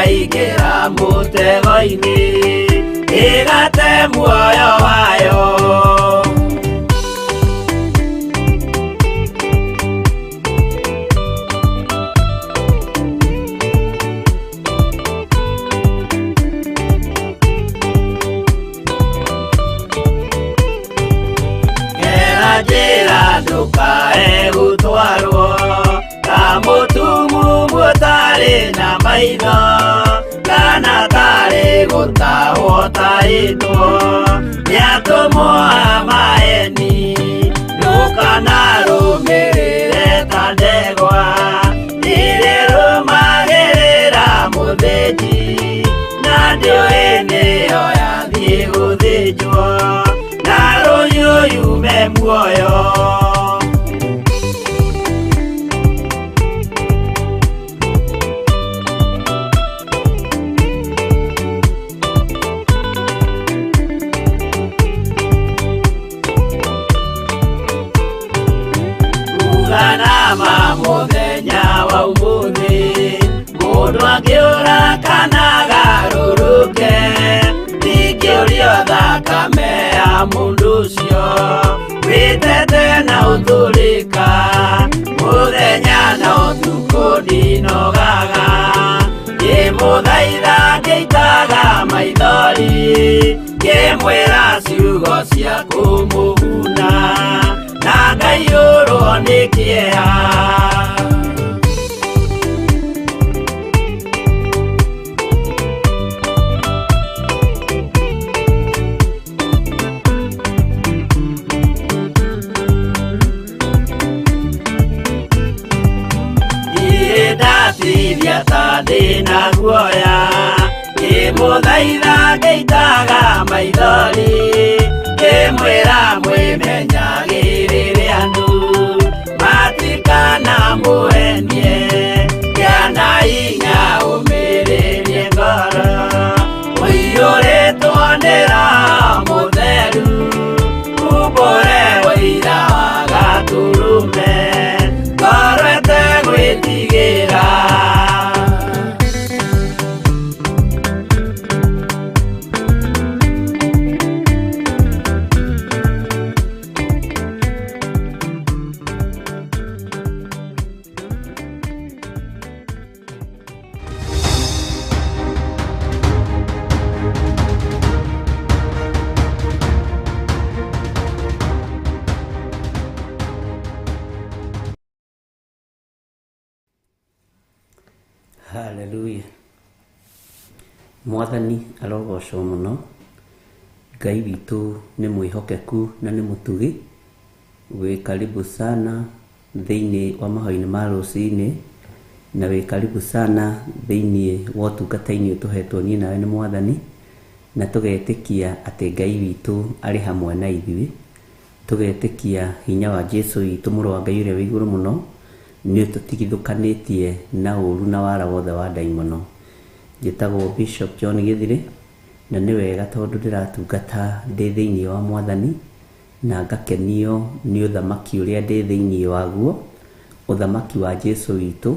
Ĩkaingĩra mũtego-inĩ ĩgate muoyo wayo. Gera njĩra ndũkae gũtwarwo ta mũtumumu ũtarĩ na maitho kana tarĩ gũtahwo tahĩtwo nĩ atũmwo a maeni. Ndũkanarũmĩrĩre ta ndegwa irĩ rũmagĩrĩra mũthĩnji na ndĩũĩ nĩyo yathiĩ gũthĩnjwo na rũhiũ yume muoyo. Uga nama mũthenya wa ũmũthĩ mũndũ angĩũra kana agarũrũke ndingĩũrio thakame ya mũndũ ũcio wĩtete na ũtũrĩka mũthenya na ũtukũ ndinogaga ngĩmũthaitha ngĩitaga maithori ngĩmwĩra ciugo cia kũmũguna na ngaiyũrwo nĩ kĩeha. Niĩ ndatithia ta ndĩna guoya ngĩmũthaitha ngĩitaga maithori ngĩmwĩra mwĩmenyagĩrĩre andũ matikana mũhenie kĩana hinya ũmĩrĩrie ngoro ũiyũrĩtwo nĩ Roho Mũtheru umbũre ũira wa Gatũrũme ngoro ĩtegwĩtigĩra. Haleluya. Mwathani arogocwo mũno. Ngai witũ nĩ mwĩhokeku na nĩ mũtugi. Wĩ karibu sana thĩinĩ wa mahoya-inĩ ma rũcinĩ na wĩ karibu sana thĩinĩ wa ũtungata-inĩ ũyũ tũhetwo niĩ nawe nĩ Mwathani, na tũgetĩkia atĩ Ngai witũ arĩ hamwe na ithuĩ, tũgetĩkia hinya wa Jesu witũ mũrũ wa Ngai ũrĩa wĩ igũrũ mũno nĩ ũtũtigithũkanĩtie na ũru na wara wothe wa ndaimono. Njĩtagwo Bishop John Gĩthirĩ na nĩ wega tondũ ndĩratungata ndĩ thĩinĩ wa Mwathani na ngakenio nĩ ũthamaki ũrĩa ndĩ thĩinĩ waguo, ũthamaki wa Jesu witũ,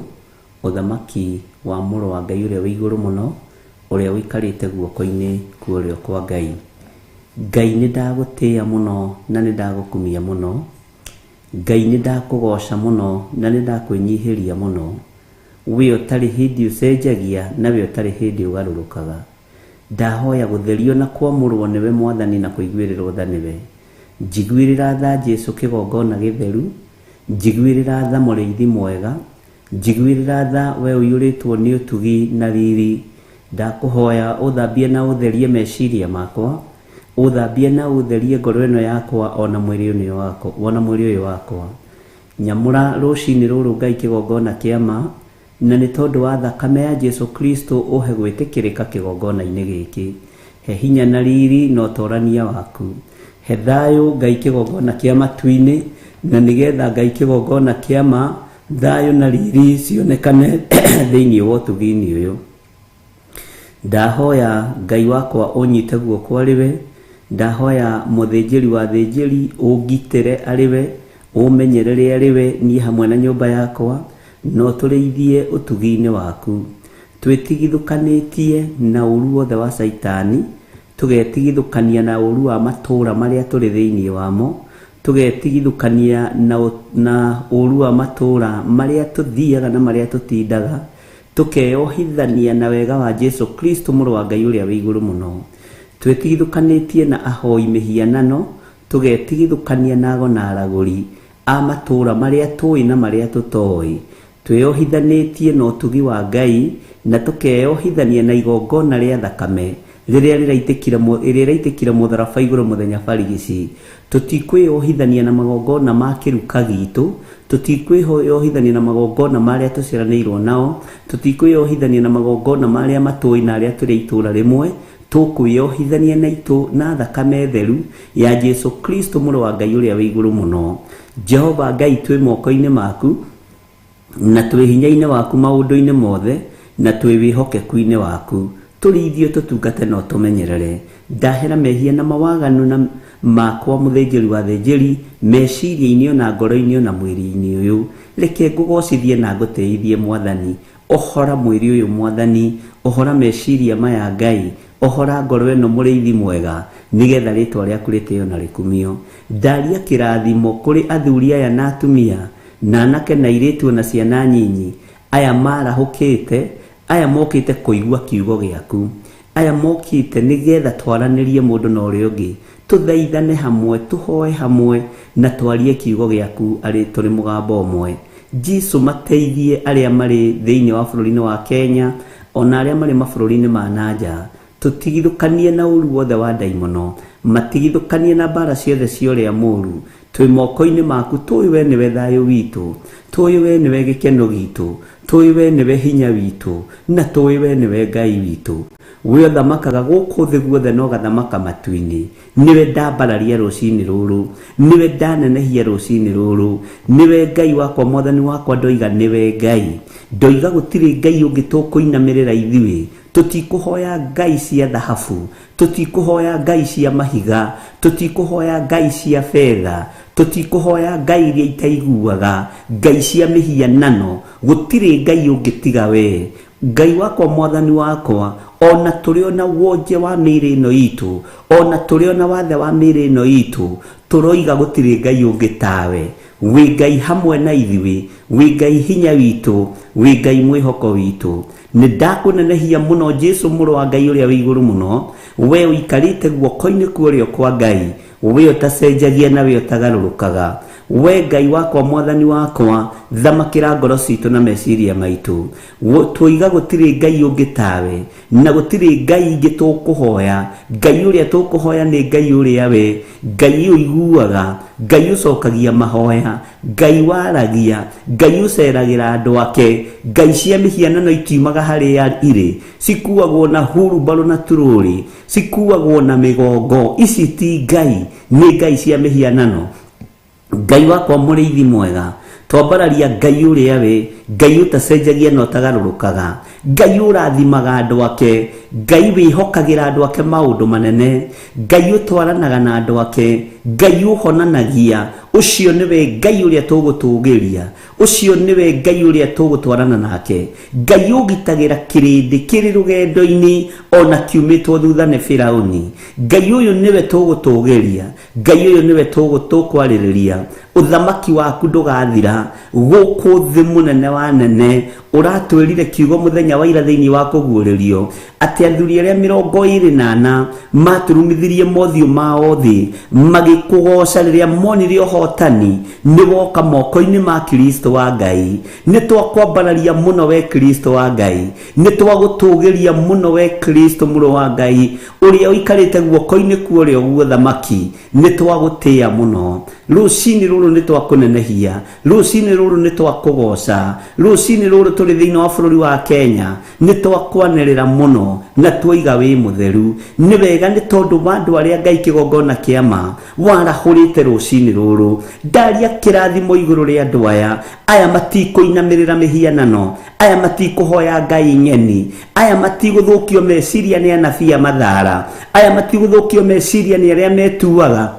ũthamaki wa mũrũ wa Ngai ũrĩa wĩ igũrũ mũno, ũrĩa ũikarĩte guoko-inĩ kwa ũrĩo kwa Ngai. Ngai nĩ ndagũtĩĩa mũno na nĩ ndagũkumia mũno. Ngai nĩ ndakũgoca mũno na nĩ ndakwĩnyihĩria mũno. We ũtarĩ hĩndĩ ũcenjagia na we ũtarĩ hĩndĩ ũgarũrũkaga. Ndahoya gũtherio na kwamũrwo nĩwe Mwathani na kũiguĩrĩrwo tha nĩwe. Njiguĩrĩra tha Jesu kĩgongona gĩtheru, njiguĩrĩra tha mũrĩithi mwega, njiguĩrĩra tha we ũiyũrĩtwo nĩ ũtugi na riri. Ndakũhoya ũthambie na ũtherie meciria makwa, ũthambie na ũtherie ngoro ĩno yakwa ona mwĩrĩ ũyũ wakwa, ona mwĩrĩ ũyũ wakwa. Nyamũra rũcinĩ rũrũ Ngai kĩgongona kĩa ma, na nĩ tondũ wa thakame ya Jesu Kristo ũhe gwĩtĩkĩrĩka kĩgongona-inĩ gĩkĩ. He hinya na riri na ũtorania waku. He thayũ Ngai kĩgongona kĩa matu-inĩ, na nĩgetha Ngai kĩgongona kĩa ma, thayũ na riri cionekane thĩinĩ wa ũtugi-inĩ ũyũ. Ndahoya Ngai wakwa ũnyite guoko arĩ we, ndahoya mũthĩnjĩri wa athĩnjĩri ũngitĩre arĩ we, ũmenyerere arĩ we niĩ hamwe na nyũmba yakwa, na ũtũrĩithie ũtugi-inĩ waku. Twĩtigithũkanĩtie na ũru wothe wa Caitani, tũgetigithũkania na ũru wa matũũra marĩa tũrĩ thĩinĩ wamo, tũgetigithũkania na ũru wa matũũra marĩa tũthiaga na marĩa tũtindaga, tũkeyohithania na wega wa Jesu Kristo mũrũ wa Ngai ũrĩa wĩ igũrũ mũno. Twĩtigithũkanĩtie na ahoi mĩhianano, tũgetigithũkania na ago na aragũri a matũũra marĩa tũĩ na marĩa tũtoĩ. Twĩyohithanĩtie na ũtugi wa Ngai na tũkeyohithania na igongona rĩa thakame rĩrĩa rĩraitĩkire mũtharaba igũrũ mũthenya barigici. Tũtikwĩyohithania na magongona ma kĩruka gitũ, tũtikwĩyohithania na magongona marĩa tũciaranĩirwo nao, tũtikwĩyohithania na magongona marĩa matũĩ na arĩa tũrĩ itũũra rĩmwe, tũkwĩyohithania na itũ na thakame theru ya Jesu Kristo mũrũ wa Ngai ũrĩa wĩ igũrũ mũno. Jehova Ngai, twĩ moko-inĩ maku na twĩ hinya-inĩ waku maũndũ-inĩ mothe, na twĩ wĩhokeku-inĩ waku. Tũrĩithio, tũtungate na ũtũmenyerere. Ndahera mehia na mawaganu na makwa mũthĩnjĩri wa thĩnjĩri, meciria-inĩ ona ngoro-inĩ ona mwĩrĩ-inĩ ũyũ. Reke ngũgocithie na ngũtĩithie Mwathani. Ohora mwĩrĩ ũyũ Mwathani, ohora meciria maya Ngai, ohora ngoro ĩno mũrĩithi mwega, nĩgetha rĩtwa rĩaku rĩtĩo na rĩkumio. Ndaria kĩrathimo kũrĩ athuri aya na atumia, na anake na airĩtu ona ciana nyinyi, aya marahũkĩte, aya mokĩte kũigua kiugo gĩaku, aya mokĩte nĩgetha twaranĩrie mũndũ na ũrĩa ũngĩ, tũthaithane hamwe, tũhoe hamwe, na twarie kiugo gĩaku arĩ tũrĩ mũgambo ũmwe. Jesu mateithie arĩa marĩ thĩinĩ wa bũrũri-inĩ wa Kenya, ona arĩa marĩ mabũrũri-inĩ ma na nja. Tũtigithũkanie na ũru wothe wa ndaimono, matigithũkanie na mbara ciothe cia ũrĩa mũru. Twĩ moko-inĩ maku, tũĩ we nĩwe thayũ witũ, tũĩ we nĩwe gĩkeno gitũ, tũĩ we nĩwe hinya witũ, na tũĩ we nĩwe Ngai witũ. We ũthamakaga gũkũ thĩ guothe na ũgathamaka matu-inĩ. Nĩwe ndambararia rũcinĩ rũrũ, nĩwe ndanenehia rũcinĩ rũrũ, nĩwe Ngai wakwa, Mwathani wakwa, ndoiga nĩwe Ngai. Ndoiga gũtirĩ Ngai ũngĩ tũkũinamĩrĩra ithuĩ. Tũtikũhoya ngai cia thahabu, tũtikũhoya ngai cia mahiga, tũtikũhoya ngai cia betha, tũtikũhoya ngai iria itaiguaga, ngai cia mĩhianano. Gũtirĩ ngai ũngĩ tiga we. Ngai wakwa, Mwathani wakwa, ona tũrĩ ona wonje wa mĩĩrĩ ĩno itũ, ona tũrĩ ona wathe wa mĩĩrĩ ĩno itũ, tũroiga gũtirĩ Ngai ũngĩ tawe. Wĩ Ngai hamwe na ithuĩ, wĩ Ngai hinya witũ, wĩ Ngai mwĩhoko witũ. Nĩ ndakũnenehia mũno Jesu mũrũ wa Ngai ũrĩa wĩ igũrũ mũno, we ũikarĩte guoko-inĩ kwa ũrĩo kwa Ngai, we ũtacenjagia na we ũtagarũrũkaga. We Ngai wakwa, Mwathani wakwa, thamakĩra ngoro citũ na meciria maitũ. Twoiga gũtirĩ Ngai ũngĩ tawe, na gũtirĩ Ngai ingĩ tũkũhoya. Ngai ũrĩa tũkũhoya nĩ Ngai ũrĩa we, Ngai ũiguaga, Ngai ũcokagia mahoya, Ngai waragia, Ngai ũceragĩra andũ ake. Ngai cia mĩhianano itiumaga harĩa irĩ, cikuagwo na hurumbarũ na turũrĩ, cikuagwo na mĩgongo. Ici ti Ngai, nĩ ngai cia mĩhianano. Ngai wakwa mũrĩithi mwega, twambararia Ngai ũrĩa we, Ngai ũtacenjagia na ũtagarũrũkaga, Ngai ũrathimaga andũ ake, Ngai wĩhokagĩra andũ ake maũndũ manene, Ngai ũtwaranaga na andũ ake, Ngai ũhonanagia. Ũcio nĩwe Ngai ũrĩa tũgũtũgĩria, ũcio nĩwe Ngai ũrĩa tũgũtwarana nake, Ngai ũgitagĩra kĩrĩndĩ kĩrĩ rũgendo-inĩ ona kiumĩtwo thutha nĩ Firauni. Ngai ũyũ nĩwe tũgũtũgĩria, Ngai ũyũ nĩwe tũkwarĩrĩria. Ũthamaki waku ndũgathira gũkũ thĩ, mũnene wa nene. Ũratwĩrire kiugo mũthenya wa ira thĩinĩ wa kũguũrĩrio atĩ athuri arĩa 24 maturumithirie mothiũ mao thĩ magĩkũgoca rĩrĩa monire ũhotani nĩ woka moko-inĩ ma Kristo wa Ngai. Nĩ twakwambararia mũno we Kristo wa Ngai, nĩ twagũtũgĩria mũno we Kristo mũrũ wa Ngai ũrĩa ũikarĩte guoko-inĩ kwa ũrĩo guothamaki. Nĩ twagũtĩĩa mũno rũcinĩ rũrũ, nĩ twakũnenehia rũcinĩ rũrũ, nĩ twakũgoca rũcinĩ rũrũ. Tũrĩ thĩinĩ wa bũrũri wa Kenya, nĩ twakwanĩrĩra mũno na twoiga wĩ mũtheru. Nĩ wega nĩ tondũ wa andũ arĩa Ngai kĩgongona kĩa ma warahũrĩte rũcinĩ rũrũ. Ndaria kĩrathimo igũrũ rĩa andũ aya. Aya matikũinamĩrĩra mĩhianano, aya matikũhoya ngai ng'eni, aya matigũthũkio meciria nĩ anabii a mathara, aya matigũthũkio meciria nĩ arĩa metuaga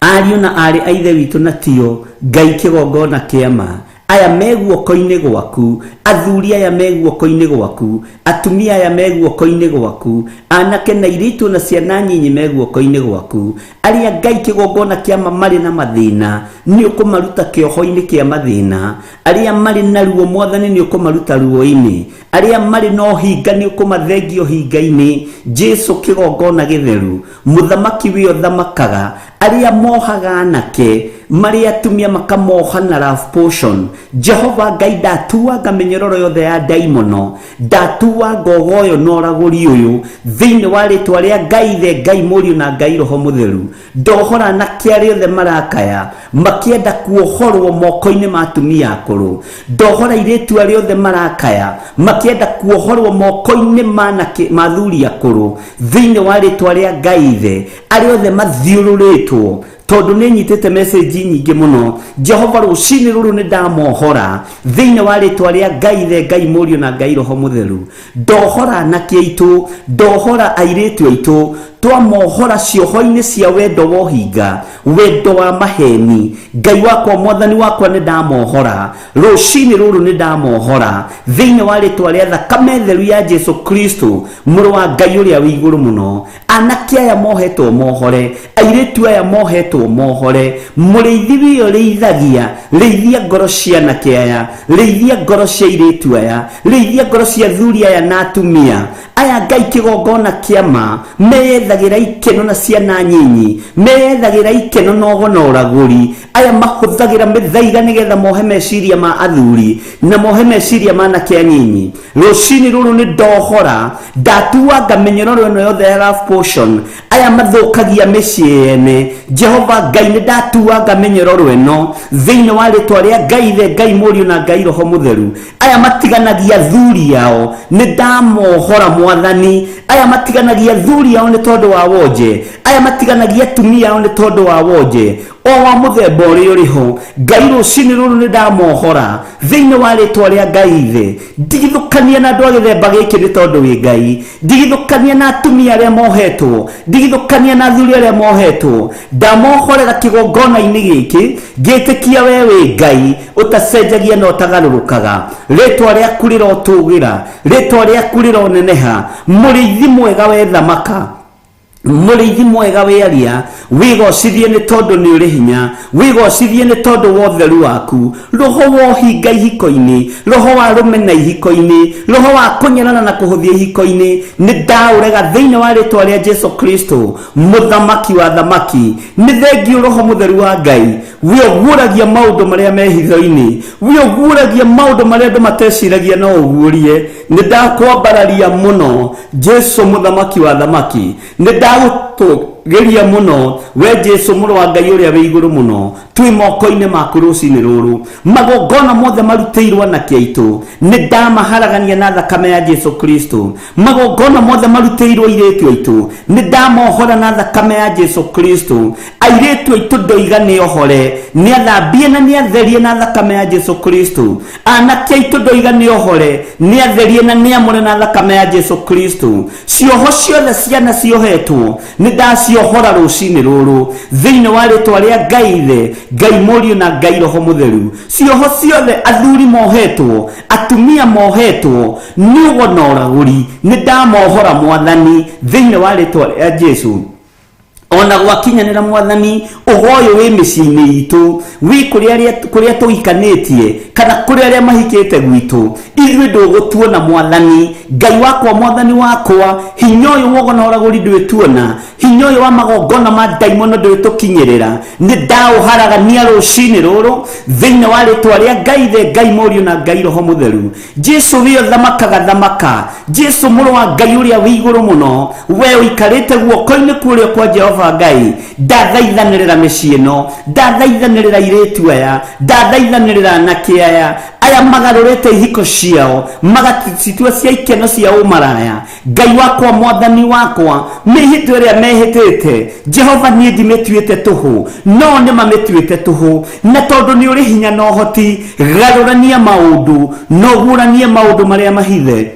ariũ na aarĩ a ithe witũ na tio Ngai kĩgongona kĩa ma. Aya me guoko-inĩ gwaku, athuri aya me guoko-inĩ gwaku, atumia aya me guoko-inĩ gwaku, anake na airĩtu na ciana nyinyi me guoko-inĩ gwaku. Arĩa Ngai kĩgongona kĩa ma marĩ na mathĩna, nĩ ũkũmaruta kĩoho-inĩ kĩa mathĩna. Arĩa marĩ na ruo Mwathani nĩ ũkũmaruta ruo-inĩ. Arĩa marĩ na ũhinga nĩ ũkũmathengia ũhinga-inĩ. Jesu kĩgongona gĩtheru, mũthamaki wĩ ũthamakaga. Arĩa mohaga anake marĩ atumia makamoha na love potion. Jehova Ngai, ndatuanga mĩnyororo yothe ya ndaimono, ndatuanga ũgo ũyũ na ũragũri ũyũ thĩinĩ wa rĩtwa rĩa Ngai Ithe, Ngai Mũriũ na Ngai Roho Mũtheru. Ndohora anake arĩa othe marakaya makĩenda kuohorwo moko-inĩ ma atumia akũrũ. Ndohora airĩtu arĩa othe marakaya makĩenda kuohorwo moko-inĩ ma anake ma athuri akũrũ thĩinĩ wa rĩtwa rĩa Ngai Ithe. Arĩa othe mathiũrũrĩtwo, tondũ nĩ nyitĩte message nyingĩ mũno, Jehova rũcinĩ rũrũ nĩ ndamohora thĩinĩ wa rĩtwa rĩa Ngai Ithe, Ngai Mũriũ na Ngai Roho Mũtheru. Ndohora anake aitũ, ndohora airĩtu aitũ, twamohora cioho-inĩ cia wendo wa ũhinga, wendo wa maheni. Ngai wakwa, Mwathani wakwa, nĩ ndamohora rũcinĩ rũrũ, nĩ ndamohora thĩinĩ wa rĩtwa rĩa thakame theru ya Jesu Kristo, mũrũ wa Ngai ũrĩa wĩ igũrũ mũno. Anake aya mohetwo mohore, airĩtu aya mohetwo mohore. Mũrĩithi wĩyo rĩithagia, rĩithia ngoro cia anake aya, rĩithia ngoro cia airĩtu aya, rĩithia ngoro cia athuri aya na atumia aya. Ngai kĩgongona kĩa ma meyethagĩra ikeno na ciana nyinyi, meyethagĩra ikeno na ũgo na ũragũri. Aya mahũthagĩra mĩthaiga nĩgetha mohe meciria ma athuri na mohe meciria ma anake anyinyi. Rũcinĩ rũrũ nĩ ndohora, ndatuanga mĩnyororo ĩno yothe ya love potion. Aya mathũkagia mĩciĩ yene, Jehova Ngai, nĩ ndatuanga mĩnyororo ĩno thĩinĩ wa rĩtwa rĩa Ngai Ithe, Ngai Mũriũ na Ngai Roho Mũtheru. Aya matiganagia athuri ao, nĩ ndamohora Mwathani. Aya matiganagia athuri ao nĩ tondũ wa wonje, aya matiganagia atumia ao nĩ tondũ wa wonje o wa mũthemba ũrĩa ũrĩ ho, Ngai rũcinĩ rũrũ nĩ ndamohora thĩinĩ wa rĩtwa rĩa Ngai Ithe. Ndigithũkania na andũ a gĩthemba gĩkĩ nĩ tondũ wĩ Ngai. Ndigithũkania na atumia arĩa mohetwo, ndigithũkania na athuri arĩa mohetwo. Ndamohorera kĩgongona-inĩ gĩkĩ ngĩtĩkia we wĩ Ngai ũtacenjagia na ũtagarũrũkaga. Rĩtwa rĩaku rĩrotũgĩra, rĩtwa rĩaku rĩroneneha. Mũrĩithi mwega we thamaka, mũrĩithi mwega wĩaria, wĩgocithie nĩ tondũ nĩ ũrĩ hinya, wĩgocithie nĩ tondũ wa ũtheru waku. Roho wa ũhinga ihiko-inĩ, roho wa rũmena ihiko-inĩ, roho wa kũnyarara na kũhũthia ihiko-inĩ, nĩ ndaũrega thĩinĩ wa rĩtwa rĩa Jesu Kristo, mũthamaki wa thamaki. Nĩ thengiũ Roho Mũtheru wa Ngai, we ũguũragia maũndũ marĩa me hitho-inĩ, we ũguũragia maũndũ marĩa andũ mateciragia no ũguũrie. Nĩ ndakwambararia mũno Jesu, mũthamaki wa thamaki. Nĩ ndagũtũgĩria mũno we Jesu, mũrũ wa Ngai ũrĩa wĩ igũrũ mũno. Twĩ moko-inĩ maku rũcinĩ rũrũ. Magongona mothe marutĩirwo anake aitũ, nĩ ndamaharagania na thakame ya Jesu Kristo. Magongona mothe marutĩirwo airĩtu aitũ, nĩ ndamohora na thakame ya Jesu Kristo. Airĩtu aitũ ndoiga nĩ ohore, nĩ athambie na nĩ atherie na thakame ya Jesu Kristo. Anake aitũ ndoiga nĩ ohore, nĩ atherie na nĩ amũre na thakame ya Jesu Kristo. Cioho ciothe ciana ciohetwo, nĩ ndaciohora rũcinĩ rũrũ thĩinĩ wa rĩtwa rĩa Ngai Ithe, Ngai Mũriũ na Ngai Roho Mũtheru. Cioho ciothe athuri mohetwo, atumia mohetwo nĩ ũgo na ũragũri, nĩ ndamohora Mwathani thĩinĩ wa rĩtwa rĩa Jesu. Ona gwakinyanĩra Mwathani, ũgo ũyũ wĩ mĩciĩ-inĩ itũ, wĩ kũrĩa tũhikanĩtie kana kũrĩa arĩa mahikĩte gwitũ, ithuĩ ndũgũtuona Mwathani Ngai wakwa, Mwathani wakwa. Hinya ũyũ wogo na ũragũri ndwĩtuona, hinya ũyũ wa magongona ma ndaimono ndwĩtũkinyĩrĩra. Nĩ ndaũharagania rũcinĩ rũrũ thĩinĩ wa rĩtwa rĩa Ngai Ithe, Ngai Mũriũ na Ngai Roho Mũtheru. Jesu wĩyo thamakaga thamaka, Jesu mũrũ wa Ngai ũrĩa wĩ igũrũ mũno, we ũikarĩte guoko-inĩ kũrĩa kwa Jehova Ngai, ndathaithanĩrĩra mĩciĩ ĩno, ndathaithanĩrĩra airĩtu aya, ndathaithanĩrĩra anake aya, aya magarũrĩte ihiko ciao magacitua cia ikeno cia ũmaraya. Ngai wakwa, Mwathani wakwa, mĩhĩtwa ĩrĩa mehĩtĩte, Jehova, niĩ ndimĩtuĩte tũhũ, no nĩ mamĩtuĩte tũhũ. Na tondũ nĩ ũrĩ hinya na ũhoti, garũrania maũndũ na ũguũranie maũndũ marĩa mahithe,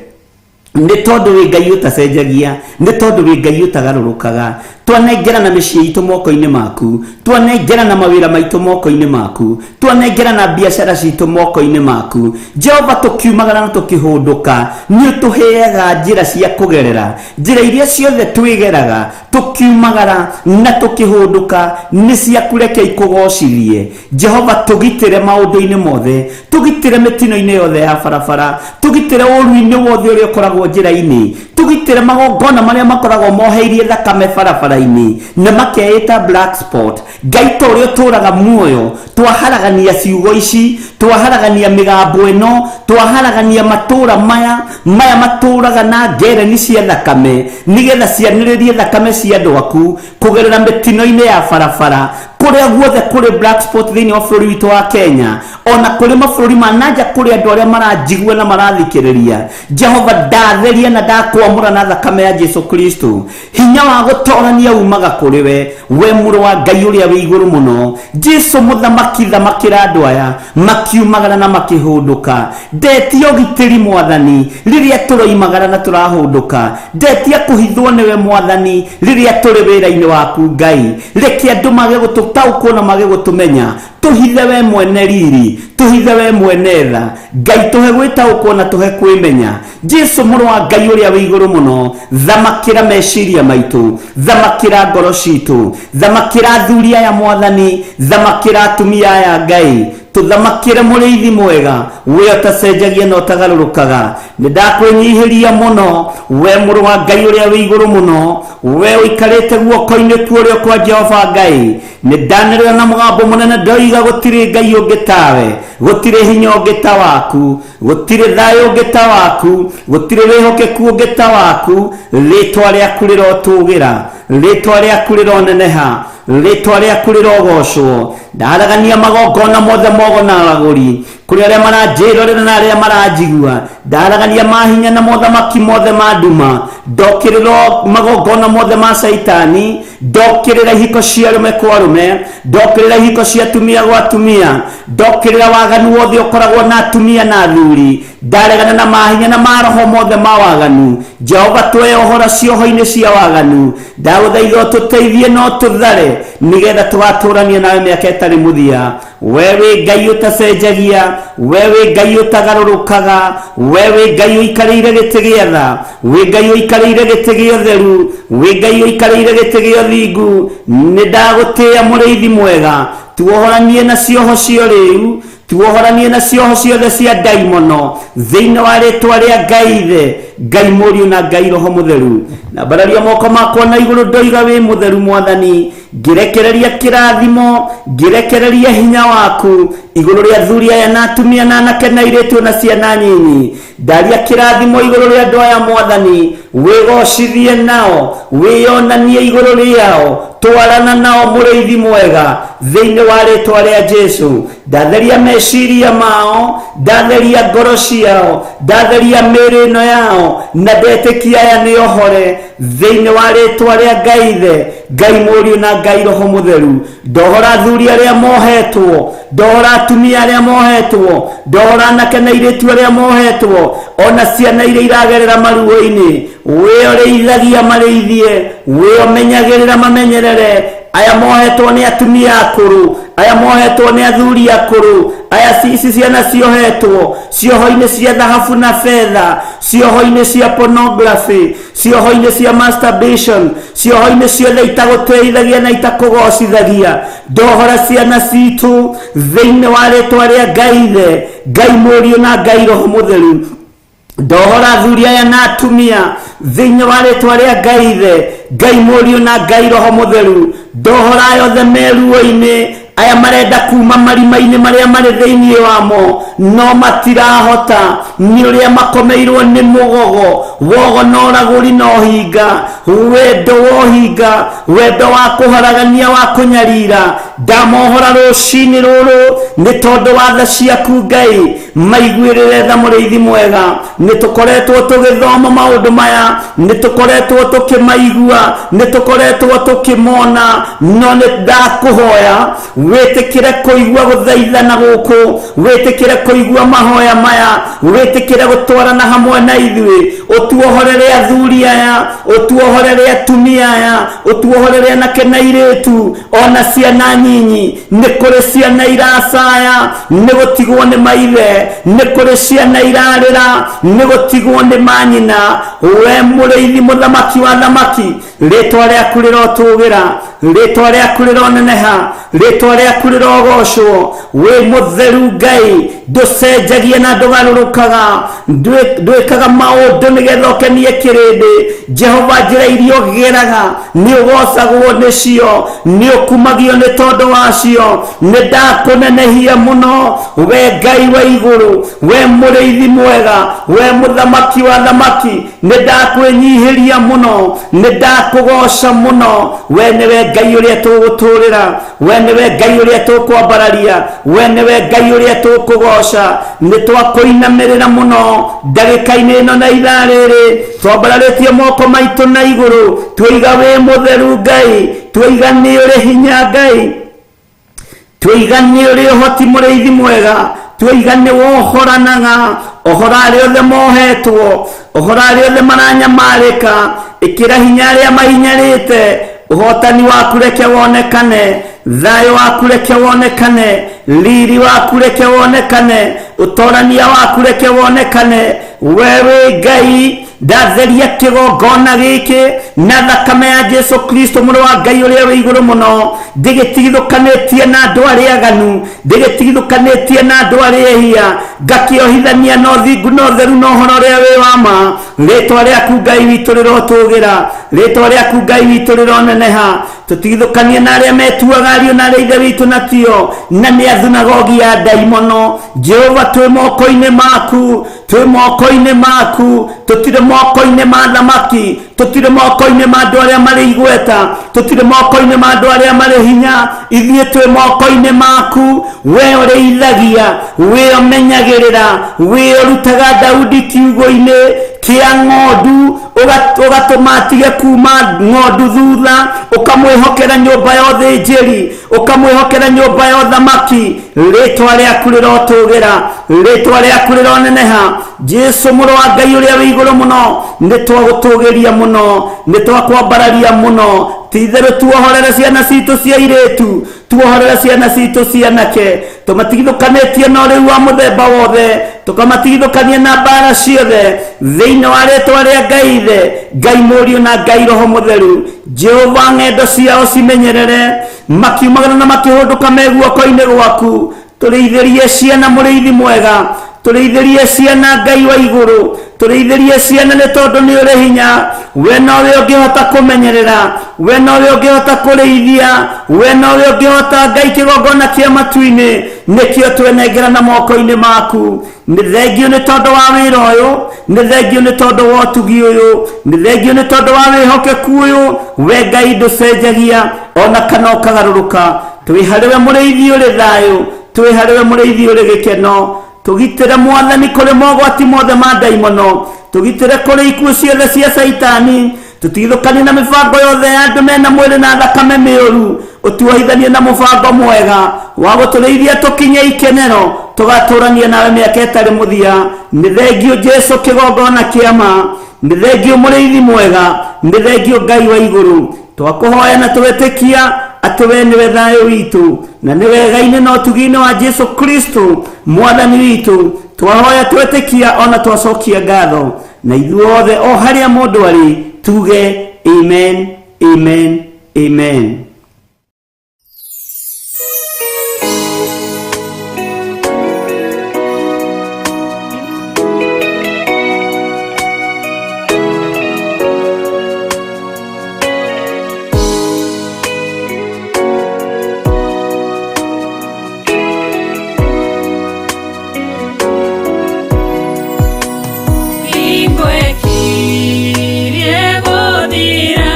nĩ tondũ wĩ Ngai ũtacenjagia, nĩ tondũ wĩ Ngai ũtagarũrũkaga. Twanengerana mĩciĩ itũ moko-inĩ maku, twanengerana mawĩra maitũ moko-inĩ maku, twanengerana biacara citũ moko-inĩ maku. Jehova, tũkiumagara na tũkĩhũndũka, nĩ ũtũheaga njĩra cia kũgerera, njĩra iria ciothe twĩgeraga tũkiumagara na tũkĩhũndũka nĩ ciaku, reke ikũgocithie. Jehova, tũgitĩre maũndũ-inĩ mothe, tũgitĩre mĩtino-inĩ yothe ya barabara, tũgitĩre ũru-inĩ wothe ũrĩa ũkoragwo njĩra-inĩ, tũgitĩre magongona marĩa makoragwo moheirie thakame barabara-inĩ na makeĩta black spot. Ngai, ta ũrĩa ũtũraga muoyo, twaharagania ciugo ici, twaharagania mĩgambo ĩno, twaharagania matũra maya maya matũraga na ngereni cia thakame, nĩgetha cianĩrĩrie thakame cia andũ aku kũgerera mĩtino-inĩ ya barabara kũrĩa guothe kũrĩ black spot thĩinĩ wa bũrũri witũ wa Kenya, ona kũrĩ mabũrũri ma nanja, kũrĩ andũ arĩa maranjigua na marathikĩrĩria. Jehova, ndatheria na ndakwamũra na thakame ya Jesu Kristo. Hinya wa gũtorania umaga kũrĩ we, we mũrũ wa Ngai ũrĩa wĩ igũrũ mũno. Jesu mũthamaki, thamakĩra andũ aya makiumagara na makĩhũndũka. Ndetia ũgitĩri Mwathani rĩrĩa tũroimagara na tũrahũndũka, ndetia kũhithwo nĩwe Mwathani rĩrĩa tũrĩ wĩra-inĩ waku. Ngai, reke andũ mage gũtũtaũkwo na mage gũtũmenya, tũhithe we mwene riri, tũhithe we mwene tha. Ngai, tũhe gwĩtaũkwo na tũhe kwĩmenya. Jesu mũrũ wa Ngai ũrĩa wĩ igũrũ mũno, thamakĩra meciria maitũ, thamakĩra ngoro citũ, thamakĩra athuri aya Mwathani, thamakĩra atumia aya. Ngai, tũthamakĩre mũrĩithi mwega, we ũtacenjagia na ũtagarũrũkaga. Nĩ ndakwĩnyihĩria mũno, we mũrũ wa Ngai ũrĩa wĩ igũrũ mũno, we ũikarĩte guoko-inĩ ku ũrĩo kwa Jehova Ngai. Nĩ ndanĩrĩra na mũgambo mũnene ndoiga, gũtirĩ Ngai ũngĩ tawe, gũtirĩ hinya ũngĩ ta waku, gũtirĩ thayũ ũngĩ ta waku, gũtirĩ wĩhokeku ũngĩ ta waku. Rĩtwa rĩaku rĩrotũgĩra, rĩtwa rĩaku rĩroneneha, rĩtwa rĩaku rĩrogocwo. Ndaragania magongona mothe mogo na aragũri, kũrĩ arĩa maranjĩrorera na arĩa maranjigua. Ndaragania mahinya na mothamaki mothe ma nduma, ndokĩrĩra magongona mothe ma caitani, ndokĩrĩra ihiko cia arũme kwa arũme, ndokĩrĩra ihiko cia atumia gwa atumia, ndokĩrĩra waganu wothe ũkoragwo na atumia na athuri. Ndaregana na mahinya na maroho mothe ma waganu. Jehova, tweyohora cioho-inĩ cia waganu. Ndagũthaitha ũtũteithie no tũthare, nĩgetha tũgatũrania nawe mĩaka ĩtarĩ mũthia. We wĩ Ngai ũtacenjagia, we wĩ Ngai ũtagarũrũkaga, we wĩ Ngai ũikarĩire gĩtĩ gĩa tha, wĩ Ngai ũikarĩire gĩtĩ gĩa ũtheru, wĩ Ngai ũikarĩire gĩtĩ gĩa ũthingu. Nĩ ndagũtĩĩa mũrĩithi mwega. Tuohoranie na cioho cia ũrĩu, tuohoranie na cioho ciothe cia ndaimono thĩinĩ wa rĩtwa rĩa Ngai Ithe, Ngai Mũriũ na Ngai Roho Mũtheru. Na mbararia moko makwa na igũrũ ndoiga, wĩ mũtheru Mwathani, ngĩrekereria kĩrathimo, ngĩrekereria hinya waku igũrũ rĩa athuri aya na atumia na anake na airĩtu na ciana nyinyi. Ndaria kĩrathimo igũrũ rĩa andũ aya Mwathani, wĩgocithie nao, wĩyonanie igũrũ rĩao, twarana nao mũrĩithi mwega, thĩinĩ wa rĩtwa rĩa Jesu. Ndatheria meciria mao, ndatheria ngoro ciao, ndatheria mĩĩrĩ ĩno yao, na ndetĩkia aya nĩ ohore thĩinĩ wa rĩtwa rĩa Ngai Ithe, Ngai Mũriũ na Ngai Roho Mũtheru. Ndohora athuri arĩa mohetwo, ndohora atumia arĩa mohetwo, ndohora anake na airĩtu arĩa mohetwo, ona ciana iria iragerera maruo-inĩ. Wĩ ũrĩithagia marĩithie, wĩ ũmenyagĩrĩra mamenyerere. Aya mohetwo nĩ atumia akũrũ, aya mohetwo nĩ athuri akũrũ, aya ici ciana ciohetwo cioho-inĩ cia thahabu na betha, cioho-inĩ cia pornography, cioho-inĩ cia masturbation, cioho-inĩ ciothe itagũteithagia na itakũgocithagia. Ndohora ciana citũ thĩinĩ wa rĩtwa rĩa Ngai Ithe, Ngai Mũriũ na Ngai Roho Mũtheru. Ndohora athuri aya na atumia thĩinĩ wa rĩtwa rĩa Ngai Ithe, Ngai Mũriũ na Ngai Roho Mũtheru. Ndohora aya othe me ruo-inĩ, aya marenda kuma marima-inĩ marĩa marĩ thĩinĩ wamo no matirahota nĩ ũrĩa makomeirwo nĩ mũgogo wogo na ũragũri na ũhinga, wendo wa ũhinga, wendo wa kũharagania, wa kũnyarira. Ndamohora rũcinĩ rũrũ Nĩ tondũ wa tha ciaku Ngai, maiguĩrĩre tha mũrĩithi mwega. Nĩ tũkoretwo tũgĩthoma maũndũ maya, nĩ tũkoretwo tũkĩmaigua, nĩ tũkoretwo tũkĩmona, no nĩ ndakũhoya wĩtĩkĩre kũigua gũthaithana gũkũ, wĩtĩkĩre kũigua mahoya maya, wĩtĩkĩre gũtwarana hamwe na ithuĩ. Ũtuohorere athuri aya, ũtuohorere atumia aya, ũtuohorere anake na airĩtu, ona ciana nyinyi. Nĩ kũrĩ ciana iracaya nĩ gũtigwo nĩ maithe, nĩ kũrĩ ciana irarĩra nĩ gũtigwo nĩ manyina. We mũrĩithi, mũthamaki wa thamaki, rĩtwa rĩaku rĩrotũgĩra, rĩtwa rĩaku rĩroneneha, rĩtwa rĩaku rĩrogocwo. Wĩ mũtheru Ngai, ndũcenjagia na ndũgarũrũkaga, ndwĩkaga maũndũ nĩgetha ũkenie kĩrĩndĩ. Jehova, njĩra iria ũgeraga nĩ ũgocagwo nĩcio, nĩ ũkumagio nĩ tondũ wacio. Nĩ ndakũnenehia mũno, we Ngai wa igũrũ, we mũrĩithi mwega, we mũthamaki wa thamaki. Nĩ ndakwĩnyihĩria mũno, nĩ ndakũgoca mũno. We nĩwe Ngai ũrĩa tũgũtũrĩra, we nĩwe Ngai ũrĩa tũkwambararia, we nĩwe Ngai ũrĩa tũkũgoca. Nĩ twakũinamĩrĩra mũno ndagĩka-inĩ ĩno na ithaa rĩrĩ, twambararĩtie moko maitũ na igũrũ, twaiga wĩ mũtheru Ngai, twaiga nĩ ũrĩ hinya Ngai, twaiga nĩ ũrĩ ũhoti mũrĩithi mwega, twaiga nĩ wohoranaga, ohora arĩa othe mohetwo, ohora arĩa othe maranyamarĩka, ĩkĩra hinya arĩa mahinyarĩte. Ũhotani waku reke wonekane, thayũ waku reke wonekane, riri waku reke wonekane, ũtorania waku reke wonekane. We wĩ Ngai, ndatheria kĩgongona gĩkĩ na thakame ya Jesu Kristo mũrũ wa Ngai ũrĩa wĩ igũrũ mũno. Ndĩgĩtigithũkanĩtie na andũ arĩa aganu, ndĩgĩtigithũkanĩtie na andũ arĩa ehia, ngakĩohithania na ũthingu na ũtheru na ũhoro ũrĩa wĩ wa ma. Rĩtwa rĩaku Ngai witũ rĩrotũgĩra, rĩtwa rĩaku Ngai witũ rĩroneneha. Tũtigithũkanie na arĩa metuaga ariũ na arĩa ithe witũ na tio, na nĩ athunagogi ya ndaimono. Jehova, twĩ moko-inĩ maku, twĩ moko-inĩ maku, tũtirĩ moko-inĩ ma thamaki, tũtirĩ moko-inĩ ma andũ arĩa marĩ igweta, tũtirĩ moko-inĩ ma andũ arĩa marĩ hinya. Ithuĩ twĩ moko-inĩ maku. We ũrĩithagia, we ũmenyagĩrĩra, we ũrutaga Daudi kiugo-inĩ kĩa ng'ondu, ũgatũma atige kuma ng'ondu thutha, ũkamwĩhokera nyũmba ya ũthĩnjĩri, ũkamwĩhokera nyũmba ya ũthamaki. Rĩtwa rĩaku rĩrotũgĩra, rĩtwa rĩaku rĩroneneha. Jesu mũrũ wa Ngai ũrĩa wĩ igũrũ mũno, nĩ twagũtũgĩria mũno, nĩ twakwambararia mũno. Ti-itherũ tuohorere ciana citũ cia airĩtu, tuohorere ciana citũ cia anake, tũmatigithũkanĩtie na ũrĩu wa mũthemba wothe, tũkamatigithũkania na mbara ciothe, thĩinĩ wa rĩtwa rĩa Ngai Ithe, Ngai Mũriũ na Ngai Roho Mũtheru. Jehova, ng'endo ciao cimenyerere, makiumagara na makĩhũndũka me guoko-inĩ gwaku. Tũrĩithĩrie ciana mũrĩithi mwega, tũrĩithĩrie ciana Ngai wa igũrũ, tũrĩithĩrie ciana nĩ tondũ nĩ ũrĩ hinya. We nowe ũngĩhota kũmenyerera, we nowe ũngĩhota kũrĩithia, we nowe ũngĩhota Ngai kĩgongona kĩa matu-inĩ. Nĩkĩo twenengera na moko-inĩ maku. Nĩ thengio nĩ tondũ wa wĩra ũyũ, nĩ thengio nĩ tondũ wa ũtugi ũyũ, nĩ thengio nĩ tondũ wa wĩhokeku ũyũ. We Ngai ndũcenjagia ona kana ũkagarũrũka. Twĩ harĩwe mũrĩithi ũrĩ thayũ, twĩ harĩwe mũrĩithi ũrĩ gĩkeno. Tũgitĩre Mwathani kũrĩ mogwati mothe ma ndaimono, tũgitĩre kũrĩ ikuũ ciothe cia Caitani, tũtigithũkanie na mĩbango yothe ya andũ mena mwĩrĩ na thakame mĩũru. Ũtuohithanie na mũbango mwega wa gũtũrĩithia tũkinye ikenero, tũgatũrania nawe mĩaka ĩtarĩ mũthia. Nĩ thengio Jesu kĩgongona kĩa ma, nĩ thengio mũrĩithi mwega, nĩ thengio Ngai wa igũrũ. Twakũhoya na twetĩkia atĩ we nĩwe thayũ witũ, na nĩ wega-inĩ na ũtugi-inĩ wa Jesu Kristo Mwathani witũ. Twahoya twetĩkia ona twacokia ngatho, na ithuothe o harĩa mũndũ arĩ tuge amen, amen, amen. Hingo ĩkirie gũthira,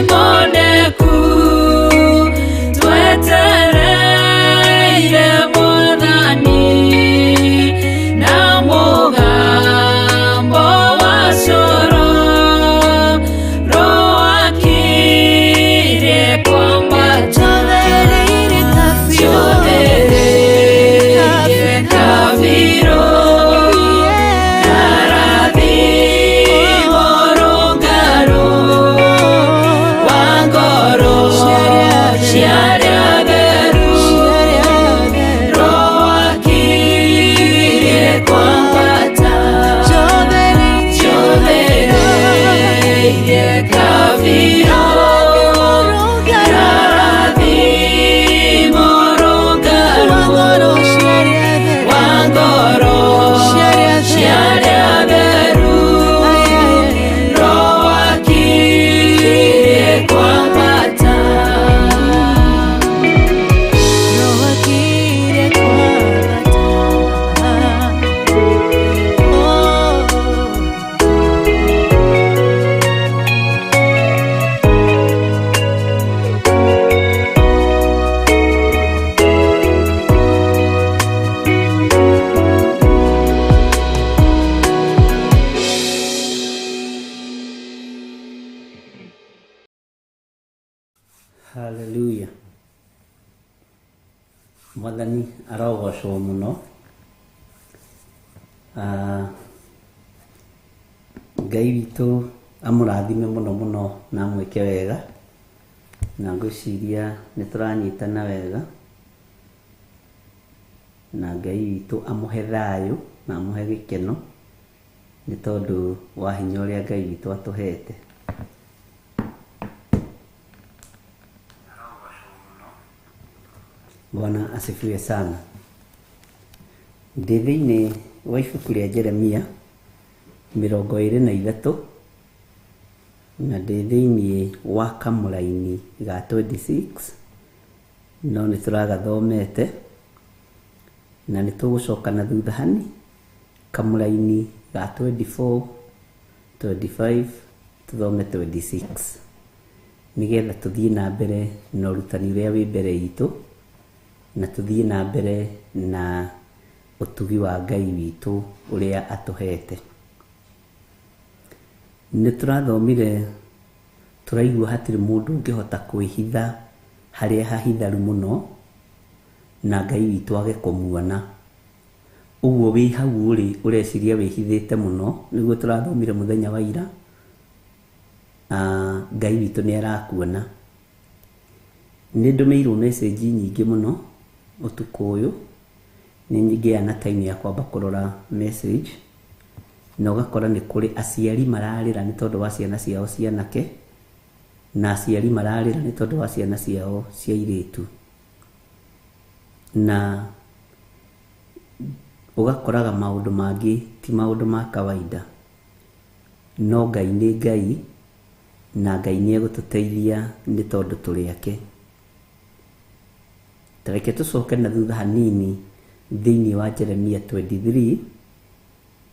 moneku twetereire Mwathani na mũgambo wa coro rũakirie kwambata Chothereire kabiro Karathimo rũngaro wa ngoro cia arĩa atheru Rũakirie kwambata Chothereire kabiro Karathimo rũngaro wa ngoro cia arĩa atheru Rũakirie kwambata Hallelujah. Mwathani arogocwo mũno. Ah, Ngai witũ amũrathime mũno mũno na amwĩke wega, na ngwĩciria nĩ tũranyitana wega, na Ngai witũ amũhe thayũ na amũhe gĩkeno nĩ tondũ wa hinya ũrĩa Ngai witũ atũhete. Bwana asifiwe sana. Ndĩ thĩinĩ wa ibuku rĩa Jeremia 23 na ndĩ thĩinĩ wa kamũraini ga 26 no nĩ tũragathomete na nĩ tũgũcoka na thutha hani kamũraini ga 24 25 tũthome 26 nĩgetha tũthiĩ na mbere na ũrutani ũrĩa wĩ mbere itũ na tũthiĩ na mbere na ũtugi wa Ngai witũ ũrĩa atũhete. Nĩ tũrathomire tũraigua hatirĩ mũndũ ũngĩhota kwĩhitha harĩa hahitharu mũno na Ngai witũ age kũmuona. Ũguo wĩ hau ũrĩ ũreciria wĩhithĩte mũno, nĩguo tũrathomire mũthenya wa ira. Ngai witũ nĩ arakuona. Nĩ ndũmĩirwo message nyingĩ mũno ũtukũ ũyũ, nĩ ngĩa na time ya kwamba kũrora message na ũgakora nĩ kũrĩ aciari mararĩra nĩ tondũ wa ciana ciao cianake na aciari mararĩra nĩ tondũ wa ciana ciao cia airĩtu, na ũgakoraga maũndũ mangĩ ti maũndũ ma kawaida, no Ngai nĩ Ngai na Ngai nĩ egũtũteithia nĩ tondũ tũrĩ ake. Ta reke tũcoke na thutha hanini thĩinĩ wa Jeremia 23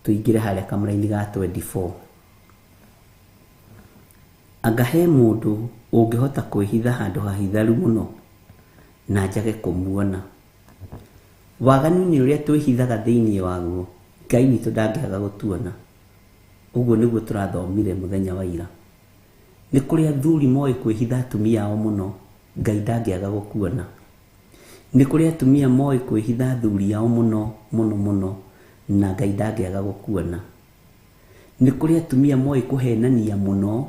tũingĩre harĩa kamũraini ga 24. Anga he mũndũ ũngĩhota kwĩhitha handũ hahitharu mũno na njage kũmuona? Waganu-inĩ ũrĩa twĩhithaga thĩinĩ waguo, Ngai witũ ndangĩaga gũtuona. Ũguo nĩguo tũrathomire mũthenya wa ira. Nĩ kũrĩ athuri moĩ kwĩhitha atumia ao mũno, Ngai ndangĩaga gũkuona. Nĩ kũrĩ atumia moĩ kwĩhitha athuri ao mũno mũno mũno, na Ngai ndangĩaga gũkuona. Nĩ kũrĩ atumia moĩ kũhenania mũno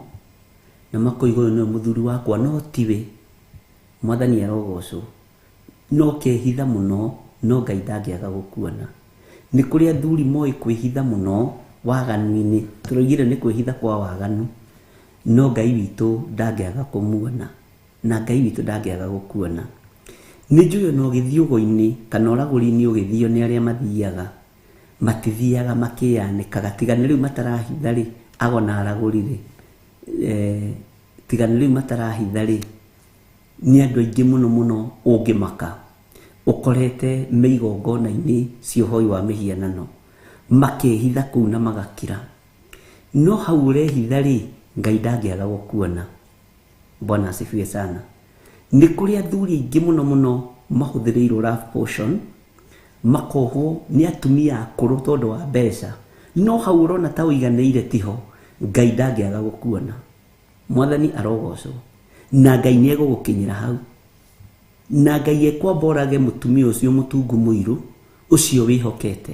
na makoiga ũyũ nĩwe mũthuri wakwa, no tiwe. Mwathani arogocwo. No kehitha mũno, no Ngai ndangĩaga gũkuona. Nĩ kũrĩ athuri moĩ kwĩhitha mũno waganu-inĩ, tũroigire nĩ kwĩhitha kwa waganu, no Ngai witũ ndangĩaga kũmuona, na Ngai witũ ndangĩaga gũkuona. Nĩ njũĩ ona ũgĩthiĩ ũgo-inĩ kana ũragũri-inĩ ũgĩthio nĩ arĩa mathiaga, matithiaga makĩyanĩkaga, tiga nĩ rĩu matarahitha rĩ, ago na aragũri rĩ, tiga nĩ rĩu matarahitha rĩ, nĩ andũ aingĩ mũno mũno ũngĩmaka ũkorete mĩigongona-inĩ cia ũhoi wa mĩhianano, makehitha kũu na magakira. No hau ũrehitha rĩ, Ngai ndangĩaga gũkuona. Bwana asifiwe sana. Nĩ kũrĩ athuri aingĩ mũno mũno mahũthĩrĩirwo love potion, makohwo nĩ atumia akũrũ tondũ wa mbeca. No hau ũrona ta ũiganĩire tiho, Ngai ndangĩaga gũkuona. Mwathani arogocwo. Na Ngai nĩ egũgũkinyĩra hau. Na Ngai ekwamba orage mũtumia ũcio mũtungu mũirũ, ũcio wĩhokete.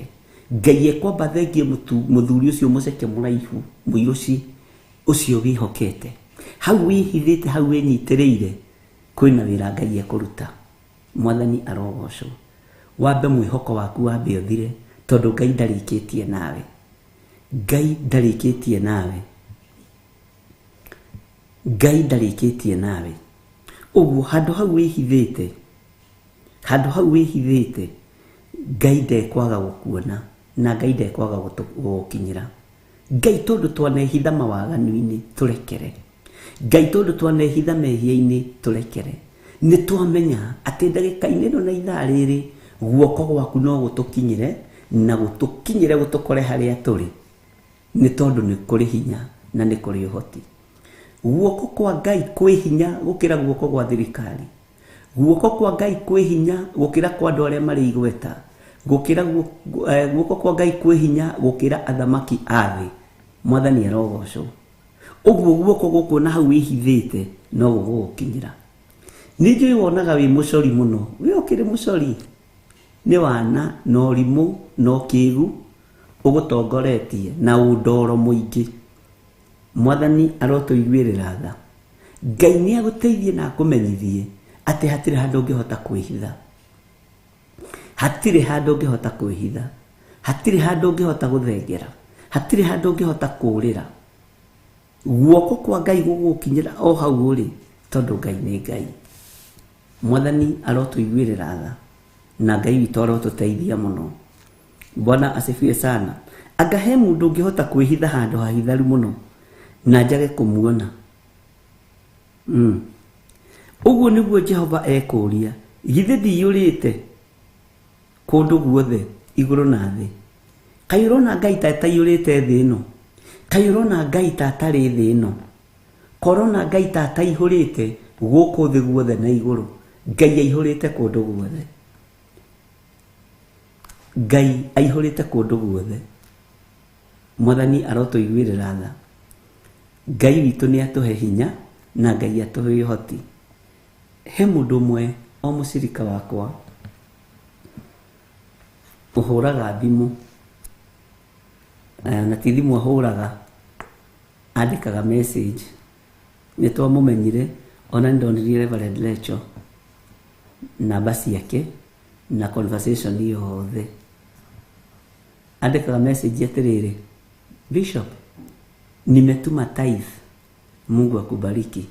Ngai ekwamba thengie mũthuri ũcio mũceke mũraihu, mũirũci, ũcio wĩhokete. Hau wĩhithĩte, hau wĩnyitĩrĩire, kwĩna wĩra Ngai ekũruta. Mwathani arogocwo. Wambe mwĩhoko waku wambe ũthire, tondũ Ngai ndarĩkĩtie nawe. Ngai ndarĩkĩtie nawe. Ngai ndarĩkĩtie nawe. Ũguo handũ hau wĩhithĩte, handũ hau wĩhithĩte, Ngai ndekwaga gũkuona na Ngai ndekwaga gũgũkinyĩra. Ngai tondũ twanehitha mawaganu-inĩ tũrekere. Ngai tondũ twanehitha mehia-inĩ tũrekere. Nĩ twamenya atĩ ndagĩka-inĩ ĩno na ithaa rĩrĩ guoko gwaku no gũtũkinyĩre na gũtũkinyĩre gũtũkore harĩa tũrĩ, nĩ tondũ nĩ kũrĩ hinya na nĩ kũrĩ ũhoti. Guoko kwa Ngai kwĩ hinya gũkĩra guoko gwa thirikari. Guoko kwa Ngai kwĩ hinya gũkĩra kwa andũ arĩa marĩ igweta. Gũkĩra guoko kwa Ngai kwĩ hinya gũkĩra athamaki a thĩ. Mwathani arogocwo. Ũguo guoko gũkũ na hau wĩhithĩte no gũgũkinyĩra. Nĩ njũĩ wonaga wĩ mũcori mũno. We ũkĩrĩ mũcori. Nĩ wana na ũrimũ na ũkĩgu ũgũtongoretie na ũndoro mũingĩ. Mwathani arotũiguĩrĩra tha. Ngai nĩ agũteithie na akũmenyithie atĩ hatirĩ handũ ũngĩhota kwĩhitha. Hatirĩ handũ ũngĩhota kwĩhitha. Hatirĩ handũ ũngĩhota gũthengera. Hatirĩ handũ ũngĩhota kũũrĩra. Guoko kwa Ngai gũgũkinyĩra o hau ũrĩ, tondũ Ngai nĩ Ngai. Mwathani arotũiguĩrĩra tha na Ngai witũ arotũteithia mũno. Bwana asifiwe sana. Anga he mũndũ ũngĩhota kwĩhitha handũ hahitharu mũno na njage kũmuona. Ũguo nĩguo Jehova ekũũria, githĩ ndiyũrĩte kũndũ guothe igũrũ na thĩ? Kaĩ ũrona Ngai ta ataiyũrĩte thĩ ĩno? Kaĩ ũrona Ngai ta atarĩ thĩ ĩno? Korona Ngai ta ataihũrĩte gũkũ thĩ guothe na igũrũ? Ngai aihũrĩte kũndũ guothe. Ngai aihũrĩte kũndũ guothe. Mwathani arotũiguĩrĩra tha. Ngai witũ nĩ atũhe hinya na Ngai atũhe ũhoti. He mũndũ ũmwe o mũcirika wakwa ũhũraga thimũ, na ti thimũ ahũraga, andĩkaga message. Nĩ twamũmenyire, ona nĩ ndonirie Reverend Lecho namba ciake na conversation yothe. Andĩkaga message atĩrĩrĩ, Bishop, nimetuma tithe, Mungu akubariki.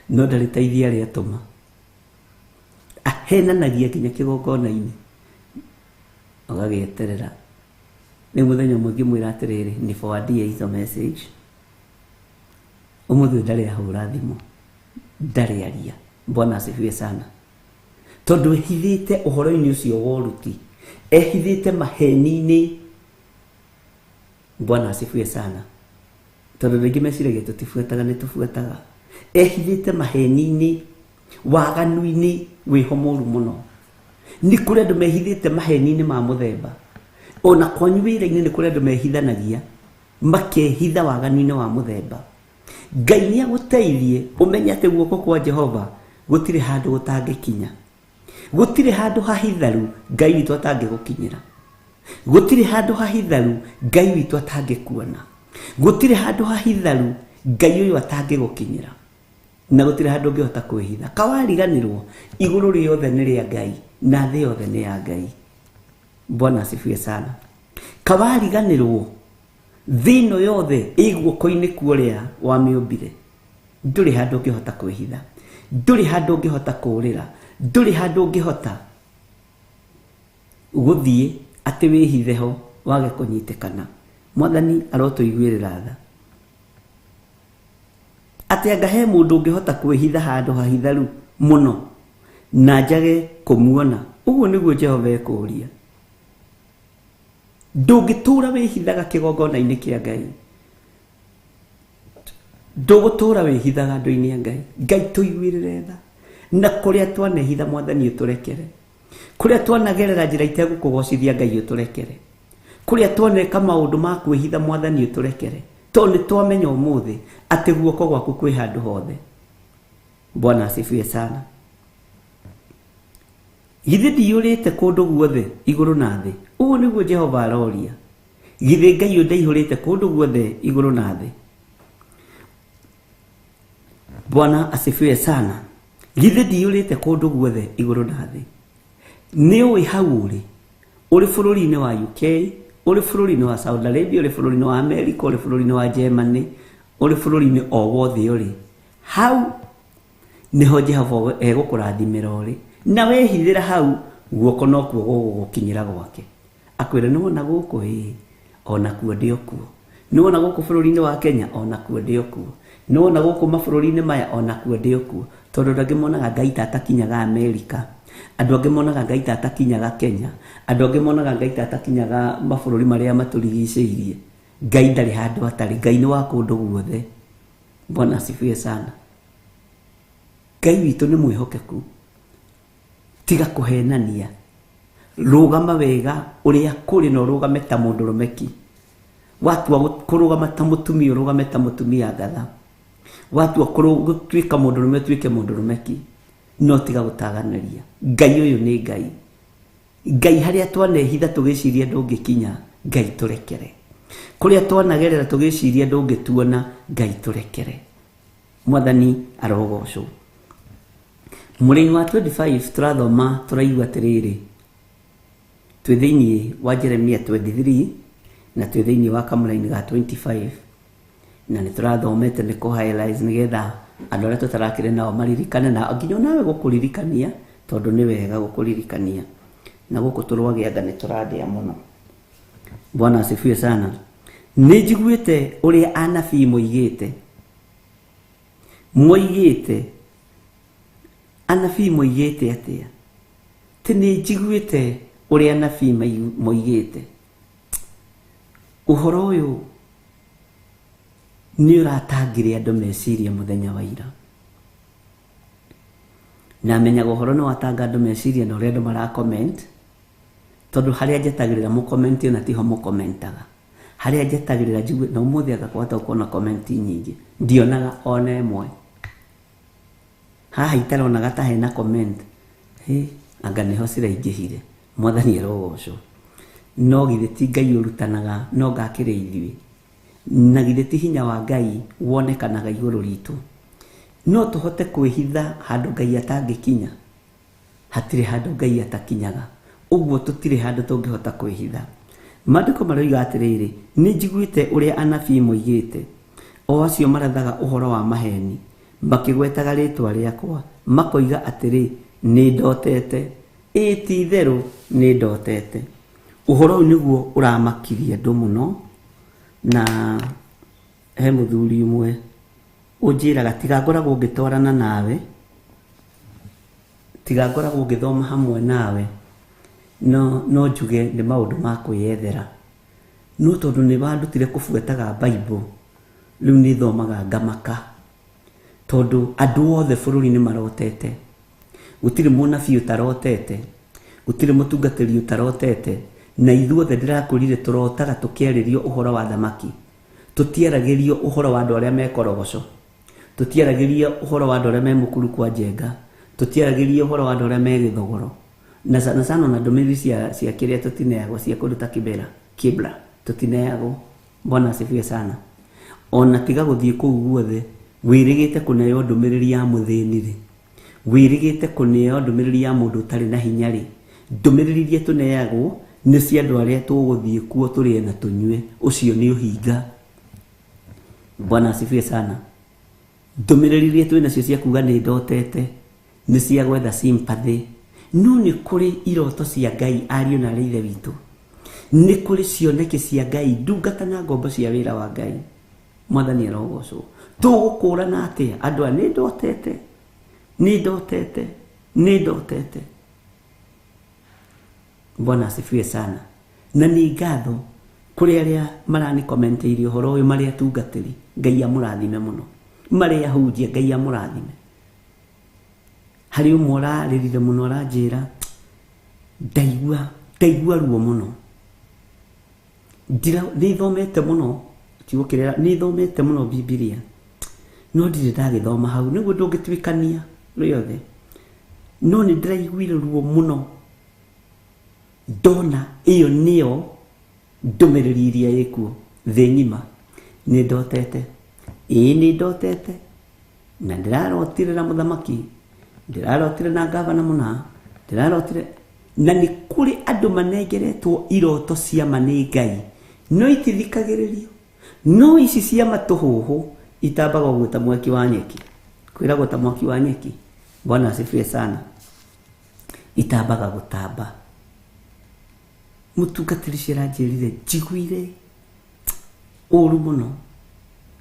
No ndarĩ tithe arĩa atũma. Ahenanagia nginya kĩgongona-inĩ. Ũgagĩeterera. Rĩu mũthenya ũmwe ngĩmwĩra atĩrĩrĩ, ni forwardie hizo message. Ũmũthĩ ndarĩ ahũra thimũ, ndarĩ aria. Bwana asifiwe sana. Tondũ ehithĩte ũhoro-inĩ ũcio wa ũruti, ehithĩte maheni-inĩ. Bwana asifiwe sana. Tondũ rĩngĩ meciragia tũtibuataga, nĩ tũbuataga. Ehithĩte maheni-inĩ, waganu-inĩ wĩho mũru mũno. Nĩ kũrĩ andũ mehithĩte maheni-inĩ ma mũthemba. Ona kwanyu wĩra-inĩ nĩ kũrĩ andũ mehithanagia, makehitha waganu-inĩ wa mũthemba. Ngai nĩ agũteithie ũmenye atĩ guoko kwa Jehova gũtirĩ handũ gũtangĩkinya. Gũtirĩ handũ hahitharu Ngai witũ atangĩgũkinyĩra. Gũtirĩ handũ hahitharu Ngai witũ atangĩkuona. Gũtirĩ handũ hahitharu Ngai ũyũ atangĩgũkinyĩra. Na gũtirĩ handũ ũngĩhota kwĩhitha. Kawariganĩrwo igũrũ rĩothe nĩ rĩa Ngai na thĩ yothe nĩ ya Ngai. Bwana asifiwe sana. Kawariganĩrwo thĩ ĩno yothe ĩ guoko-inĩ kwa ũrĩa wamĩũmbire. Ndũrĩ handũ ũngĩhota kwĩhitha, ndũrĩ handũ ũngĩhota kũũrĩra, ndũrĩ handũ ũngĩhota gũthiĩ atĩ wĩhithe ho wage kũnyitĩkana. Mwathani arotũiguĩrĩra tha. Atĩ anga he mũndũ ũngĩhota kwĩhitha handũ hahitharu mũno na njage kũmuona. Ũguo nĩguo Jehova ekũũria. Ndũngĩtũra wĩhithaga kĩgongona-inĩ kĩa Ngai. Ndũgũtũra wĩhithaga andũ-inĩ a Ngai. Ngai tũiguĩrĩre tha. Na kũrĩa twanehitha Mwathani ũtũrekere. Kũrĩa twanagerera njĩra itegũkũgocithia Ngai ũtũrekere. Kũrĩa twaneka maũndũ ma kwĩhitha Mwathani ũtũrekere. Tondũ nĩ twamenya ũmũthĩ atĩ guoko gwaku kwĩ handũ hothe. Bwana asifiwe sana. Githĩ ndiyũrĩte kũndũ guothe igũrũ na thĩ? Ũguo nĩguo Jehova aroria. Githĩ Ngai ũyũ ndaihũrĩte kũndũ guothe igũrũ na thĩ? Bwana asifiwe sana. Githĩ ndiyũrĩte kũndũ guothe igũrũ na thĩ? Nĩ ũĩ hau ũrĩ, ũrĩ bũrũri-inĩ wa UK, ũrĩ bũrũri-inĩ wa Saudi Arabia, ũrĩ bũrũri-inĩ wa America, ũrĩ bũrũri-inĩ wa Germany, ũrĩ bũrũri-inĩ o wothe ũrĩ. Hau nĩho Jehova egũkũrathimĩra ũrĩ. Na wehithĩra hau, guoko nokuo gũgũgũkinyĩra gwake. Akwĩra nĩ wona gũkũ ĩĩ, onakuo ndĩ o kuo. Nĩ wona gũkũ bũrũri-inĩ wa Kenya, onakuo ndĩ o kuo. Nĩ wona gũkũ mabũrũri-inĩ maya, onakuo ndĩ o kuo. Tondũ andũ angĩ monaga Ngai ta atakinyaga Amerika. Andũ angĩ monaga Ngai ta atakinyaga Kenya. Andũ angĩ monaga Ngai ta atakinyaga mabũrũri marĩa matũrigicĩirie. Ngai ndarĩ handũ atarĩ. Ngai nĩ wa kũndũ guothe. Bwana asifiwe sana. Ngai witũ nĩ mwĩhokeku. Tiga kũhenania. Rũgama wega ũrĩa kũrĩ na ũrũgame ta mũndũrũme ki. Watua kũrũgama ta mũtumia ũrũgame ta mũtumia ngatha. Watua gũtuĩka mũndũrũme ũtuĩke mũndũrũme ki. No tiga gũtaganĩria. Ngai ũyũ nĩ Ngai. Ngai harĩa twanehitha tũgĩciria ndũngĩkinya, Ngai tũrekere. Kũrĩa twanagerera tũgĩciria ndũngĩtuona, Ngai tũrekere. Mwathani arogocwo. Mũrĩmi wa 25 tũrathoma tũraigua atĩrĩrĩ, twĩ thĩinĩ wa Jeremia 23 na twĩ thĩinĩ wa kamũraini ga 25 na nĩ tũrathomete nĩ kũ highlights nĩgetha andũ arĩa tũtarakĩrĩ nao maririkane na nginya onawe gũkũririkania tondũ nĩ wega gũkũririkania. Na gũkũ tũrwagĩanga nĩ tũrandĩa mũno. Bwana asifiwe sana. Nĩ njiguĩte ũrĩa anabii moigĩte. Moigĩte anabii moigĩte atĩa? Ti nĩ njiguĩte ũrĩa anabii moigĩte. Ũhoro ũyũ nĩ ũratangire andũ meciria mũthenya wa ira. Na menyaga ũhoro nĩ watanga andũ meciria na ũrĩa andũ mara comment, tondũ harĩa njetagĩrĩra mũ comment ona tiho mũ commentaga. Harĩa njetagĩrĩra njigue na ũmũthĩ anga kwahota gũkorwo na comment nyingĩ, ndionaga ona ĩmwe. Haha itaronaga ta hena comment, hĩ, anga nĩho ciraingĩhire. Mwathani arogocwo. No githĩ ti Ngai ũrutanaga, no ngakĩrĩ ithuĩ. Na githĩ ti hinya wa Ngai wonekanaga igũrũ ritũ. No tũhote kwĩhitha handũ Ngai atangĩkinya. Hatirĩ handũ Ngai atakinyaga. Ũguo tũtirĩ handũ tũngĩhota kwĩhitha. Maandĩko maroiga atĩrĩrĩ, nĩ njiguĩte ũrĩa anabii moigĩte, o acio marathaga ũhoro wa maheni, makĩgwetaga rĩĩtwa rĩakwa, makoiga atĩrĩ, nĩ ndotete, ĩĩ ti itherũ nĩ ndotete. Ũhoro ũyũ nĩguo ũramakirie andũ mũno, na he mũthuri ũmwe ũnjĩraga tiga ngoragwo ngĩtwarana nawe, tiga ngoragwo ngĩthoma hamwe nawe, no njuge nĩ maũndũ ma kwĩyethera. No tondũ nĩ wandutire kũbuataga Bible, rĩu nĩ thomaga ngamaka. Tondũ andũ othe bũrũri-inĩ marotete. Gũtirĩ mũnabii ũtarotete, gũtirĩ mũtungatĩri ũtarotete, na ithuothe ndĩrakwĩrire tũrotaga tũkĩarĩrio ũhoro wa thamaki. Tũtiaragĩrio ũhoro wa andũ arĩa me korogoco. Tũtiaragĩrio ũhoro wa andũ arĩa me mũkuru kwa njenga. Tũtiaragĩrio ũhoro wa andũ arĩa me gĩthogoro. Na sana sana ona ndũmĩrĩri cia kĩrĩa tũtineagwo cia kũndũ ta Kibera, Kibra, tũtineagwo. Bwana asifiwe sana. Ona tiga gũthiĩ kũu guothe, wĩrĩgĩte kũneo ndũmĩrĩri ya mũthĩni rĩ, wĩrĩgĩte kũneo ndũmĩrĩri ya mũndũ ũtarĩ na hinya rĩ, ndũmĩrĩri iria tũneagwo nĩ cia andũ arĩa tũgũthiĩ kuo tũrĩe na tũnyue. Ũcio nĩ ũhinga. Bwana asifiwe sana. Ndũmĩrĩri iria twĩ nacio cia kuga nĩ ndotete nĩ cia gwetha sympathy. No nĩ kũrĩ iroto cia Ngai ariũ na arĩ ithe witũ. Nĩ kũrĩ cioneki cia Ngai ndungata na ngombo cia wĩra wa Ngai. Mwathani arogocwo. Tũgũkũrana atĩa? Andũ aya nĩ ndotete, nĩ ndotete, nĩ ndotete. Bwana asifiwe sana. Na nĩ ngatho kũrĩ arĩa marani commentĩirie ũhoro ũyũ marĩ atungatĩri. Ngai amũrathime mũno. Marĩ ahunjia Ngai amũrathime. Harĩ ũmwe ũrarĩrire mũno aranjĩra ndaigua ruo mũno. Nĩthomete mũno, tigũkĩrĩra, nĩthomete mũno Bibilia. No ndirĩ ndagĩthoma hau, nĩguo ndũngĩtuĩkania rĩothe. No nĩ ndĩraiguire ruo mũno ndona ĩyo nĩyo ndũmĩrĩri iria ĩkuo thĩ ng'ima. Nĩ ndotete, ĩĩ nĩ ndotete, na ndĩrarotire na mũthamaki, ndĩrarotire na ngavana mũna, ndĩrarotire na nĩ kũrĩ andũ manengeretwo iroto cia ma nĩ Ngai, no itithikagĩrĩrio. No ici cia matũhũhũ itambaga ũguo ta mwaki wa nyeki. Kwĩragwo ta mwaki wa nyeki. Bwana asifiwe sana. Itambaga gũtamba. Mũtungatĩri ũcio aranjĩrire njiguire ũru mũno,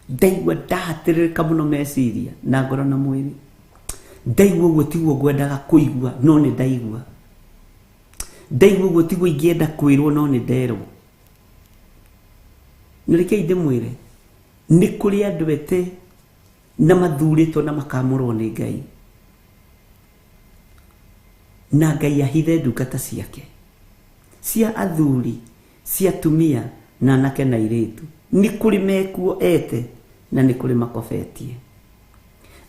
ndaigua ndahatĩrĩrĩka mũno meciria na ngoro na mwĩrĩ. Ndaigua ũguo tiguo ngwendaga kũigua, no nĩ ndaigua. Ndaigua ũguo tiguo ingĩenda kwĩrwo, no nĩ nderwo. Na rekei ndĩmwĩre, nĩ kũrĩ andũ ete na mathurĩtwo na makamũrwo nĩ Ngai, na Ngai ahithe ndungata ciake cia athuri, cia atumia na anake na airĩtu. Nĩ kũrĩ mekuo ete na nĩ kũrĩ makobetie.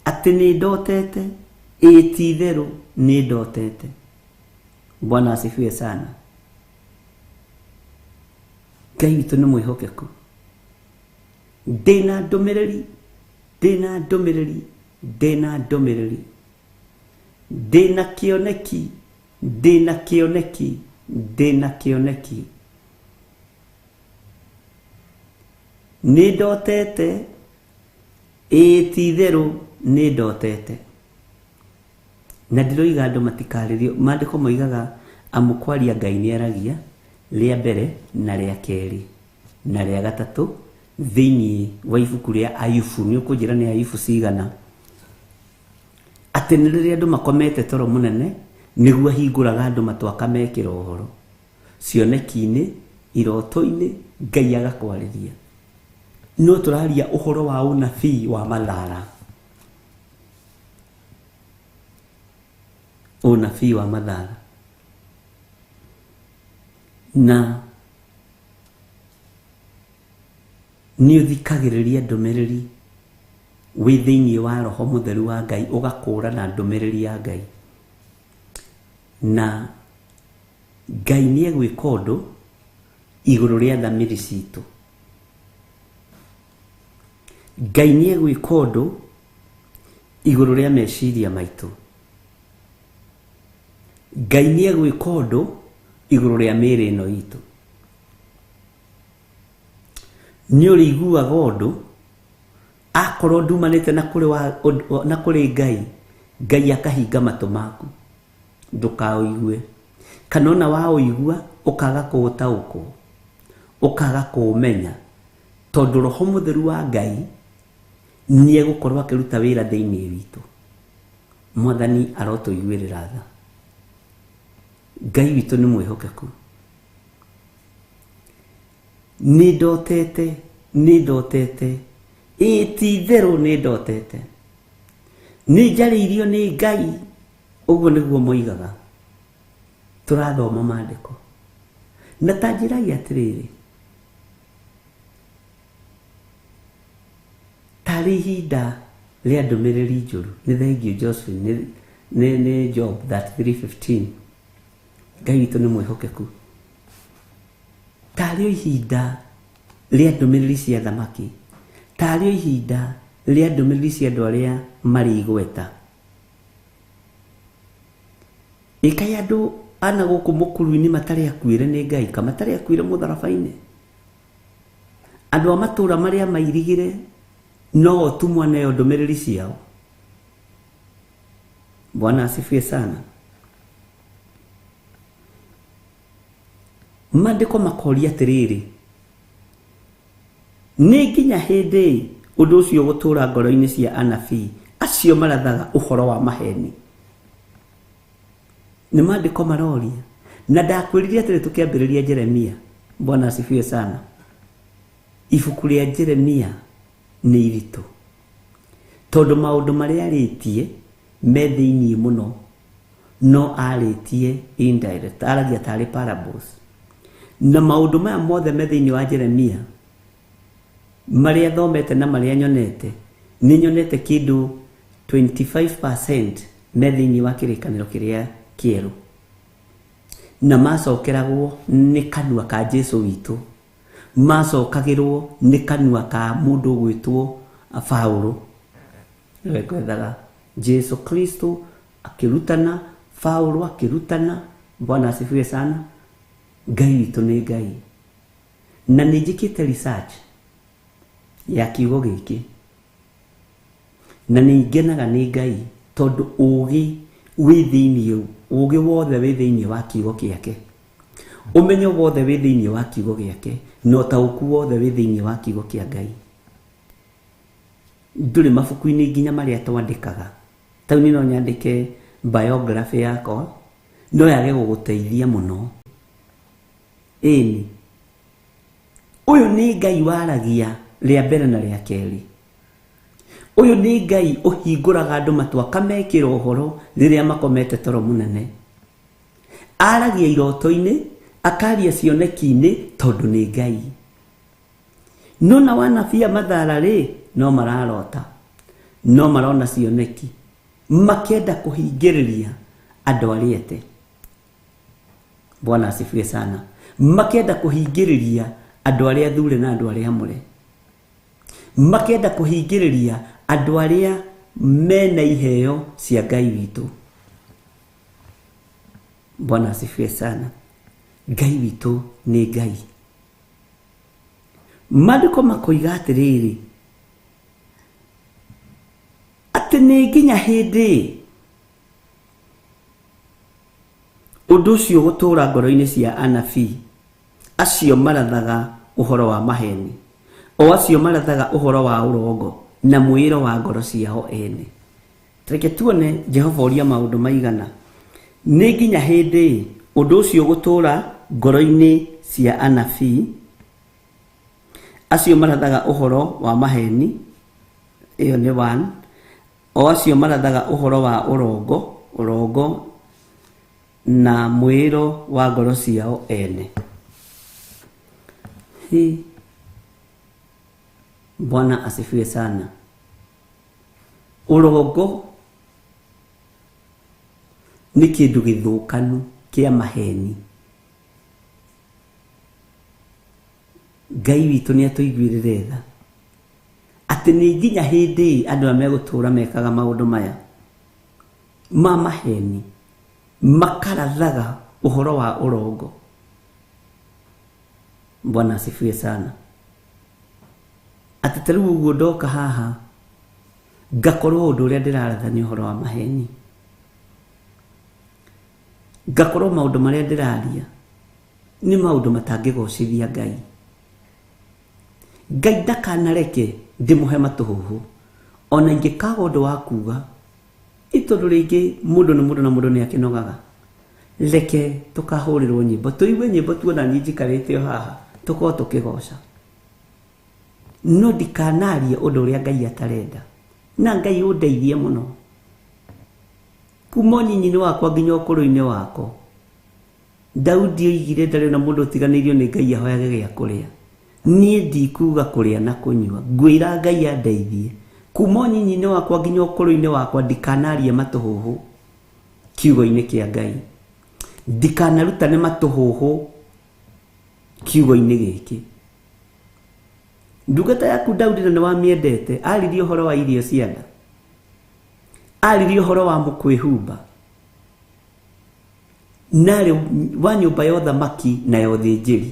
Atĩ nĩ ndotete, ĩĩ ti itherũ nĩ ndotete. Bwana asifiwe sana. Ngai witũ nĩ mwĩhokeku. Ndĩna ndũmĩrĩri, ndĩna ndũmĩrĩri, ndĩna ndũmĩrĩri. Ndĩna kĩoneki, ndĩna kĩoneki, ndĩna kĩoneki. Nĩ ndotete, ĩĩ ti itherũ nĩ ndotete. Na ndĩroiga andũ matikarĩrio. Maandĩko moigaga amu kwaria Ngai nĩ aragia rĩa mbere na rĩa kerĩ na rĩa gatatũ thĩinĩ wa ibuku rĩa Ayubu. Nĩ ũkũnjĩra nĩ Ayubu cigana? Atĩ nĩ rĩrĩa andũ makomete toro mũnene nĩguo ahingũraga andũ matũ akamekĩra ũhoro cioneki-inĩ, iroto-inĩ, Ngai agakwarĩria. No tũraria ũhoro wa ũnabii wa mathara. Ũnabii wa mathara. Na nĩ ũthikagĩrĩria ndũmĩrĩri wĩ thĩinĩ wa Roho Mũtheru wa Ngai, ũgakũũrana ndũmĩrĩri ya Ngai. Na Ngai nĩ egwĩka ũndũ igũrũ rĩa thamiri citũ. Ngai nĩ egwĩka ũndũ igũrũ rĩa meciria maitũ. Ngai nĩ egwĩka ũndũ igũrũ rĩa mĩĩrĩ ĩno itũ. Nĩ ũrĩiguaga ũndũ akorwo ndumanĩte na kũrĩ wa, na kũrĩ Ngai, Ngai akahinga matũ maku ndũkaũigue, kana ona waũigua ũkaga kũũtaũkwo, ũkaga kũũmenya, tondũ Roho Mũtheru wa Ngai nĩ egũkorwo akĩruta wĩra thĩinĩ witũ. Mwathani arotũiguĩrĩra tha. Ngai witũ nĩ mwĩhokeku. Nĩ ndotete, nĩ ndotete, ĩĩ ti itherũ nĩ ndotete. Nĩ njarĩirio nĩ Ngai, ũguo nĩguo moigaga. Tũrathoma maandĩko. Na ta njĩrai atĩrĩrĩ, tarĩ ihinda rĩa ndũmĩrĩri njũru. Nĩ thengiũ Josephine, nĩ Job 33:15. Ngai witũ nĩ mwĩhokeku. Tarĩ o ihinda rĩa ndũmĩrĩri cia thamaki, tarĩ o ihinda rĩa ndũmĩrĩri cia andũ arĩa marĩ igweta. Ĩkai andũ ana gũkũ mũkuru-inĩ matarĩ akuĩre nĩ Ngai, ka matarĩ akuĩre mũtharaba-inĩ. Andũ a matũũra marĩa mairigĩre no o tu mwaneo ndũmĩrĩri ciao. Bwana asifiwe sana. Maandĩko makoria atĩrĩrĩ, nĩ nginya hĩndĩ ũndũ ũcio gũtũũra ngoro-inĩ cia anabii acio marathaga ũhoro wa maheni? Nĩ maandĩko maroria. Na ndakwĩrire atĩrĩ tũkĩambĩrĩria Jeremia. Bwana asifiwe sana. Ibuku rĩa Jeremia nĩ iritũ. Tondũ maũndũ marĩa arĩtie me thĩiniĩ mũno, no arĩtie indirect, aragia tarĩ parables. Na maũndũ maya mothe me thĩiniĩ wa Jeremia, marĩa thomete na marĩa nyonete, nĩ nyonete kĩndũ 25% me thĩiniĩ wa kĩrĩkanĩro kĩrĩa kĩerũ. Na macokeragwo nĩ kanua ka Jesu witũ, macokagĩrwo nĩ kanua ka mũndũ ũgwĩtwo Paulo. Nĩwe ngwethaga. Jesu Kristo akĩrutana, Paulo akĩrutana. Bwana asifiwe sana. Ngai witũ nĩ Ngai. Na nĩ njĩkĩte research ya kiugo gĩkĩ, na nĩ ngenaga nĩ Ngai tondũ ũgĩ wĩ thĩiniĩ, ũgĩ wothe wĩ thĩiniĩ wa kiugo gĩake, ũmenyo wothe wĩ thĩiniĩ wa kiugo gĩake, na ũtaũku wothe wĩ thĩiniĩ wa kiugo kĩa Ngai. Ndũrĩ mabuku-inĩ nginya marĩa twandĩkaga. Tau niĩ no nyandĩke biography yakwa, no yage gũgũteithia mũno. Ĩni, ũyũ nĩ Ngai waragia rĩa mbere na rĩa kerĩ. Ũyũ nĩ Ngai ũhingũraga andũ matũ akamekĩra ũhoro rĩrĩa makomete toro mũnene. Aragia iroto-inĩ, akaria cioneki-inĩ, tondũ nĩ Ngai. No na wanabii a mathara rĩ, no mararota, no marona cioneki, makenda kũhingĩrĩria andũ arĩa ete. Bwana asifiwe sana. Makenda kũhingĩrĩria andũ arĩa athure na andũ arĩa amũre. Makenda kũhingĩrĩria andũ arĩa mena iheo cia Ngai witũ. Bwana asifiwe sana. Ngai witũ nĩ Ngai. Maandĩko makoiga atĩrĩrĩ, atĩ nĩ nginya hĩndĩ ũndũ ũcio gũtũũra ngoro-inĩ cia anabii acio marathaga ũhoro wa maheni, o acio marathaga ũhoro wa ũrongo na mwĩĩro wa ngoro ciao ene. Reke tuone Jehova ũria maũndũ maigana. Nĩ nginya hĩndĩ ũndũ ũcio gũtũũra ngoro-inĩ cia anabii acio marathaga ũhoro wa maheni, ĩyo nĩ one, o acio marathaga ũhoro wa ũrongo, ũrongo na mwĩĩro wa ngoro ciao ene. Hi. Bwana asifiwe sana. Ũrongo nĩ kĩndũ gĩthũkanu kĩa maheni. Ngai witũ nĩ atũiguĩrĩre tha atĩ nĩ nginya hĩndĩ andũ arĩa megũtũũra mekaga maũndũ maya ma maheni, makarathaga ũhoro wa ũrongo. Bwana asifiwe sana. Atĩ ta rĩu ũguo ndoka haha ngakorwo ũndũ ũrĩa ndĩraratha nĩ ũhoro wa maheni, ngakorwo maũndũ marĩa ndĩraria nĩ maũndũ matangĩgocithia Ngai. Ngai ndakanareke ndĩmũhe matũhũhũ, ona ingĩkaga ũndũ wa kuga, tondũ rĩngĩ mũndũ nĩ mũndũ na mũndũ nĩ akĩnogaga. Reke tũkahũrĩrwo nyĩmbo, tũigue nyĩmbo tuona niĩ njikarĩte o haha, tũkorwo tũkĩgoca. No ndikanarie ũndũ ũrĩa Ngai atarenda, na Ngai ũndeithie mũno. Kuma ũnyinyi-inĩ wakwa nginya ũkũrũ-inĩ wakwa, Daudi oigire ndarĩ na mũndũ ũtiganĩirio nĩ Ngai ahoyage gĩa kũrĩa. Niĩ ndikuga kũrĩa na kũnyua, ngwĩra Ngai andeithie. Kuma ũnyinyi-inĩ wakwa nginya ũkũrũ-inĩ wakwa ndikanarie matũhũhũ kiugo-inĩ kĩa Ngai. Ndikanarutane matũhũhũ kiugo-inĩ gĩkĩ. Ndungata yaku Daudi na nĩwamĩendete, aririe ũhoro wa irio cia nda, aririe ũhoro wa mũkwĩhumba, narĩ wa nyũmba ya ũthamaki na ya ũthĩnjĩri.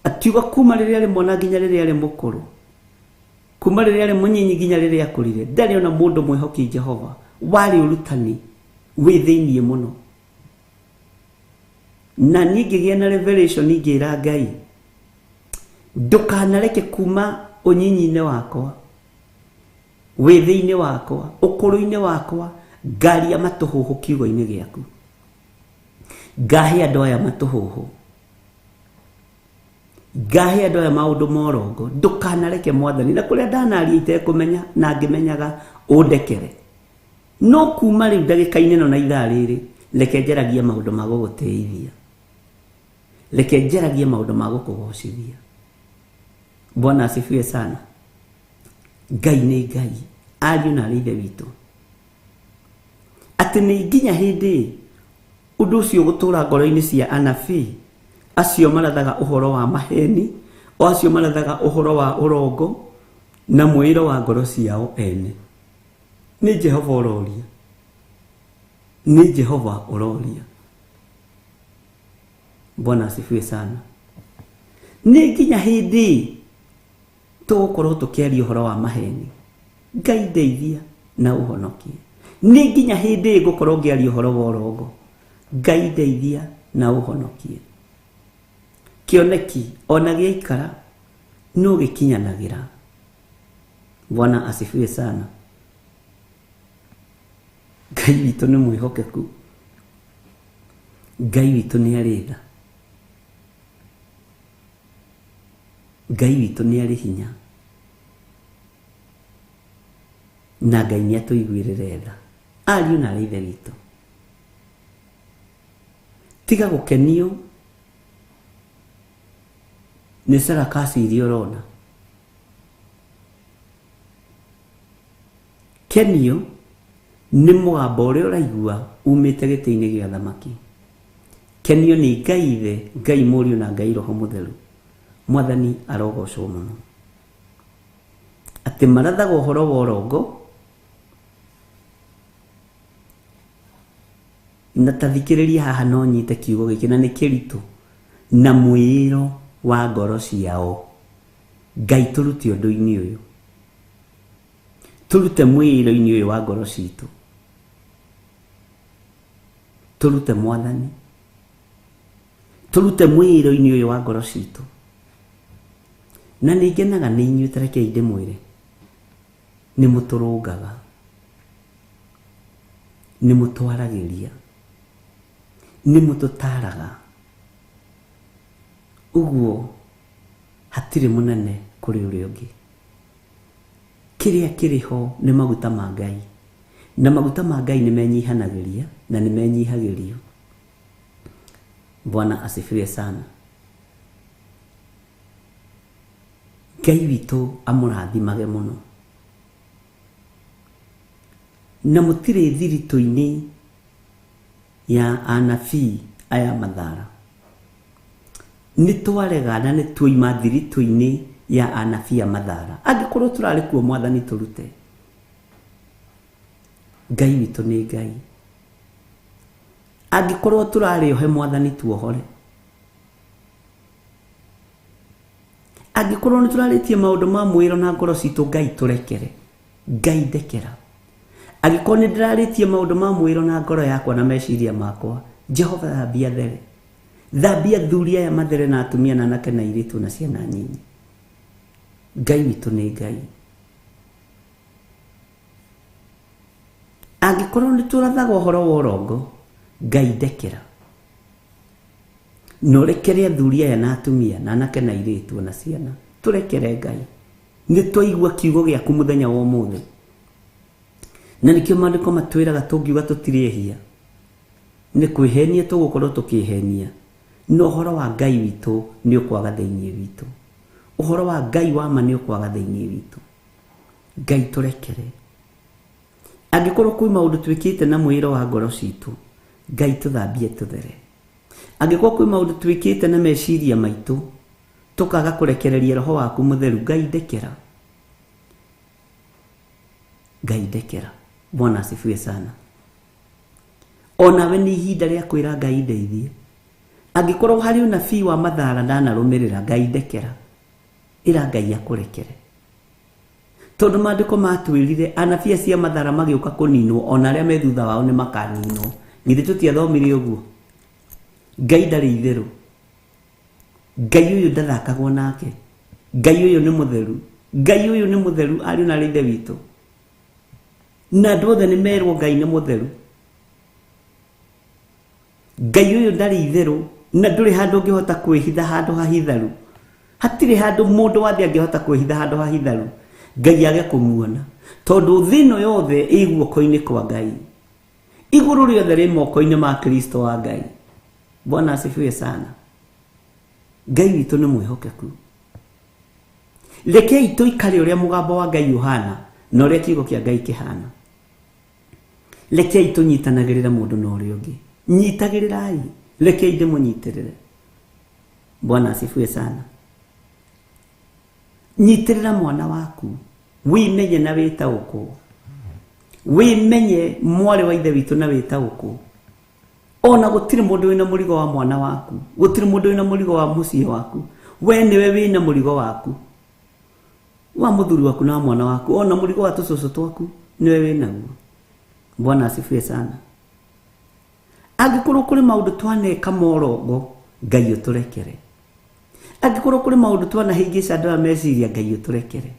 Akiuga kuma rĩrĩa arĩ mwana nginya rĩrĩa arĩ mũkũrũ, kuma rĩrĩa arĩ mũnyinyi nginya rĩrĩa akũrire, ndarĩ ona mũndũ mwĩhoki Jehova warĩ ũrutani wĩ thĩiniĩ mũno. Na niĩ ngĩgĩa na revelation ngĩra Ngai, ndũkanareke kuma ũnyinyi-inĩ wakwa, wĩthĩ-inĩ wakwa, ũkũrũ-inĩ wakwa, ngaria matũhũhũ kiugo-inĩ gĩaku. Ngahe andũ aya matũhũhũ. Ngahe andũ aya maũndũ ma ũrongo. Ndũkanareke mwathani na kũrĩa ndanaria itekũmenya na ngĩmenyaga ũndekere. No kuma rĩu ndagĩka-inĩ ĩno na ithaa rĩrĩ, reke njaragie maũndũ ma gũgũtĩithia. Reke njaragie maũndũ ma gũkũgocithia. Bwana asifiwe sana. Ngai nĩ Ngai, ariũ na arĩ Ithe witũ. Atĩ nĩ nginya hĩndĩ ũndũ ũcio gũtũra ngoro-inĩ cia anabii acio marathaga ũhoro wa maheni, o acio marathaga ũhoro wa ũrongo na mwĩĩro wa ngoro ciao ene. Nĩ Jehova ũroria. Nĩ Jehova ũroria. Bwana asifiwe sana. Nĩ nginya hĩndĩ tũgũkorwo tũkĩaria ũhoro wa maheni. Ngai ndeithia na ũhonokie. Nĩ nginya hĩndĩ ngũkorwo ngĩaria ũhoro wa ũrongo. Ngai ndeithia na ũhonokie. Kĩoneki ona gĩaikara no gĩkinyanagĩra. Bwana asifiwe sana. Ngai witũ nĩ mwĩhokeku. Ngai witũ nĩ arĩ tha. Ngai witũ nĩ arĩ hinya. Na Ngai nĩ atũiguĩrĩre tha. Ariũ na arĩ Ithe witũ. Tiga gũkenio nĩ sarakasi iria ũrona. Kenio nĩ mũgambo ũrĩa ũraigua umĩte gĩtĩ-inĩ gĩa thamaki. Kenio nĩ Ngai Ithe, Ngai Mũriũ na Ngai Roho Mũtheru. Mwathani arogocwo mũno. Atĩ marathaga ũhoro wa ũrongo na tathikĩrĩria haha no nyite kiugo gĩkĩ na nĩ kĩritũ, na mwĩĩro wa ngoro ciao. Ngai tũrute ũndũ-inĩ ũyũ, tũrute mwĩĩro-inĩ ũyũ wa ngoro citũ, tũrute mwathani, tũrute mwĩĩro-inĩ ũyũ wa ngoro citũ. Na nĩ ngenaga nĩ inyuĩ, ta rekei ndĩmwĩre, nĩ mũtũrũngaga, nĩ mũtwaragĩria, nĩ mũtũtaraga. Ũguo hatirĩ mũnene kũrĩ ũrĩa ũngĩ. Kĩrĩa kĩrĩ ho nĩ maguta ma Ngai, na maguta ma Ngai nĩ menyihanagĩria na nĩ menyihagĩrio. Bwana asifiwe sana. Ngai witũ amũrathimage mũno. Na mũtirĩ thiritũ-inĩ ya anabii aya mathara. Nĩ twarega na nĩ tuoima thiritũ-inĩ ya anabii a mathara. Angĩkorwo tũrarĩ kuo mwathani tũrute. Ngai witũ nĩ Ngai. Angĩkorwo tũrarĩ ohe mwathani tuohore. Angĩkorwo nĩ tũrarĩtie maũndũ ma mwĩro na ngoro citũ, Ngai tũrekere. Ngai ndekera. Angĩkorwo nĩ ndĩrarĩtie maũndũ ma mwĩro na ngoro yakwa na meciria makwa, Jehova thambia there. Thambia athuri aya mathere na atumia na anake na airĩtu na ciana nyinyi. Ngai witũ nĩ Ngai. Angĩkorwo nĩ tũrathaga ũhoro wa ũrongo, Ngai ndekera. Na ũrekere athuri aya na atumia na anake na airĩtu na ciana. Tũrekere Ngai. Nĩ twaigua kiugo gĩaku mũthenya wa ũmũthĩ. Na nĩkĩo maandĩko matwĩraga tũngiuga tũtirĩ ehia, nĩ kwĩhenia tũgũkorwo tũkĩhenia, na ũhoro wa Ngai witũ nĩ ũkwaga thĩinĩ witũ. Ũhoro wa Ngai wa ma nĩ ũkwaga thĩinĩ witũ. Ngai tũrekere. Angĩkorwo kwĩ maũndũ twĩkĩte na mwĩĩro wa ngoro citũ, Ngai tũthambie tũthere. Angĩkorwo kwĩ maũndũ twĩkĩte na meciria maitũ, tũkaga kũrekereria roho waku mũtheru, Ngai ndekera. Ngai ndekera. Bwana asifiwe sana. Onawe nĩ ihinda rĩa kwĩra Ngai ndeithie. Angĩkorwo harĩ ũnabii wa mathara ndanarũmĩrĩra, Ngai ndekera. Ĩra Ngai akũrekere. Tondũ maandĩko matwĩrire anabii acio a mathara magĩũka kũninwo, ona arĩa me thutha wao nĩ makaninwo. Githĩ tũtiathomire ũguo? Ngai ndarĩ itherũ. Ngai ũyũ ndathakagwo nake. Ngai ũyũ nĩ mũtheru. Ngai ũyũ nĩ mũtheru, ariũ na arĩ Ithe witũ. Na andũ othe nĩ merwo Ngai nĩ mũtheru. Ngai ũyũ ndarĩ itherũ, na ndũrĩ handũ ũngĩhota kwĩhitha handũ hahitharu. Hatirĩ handũ mũndũ wa thĩ angĩhota kwĩhitha handũ hahitharu Ngai age kũmuona, tondũ thĩ ĩno yothe ĩ guoko-inĩ kwa Ngai. Igũrũ rĩothe rĩ moko-inĩ ma Kristo wa Ngai. Bwana asifiwe sana. Ngai witũ nĩ mwĩhokeku. Rekei tũikare ũrĩa mũgambo wa Ngai ũhana na ũrĩa kiugo kĩa Ngai kĩhana. Rekei tũnyitanagĩrĩre mũndũ na ũrĩa ũngĩ. Nyitagĩrĩrai, rekei ndĩmũnyitĩrĩre. Bwana asifiwe sana. Nyitĩrĩra mwana waku, wĩmenye na wĩtaũkwo. Wĩmenye mwarĩ wa ithe witũ na wĩtaũkwo. Ona gũtirĩ mũndũ wĩna mũrigo wa mwana waku, gũtirĩ mũndũ wĩna mũrigo wa mũciĩ waku. We nĩwe wĩna mũrigo waku, wa mũthuri waku na wa mwana waku, ona mũrigo wa tũcũcũ twaku nĩwe wĩnaguo. Bwana asifiwe sana. Angĩkorwo kũrĩ maũndũ twaneka morongo, Ngai ũtũrekere. Angĩkorwo kũrĩ maũndũ twanahĩngĩca andũ aya meciria, Ngai ũtũrekere.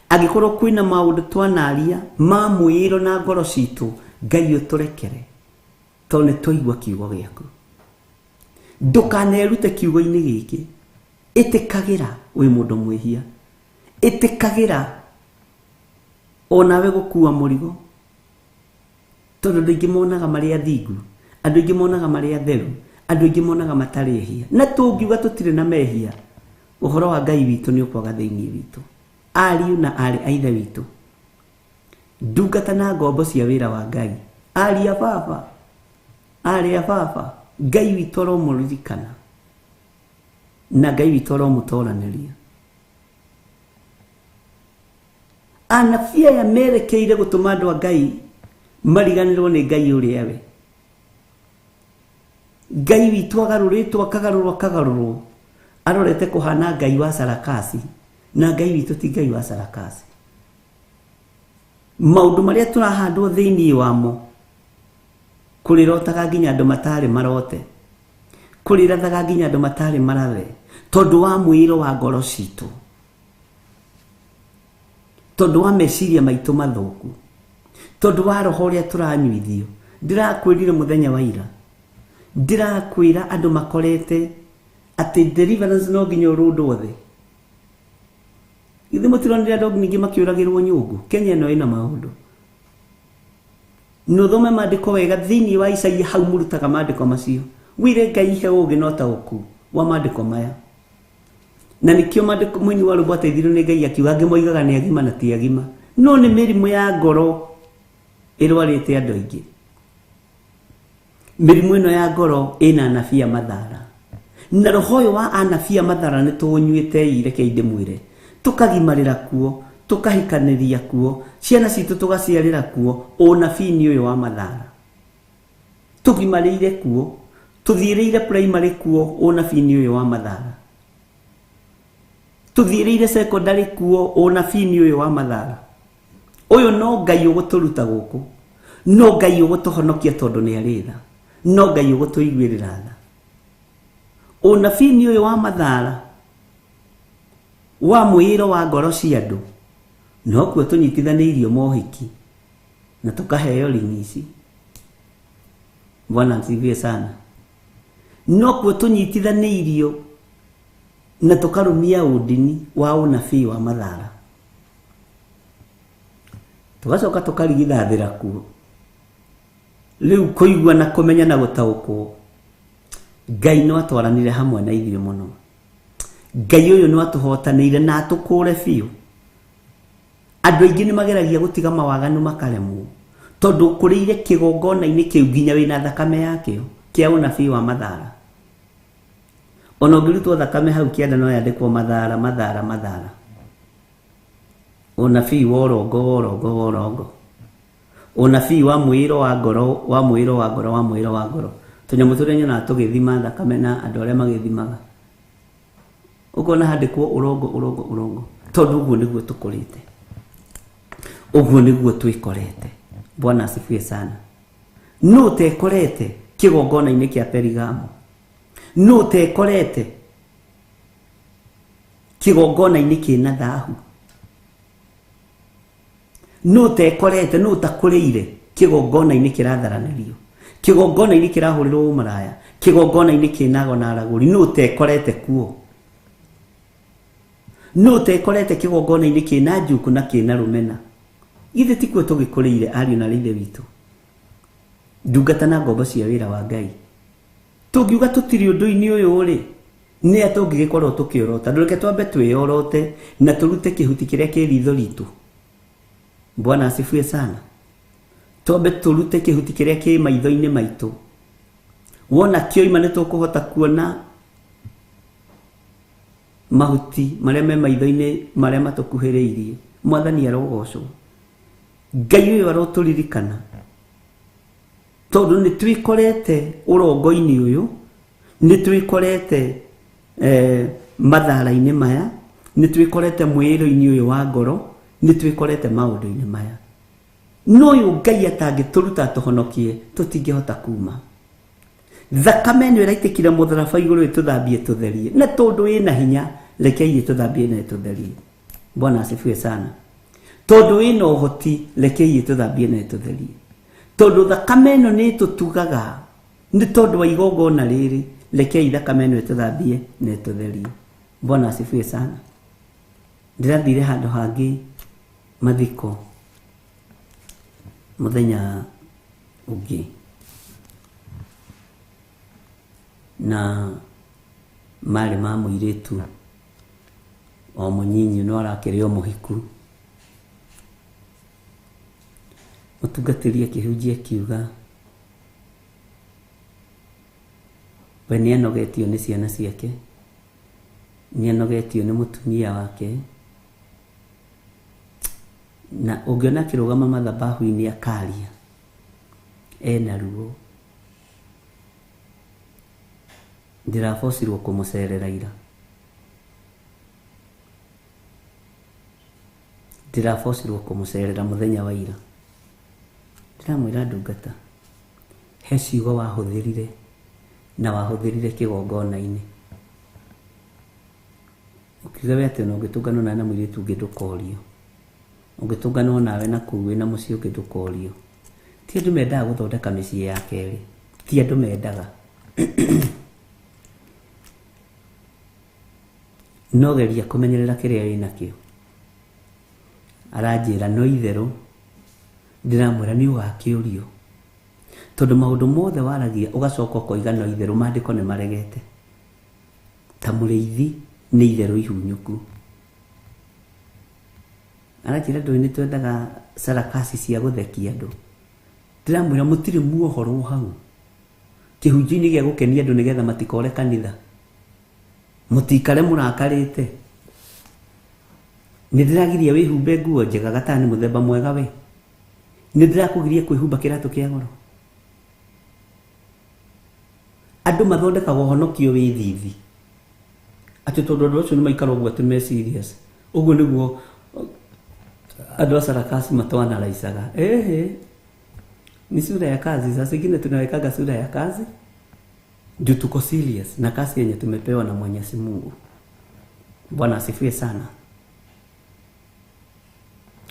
Angĩkorwo kwĩna maũndũ twanaria ma mwĩĩro na ngoro citũ, Ngai ũtũrekere, tondũ nĩ twaigua kiugo gĩaku. Ndũkanerute kiugo-inĩ gĩkĩ. Ĩtĩkagĩra wĩ mũndũ mwĩhia, ĩtĩkagĩra onawe gũkua mũrigo, tondũ andũ aingĩ monaga marĩ athingu, andũ aingĩ monaga marĩ atheru, andũ aingĩ monaga matarĩ ehia. Na tũngiuga tũtirĩ na mehia, ũhoro wa Ngai witũ nĩ ũkwaga thĩinĩ witũ. Ariũ na aarĩ a Ithe witũ, ndungata na ngombo cia wĩra wa Ngai, ariũ a baba, aarĩ a baba, Ngai witũ aromũririkana na Ngai witũ aromũtoranĩria. Anabii aya merekeire gũtũma andũ a Ngai mariganĩrwo nĩ Ngai ũrĩa we. Ngai witũ agarũrĩtwo, akagarũrwo, akagarũrwo, arorete kũhana Ngai wa sarakasi, na Ngai witũ ti Ngai wa sarakasi. Maũndũ marĩa tũrahandwo thĩinĩ wamo, kũrĩrotaga nginya andũ matarĩ marote, kũrĩrathaga nginya andũ matarĩ marathe, tondũ wa mwĩĩro wa ngoro citũ, tondũ wa meciria maitũ mathũku, tondũ wa roho ũrĩa tũranyuithio. Ndĩrakwĩrire mũthenya wa ira, ndĩrakwĩra andũ makorete atĩ deliverance no nginya ũrũndwo thĩ. Githĩ mũtironire andũ ningĩ makĩũragĩrwo nyũngũ? Kenya ĩno ĩna maũndũ. Na ũthome maandĩko wega thĩinĩ wa Isaia, hau mũrutaga maandĩko macio. Wĩre Ngai ihe ũũgĩ na ũtaũku wa maandĩko maya. Na nĩkĩo maandĩko mũini wa rwĩmbo ateithirio nĩ Ngai akiuga angĩ moigaga nĩ agima na ti agima. No nĩ mĩrimũ ya ngoro ĩrwarĩte andũ aingĩ. Mĩrimũ ĩno ya ngoro ĩna anabii a mathara. Na roho ũyũ wa anabii a mathara nĩ tũũnyuĩte ĩ, rekei ndĩmwĩre. Tũkagimarĩra kuo, tũkahikanĩria kuo, ciana citũ tũgaciarĩra kuo, ũnabii-inĩ ũyũ wa mathara. Tũgimarĩire kuo, tũthiĩrĩire primary kuo, ũnabii-inĩ ũyũ wa mathara. Tũthiĩrĩire secondary kuo, ũnabii-inĩ ũyũ wa mathara. Ũyũ no Ngai ũgũtũruta gũkũ, no Ngai ũgũtũhonokia tondũ nĩ arĩ tha, no Ngai ũgũtũiguĩrĩra tha. Ũnabii-inĩ ũyũ wa mathara, wa mwĩĩro wa ngoro cia andũ, nokuo tũnyitithanĩirio mohiki na tũkaheo ringi ici. Bwana asifiwe sana. Nokuo tũnyitithanĩirio na tũkarũmia ũndini wa ũnabii wa mathara. Tũgacoka tũkarigithathĩra kuo. Rĩu kũigua na kũmenya na gũtaũkwo, Ngai no atwaranire hamwe na ithuĩ mũno. Ngai ũyũ no atũhotanĩire na atũkũre biũ. Andũ aingĩ nĩ mageragia gũtiga mawaganu makaremwo, tondũ ũkũrĩire kĩgongona-inĩ kĩu nginya wĩna thakame yakĩo kĩa ũnabii wa mathara. Ona ũngĩrutwo thakame hau kĩanda no yandĩkwo mathara, mathara, mathara. Ũnabii wa ũrongo, wa ũrongo, wa ũrongo. Ũnabii wa mwĩĩro wa ngoro, wa mwĩĩro wa ngoro, wa mwĩĩro wa ngoro. Tũnyamũ tũrĩa nyonaga tũgĩthima thakame na andũ arĩa magĩthimaga. Ũkona handĩkwo ũrongo, ũrongo, ũrongo. Tondũ ũguo nĩguo tũkũrĩte. Ũguo nĩguo twĩkorete. Bwana asifiwe sana. Nũ ũtekorete kĩgongona-inĩ kĩa Perigamo? Nũ ũtekorete kĩgongona-inĩ kĩna thahu? Nũ ũtekorete, nũ ũtakũrĩire kĩgongona-inĩ kĩratharanĩrio, kĩgongona-inĩ kĩrahũrĩrwo ũmaraya, kĩgongona-inĩ kĩna ago na aragũri? Nũ ũtekorete kuo? No ũtekorete kĩgongona-inĩ kĩna njuku na kĩna rũmena. Githĩ tikuo tũgĩkũrĩire ariũ na ithe witũ, ndungata na ngombo cia wĩra wa Ngai. Tũngiuga tũtirĩ ũndũ-inĩ ũyũ rĩ, nĩ a tũngĩgĩkorwo tũkĩorota. Ndũreke twambe twĩyorote na tũrute kĩhuti kĩrĩa kĩ ritho ritũ. Bwana asifiwe sana. Twambe tũrute kĩhuti kĩrĩa kĩ maitho-inĩ maitũ. Wona kĩoima nĩ tũkũhota kuona mahuti marĩa me maitho-inĩ marĩa matũkuhĩrĩirie. Mwathani arogocwo. Ngai ũyũ arotũririkana, tondũ nĩ twĩkorete ũrongo-inĩ ũyũ, nĩ twĩkorete mathara-inĩ maya, nĩ twĩkorete mwĩrĩ-inĩ ũyũ wa ngoro, nĩ twĩkorete maũndũ-inĩ maya. No ũyũ Ngai atangĩtũruta atũhonokie, tũtingĩhota kuma. Thakame ĩno ĩraitĩkire mũtharaba igũrũ ĩtũthambie tũtherie, na tondũ ĩna hinya, rekei ĩtũthambie na ĩtũtherie. Bwana asifiwe sana. Tondũ ĩna ũhoti, rekei ĩtũthambie na ĩtũtherie. Tondũ thakame ĩno nĩ ĩtũtugaga, nĩ tondũ wa igongona rĩrĩ, rekei thakame ĩno ĩtũthambie na ĩtũtherie. Bwana asifiwe sana. Ndĩrathire handũ hangĩ mathiko mũthenya ũngĩ, na marĩ ma mũirĩtu o mũnyinyi no arakĩrĩ o mũhiku. Mũtungatĩri akĩhunjia akiuga we nĩ anogetio nĩ ciana ciake, nĩ anogetio nĩ mũtumia wake, na ũngĩona akĩrũgama mathabahu-inĩ akaria ena ruo. Ndĩrabocirwo kũmũcerera ira, ndĩrabocirwo kũmũcerera mũthenya wa ira. Ndĩramwĩra ndungata, he ciugo wahũthĩrire na wahũthĩrire kĩgongona-inĩ. Ũkiuga we atĩ ona ũngĩtũnganwo nawe na mũirĩtu ũngĩ ndũkorio, ũngĩtũnganwo nawe na kũu wĩna mũciĩ ũngĩ ndũkorio. Ti andũ mendaga gũthondeka mĩciĩ ya kerĩ, ti andũ mendaga. No geria kũmenyerera kĩrĩa wĩnakĩo. Aranjĩra no itherũ, ndĩramwĩra nĩ ũgakĩũrio, tondũ maũndũ mothe waragia ũgacoka ũkoiga no itherũ, maandĩko nĩ maregete. Ta mũrĩithi nĩ itherũ ihunyũku. Aranjĩra ndũĩ nĩ twendaga sarakasi cia gũthekia andũ. Ndĩramwĩra mũtirĩ muohorwo hau kĩhunjio-inĩ gĩa gũkenia andũ nĩgetha matikore kanitha, mũtikare mũrakarĩte. Nĩ ndĩragiria wĩhumbe nguo njega, gatani mũthemba mwega we. Nĩ ndĩrakũgiria kwĩhumba kĩratũ kĩa goro. Andũ mathondekaga ũhonokio wĩ thithi, atĩ tondũ andũ acio nĩ maikara ũguo atĩ me serious. Ũguo nĩguo andũ a sarakasi matwanaraicaga. Ehe, ni sura ya kazi. Sasa ingine tunawekaga sura ya kazi juu tuko serious na kazi yenye tumepewa na Mwenyezi Mungu. Bwana asifiwe sana.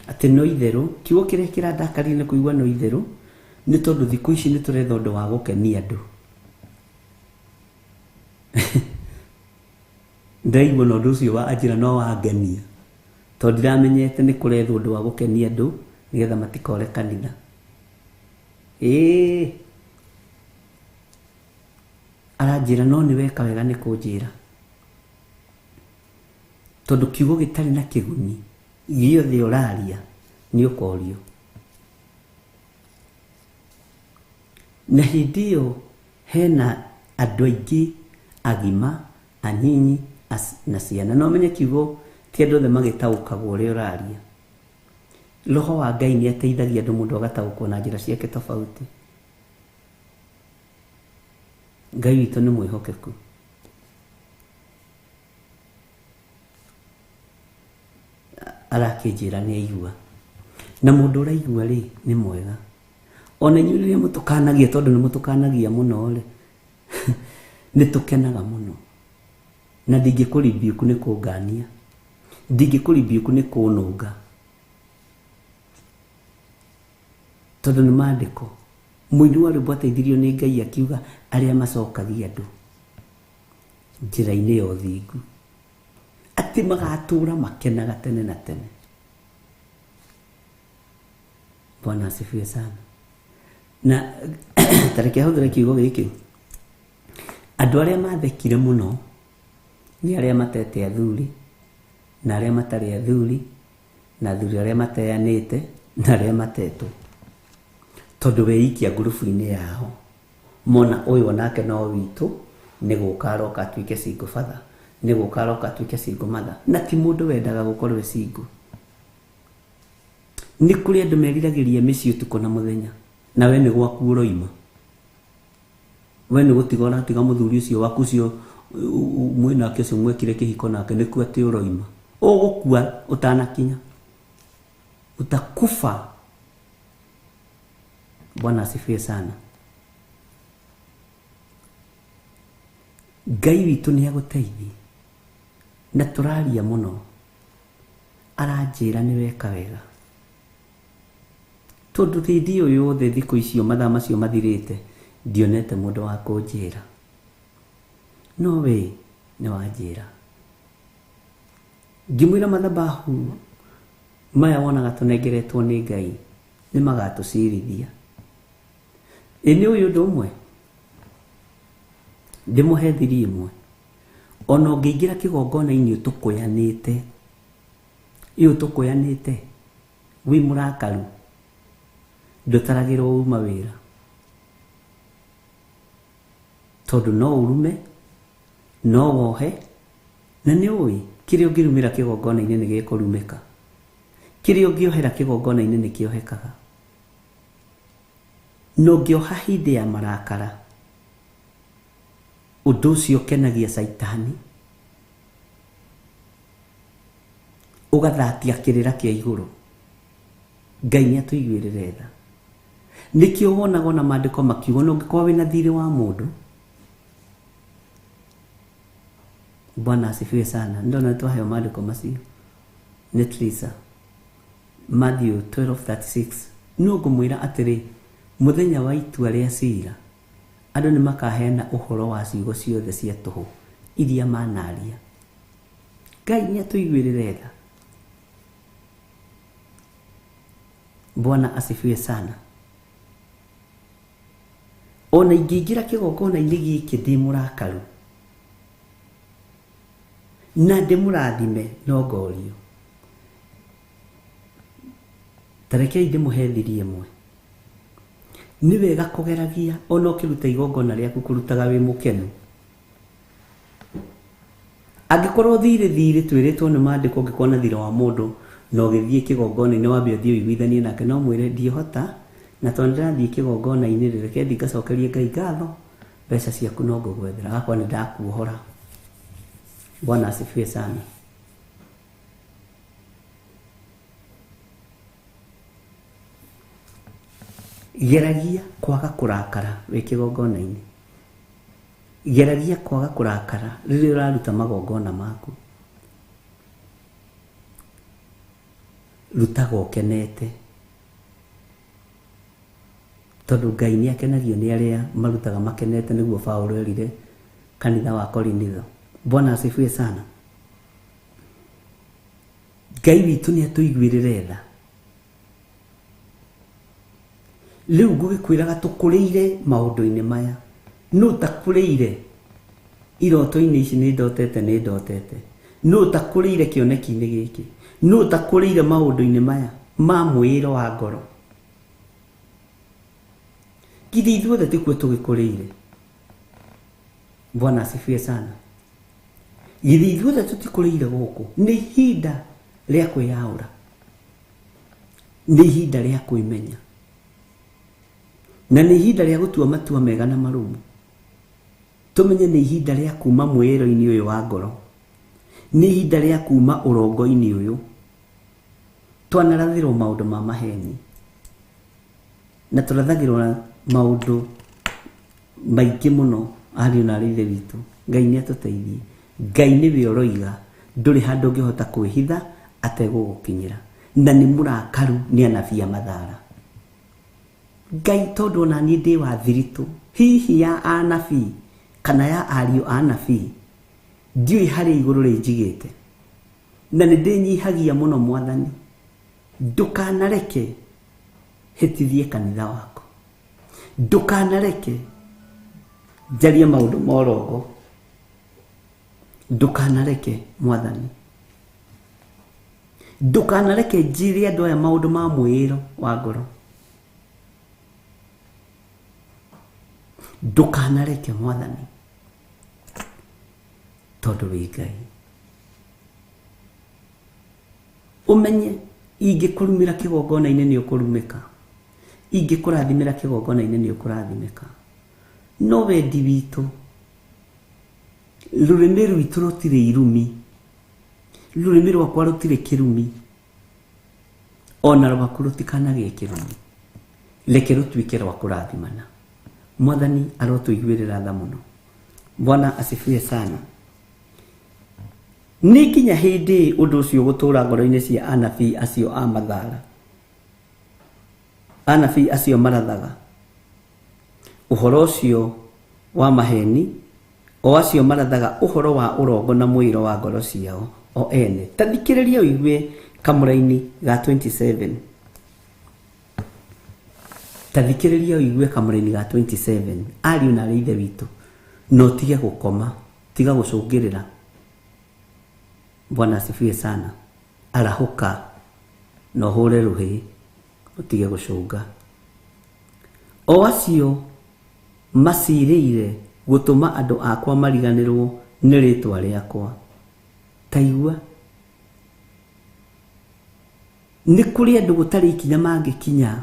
Atĩ no itherũ, kiugo kĩrĩa kĩrandakaria nĩ kũigua no itherũ, nĩ tondũ thikũ ici nĩ tũretha ũndũ wa gũkenia andũ. Ndaigua na ũndũ ũcio wa anjĩra no wangenia, tondũ ndiramenyete nĩ kũrethwo ũndũ wa gũkenia andũ nĩgetha matikore kanitha. Ĩĩ, aranjĩra no nĩ weka wega nĩ kũnjĩra, tondũ kiugo gĩtarĩ na kĩguni gĩothe ũraria nĩ ũkorio. Na hĩndĩ ĩyo hena andũ aingĩ agima, anyinyi na ciana. No menye kiugo ti andũ othe magĩtaũkagwo ũrĩa ũraria. Roho wa Ngai nĩ ateithagia andũ mũndũ agataũkwo na njĩra ciake tofauti. Ngai witũ nĩ mwĩhokeku. Arakĩnjĩra nĩ aigua, na mũndũ ũraigua rĩ nĩ mwega. Ona inyuĩ rĩrĩa mũtũkanagia, tondũ nĩ mũtũkanagia mũno rĩ, nĩ tũkenaga mũno. Na ndingĩkũribiũku nĩ kũngania, ndingĩkũribiũku nĩ kũnũnga, tondũ nĩ maandĩko. Mũini wa rwĩmbo ateithirio nĩ Ngai akiuga arĩa macokagia andũ njĩra-inĩ ya ũthingu, Atĩ magatũra makenaga tene na tene. Bwana asifiwe sana. Na tareke hũthĩre kiugo gĩkĩ, andũ arĩa mathekire mũno nĩ arĩa matete athuri na arĩa matarĩ athuri na athuri arĩa mateanĩte na arĩa matetwo, tondũ weikia ngurubu-inĩ yao mona ũyũ onake no witũ, nĩ gũka aroka atuĩke single father, nĩ gũka aroka atuĩke single mother. Na ti mũndũ wendaga gũkorwo e single. Nĩ kũrĩ andũ meriragĩria mĩciĩ ũtukũ na mũthenya, na we nĩ gwaku ũroima, we nĩ gũtiga ũratiga mũthuri ũcio waku ũcio mwĩnake ũcio mwekire kĩhiko nake, nĩkuo atĩ ũroima. Ũgũkua ũtanakinya, utakufa. Bwana asifiwe sana. Ngai witũ nĩ agũteithie, na tũraria mũno, aranjĩra nĩ weka wega, tondũ hĩndĩ ĩyo yothe thikũ icio mathaa macio mathirĩte ndionete mũndũ wa kũnjĩra, no we nĩ wanjĩra. Ngĩmwĩra mathabahu maya wonaga tũnengeretwo nĩ Ngai nĩ magatũcirithia. Ĩ nĩ ũyũ ũndũ ũmwe ndĩmũhe thiri ĩmwe, ona ũngĩingĩra kĩgongona-inĩ ũtũkũyanĩte, ĩ ũtũkũyanĩte wĩ mũrakaru, ndũtaragĩrwo uma wĩra, tondũ no ũrume, no wohe, na nĩ ũĩ kĩrĩa ũngĩrumĩra kĩgongona-inĩ nĩ gĩkũrumĩka, kĩrĩa ũngĩohera kĩgongona-inĩ nĩ kĩohekaga. Na ũngĩoha hĩndĩ ya marakara, ũndũ ũcio ũkenagia caitani, ũgathatia kĩrĩra kĩa igũrũ. Ngai nĩ atũiguĩrĩre tha. Nĩkĩo wonaga ona maandĩko makiuga ona ũngĩkorwo wĩna thirĩ wa mũndũ. Bwana asifiwe sana. Ndona twaheo maandĩko macio nĩ Teresa. Matthew 12:36. No ngũmwĩra atĩrĩ, mũthenya wa itua rĩa cira andũ nĩ makaheana ũhoro wa ciugo ciothe cia tũhũ iria manaria. Ngai nĩ atũiguĩrĩre tha. Bwana asifiwe sana. Ona ingĩingĩra kĩgongona-inĩ gĩkĩ ndĩ mũrakaru na ndĩmũrathime no ngorio. Ta rekei ndĩmũhe thiri ĩmwe. Nĩ wega kũgeragia ona ũkĩruta igongona rĩaku kũrutaga wĩ mũkenu. Angĩkorwo thirĩ thirĩ twĩrĩtwo nĩ maandĩko, ũngĩkorwo na thirĩ wa mũndũ na ũgĩthiĩ kĩgongona-inĩ wambe ũthiĩ ũiguithanie nake, no mwĩre ndiĩhota, na tondũ ndĩrathiĩ kĩgongona-inĩ rĩ, reke thiĩ ngacokerie Ngai ngatho, mbeca ciaku no ngũgwethera, agakorwo nĩ ndakuohora. Bwana asifiwe sana. Geragia kwaga kũrakara wĩ kĩgongona-inĩ. Geragia kwaga kũrakara rĩrĩa ũraruta magongona maku. Rutaga ũkenete, tondũ Ngai nĩ akenagio nĩ arĩa marutaga makenete, nĩguo Paũlũ erire kanitha wa Korinitho. Bwana asifiwe sana. Ngai witũ nĩ atũiguĩrĩre tha. Rĩu ngũgĩkwĩraga tũkũrĩire maũndũ-inĩ maya, no ũtakũrĩire iroto-inĩ ici nĩ ndotete, nĩ ndotete, no ũtakũrĩire kĩoneki-inĩ gĩkĩ, no ũtakũrĩire maũndũ-inĩ maya ma mwĩĩro wa ngoro. Githĩ ithuothe tikuo tũgĩkũrĩire? Bwana asifiwe sana. Githĩ ithuothe tũtikũrĩire gũkũ? Nĩ ihinda rĩa kwĩyaũra, nĩ ihinda rĩa kwĩmenya, na nĩ ihinda rĩa gũtua matua mega na marũmu. Tũmenye nĩ ihinda rĩa kuma mwĩĩro-inĩ ũyũ wa ngoro, nĩ ihinda rĩa kuma ũrongo-inĩ ũyũ. Twanarathĩrwo maũndũ ma maheni na tũrathagĩrwo maũndũ maingĩ mũno, ariũ na aarĩ a Ithe witũ. Ngai nĩ atũteithie. Ngai nĩwe ũroiga ndũrĩ handũ ũngĩhota kwĩhitha ategũgũkinyĩra, na nĩ mũrakaru nĩ anabii a mathara. Ngai tondũ ona niĩ ndĩ wa thiritũ hihi ya anabii kana ya ariũ a anabii, ndiũĩ harĩa igũrũ rĩnjigĩte. Na nĩ ndĩnyihagia mũno mwathani, ndũkanareke hĩtithie kanitha waku, ndũkanareke njarie maũndũ ma ũrongo, ndũkanareke mwathani, ndũkanareke njĩre andũ aya maũndũ ma mwĩĩro wa ngoro, ndũkanareke mwathani, tondũ wĩ Ngai. Ũmenye ingĩkũrumĩra kĩgongona-inĩ nĩ ũkũrumĩka, ingĩkũrathimĩra kĩgongona-inĩ nĩ ũkũrathimĩka. No wendi witũ, rũrĩmĩ rwitũ rũtirĩ irumi, rũrĩmĩ rwakwa rũtirĩ kĩrumi, ona rwaku rũtikanagĩe kĩrumi, reke rũtuĩke rwa kũrathimana. Mwathani arotũiguĩrĩra tha mũno. Bwana asifiwe sana. Nĩ nginya hĩndĩ ũndũ ũcio ũgũtũũra ngoro-inĩ cia anabii acio a mathara, anabii acio marathaga ũhoro ũcio wa maheni, o acio marathaga ũhoro wa ũrongo na mũiro wa ngoro ciao o ene. Ta thikĩrĩria ũigue kamũraini ga 27. Ta thikĩrĩria ũigue kamũraini ga 27. Ariũ na arĩ ithe witũ, na ũtige gũkoma, tiga gũcũngĩrĩra. Bwana asifiwe sana. Arahũka na ũhũre rũhĩ, ũtige gũcũnga. O acio macirĩire gũtũma andũ akwa mariganĩrwo nĩ rĩtwa rĩakwa. Ta igua, nĩ kũrĩ andũ gũtarĩ ikinya mangĩkinya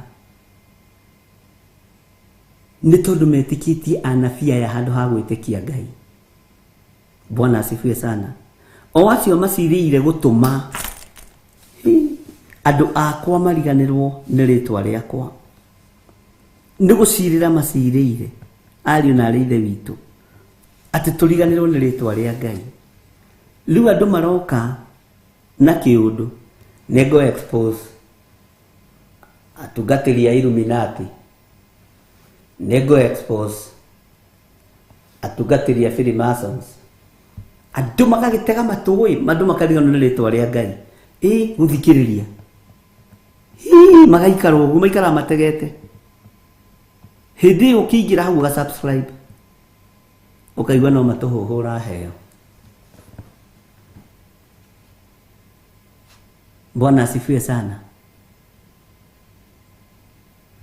nĩ tondũ metĩkĩtie anabii aya handũ ha gwĩtĩkia Ngai. Bwana asifiwe sana. O acio macirĩire gũtũma andũ akwa mariganĩrwo nĩ rĩtwa rĩakwa, nĩ gũcirĩra macirĩire ariũ na arĩ ithe witũ atĩ tũriganĩrwo nĩ rĩtwa rĩa Ngai. Rĩu andũ maroka na kĩũndũ, nĩngũ expose atungatĩri a Illuminati, nĩngũ expose atungatĩri a Freemasons. Andũ magagĩtega matũ ĩ, andũ makariganĩrwo nĩ rĩtwa rĩa Ngai. Ĩ gũthikĩrĩria, hii magaikara ũguo, maikaraga mategete. Hĩndĩ ĩyo ũkĩingĩra hau ũga subscribe, ũkaigua no matũhũhũ ũraheo. Bwana asifiwe sana.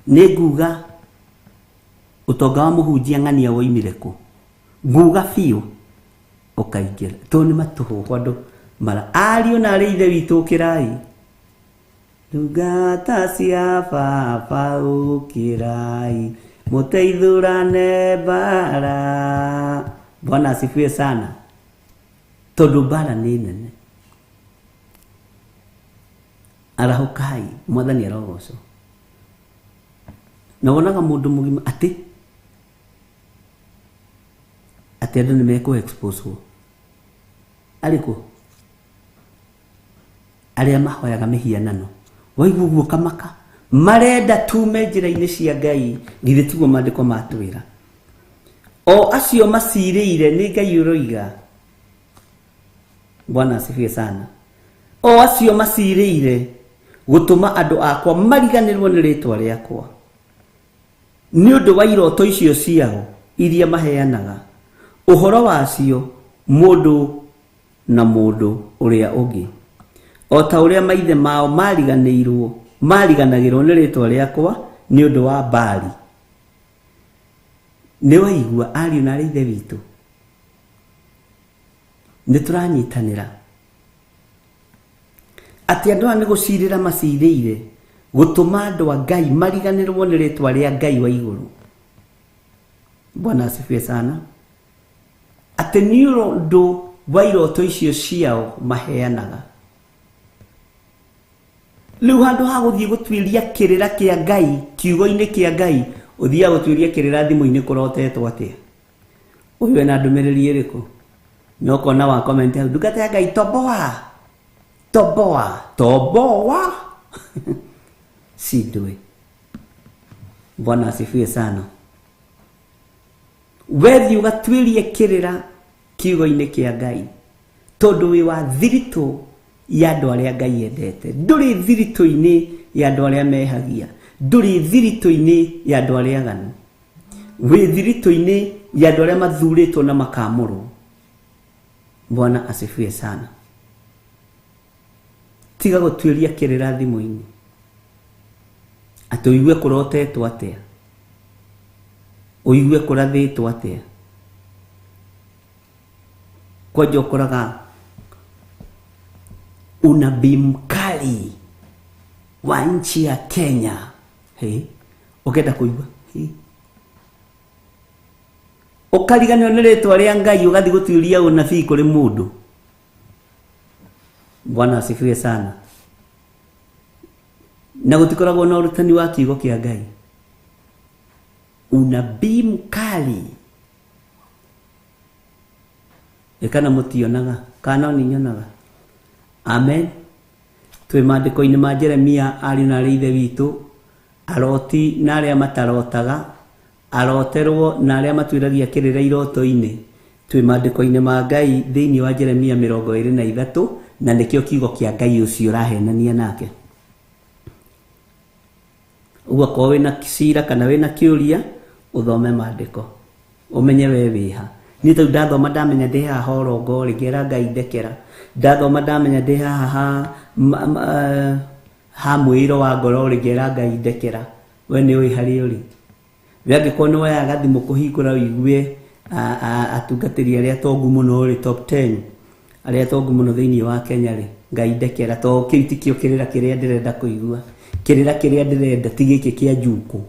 Nĩ nguga ũtonga wa mũhunjia ng'ania woimire kũ, nguga biũ ũkaingĩra, tondũ nĩ matũhũhũ andũ mara. Ariũ na arĩ ithe witũ ũkĩrai, ndungata cia baba ũkĩrai, mũteithũrane mbara. Bwana asifiwe sana. Tondũ mbara nĩ nene. Arahũkai, mwathani arogocwo. Na wonaga mũndũ mũgima atĩ andũ nĩ mekũ expose arĩkũ arĩa mahoyaga mĩhianano. Waigua ũguo kamaka, marenda tume njĩra-inĩ cia Ngai, githĩ tiguo maandĩko matwĩra? O acio macirĩire nĩ Ngai ũroiga. Bwana asifiwe sana. O acio macirĩire gũtũma andũ akwa mariganĩrwo nĩ rĩtwa rĩakwa nĩ ũndũ wa iroto icio ciao iria maheanaga ũhoro wacio mũndũ na mũndũ ũrĩa ũngĩ, o ta ũrĩa maithe mao mariganĩirwo mariganagĩrwo nĩ rĩtwa rĩakwa nĩ ũndũ wa Baali. Nĩ waigua ariũ na arĩ ithe witũ, nĩ tũranyitanĩra atĩ andũ aya nĩ gũcirĩra macirĩire gũtũma andũ a Ngai mariganĩrwo nĩ rĩtwa rĩa Ngai wa igũrũ. Bwana asifiwe sana. Atĩ nĩ ũndũ wa iroto icio ciao maheanaga. Rĩu handũ ha gũthiĩ gũtuĩria kĩrĩra kĩa Ngai kiugo-inĩ kĩa Ngai, ũthiaga gũtuĩria kĩrĩra thimũ-inĩ kũrotetwo atĩa? Ũyũ ena ndũmĩrĩri ĩrĩkũ? Na ũkona wa comment hau, ndungata ya Ngai toboa, toboa, toboa. Shindwe. Bwana asifiwe sana. Wethi ũgatuĩrie kĩrĩra kiugo-inĩ kĩa Ngai, tondũ wĩ wa thiritũ ya andũ arĩa Ngai endete, ndũrĩ thiritũ-inĩ ya andũ arĩa mehagia, ndũrĩ thiritũ-inĩ ya andũ arĩa aganu, wĩ thiritũ-inĩ ya andũ arĩa mathurĩtwo na makamũrwo. Bwana asifiwe sana. Tiga gũtuĩria kĩrĩra thimũ-inĩ atĩ ũigue kũrotetwo atĩa, ũigue kũrathĩtwo atĩa. Kwanja ũkoraga unabii mkali wa nchi ya Kenya. Hey, ũkenda kũigua hey. Ũkariganĩrwo nĩ rĩtwa rĩa Ngai ũgathiĩ gũtuĩria unabii kũrĩ mũndũ. Bwana asifiwe sana. Na gũtikoragwo na ũrutani wa kiugo kĩa Ngai. Unabii mkali kana mũtionaga kana no nyonaga. Amen. Twĩ maandĩko-inĩ ma Jeremia ariũ na arĩ ithe witũ, aroti na arĩa matarotaga, aroterwo na arĩa matuĩragia kĩrĩra iroto-inĩ. Twĩ maandĩko-inĩ ma Ngai thĩinĩ wa Jeremia 23, na nĩkĩo kiugo kĩa Ngai ũcio ũrahenania nake. Ũguo akorwo wĩna cira kana wĩna kĩũria, ũthome maandĩko ũmenye we wĩha. Niĩ tondũ ndathoma ndamenya ndĩ haha ũrongo rĩ, ngera Ngai ndekera. Ndathoma ndamenya ndĩ haha ha mwĩĩro wa ngoro rĩ, ngera Ngai ndekera. We nĩ ũĩ harĩa ũrĩ. We angĩkorwo nĩ woyaga thimũ kũhingũra ũigue atungatĩri arĩa atongu mũno rĩ, top 10 arĩa atongu mũno thĩinĩ wa Kenya rĩ, Ngai ndekera, tondũ kĩu tikĩo kĩrĩra kĩrĩa ndĩrenda kũigua. Kĩrĩra kĩrĩa ndĩrenda ti gĩkĩ kĩa njukũ,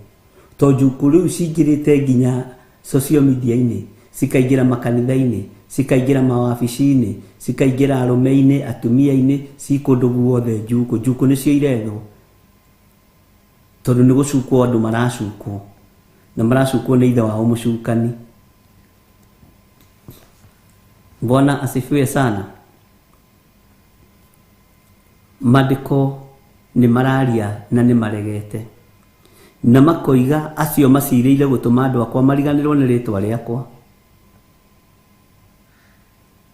tondũ njukũ rĩu cingĩrĩte nginya social media-inĩ, cikaingĩra makanitha-inĩ, cikaingĩra mawabici-inĩ, cikaingĩra arũme-inĩ, atumia-inĩ, ci kũndũ guothe njukũ. Njukũ nĩcio irethwo, tondũ nĩ gũcukwo andũ maracukwo, na maracukwo nĩ ithe wao mũcukani. Bwana asifiwe sana. Maandĩko nĩ mararia na nĩ maregete, na makoiga acio macirĩire gũtũma andũ akwa mariganĩrwo nĩ rĩtwa rĩakwa.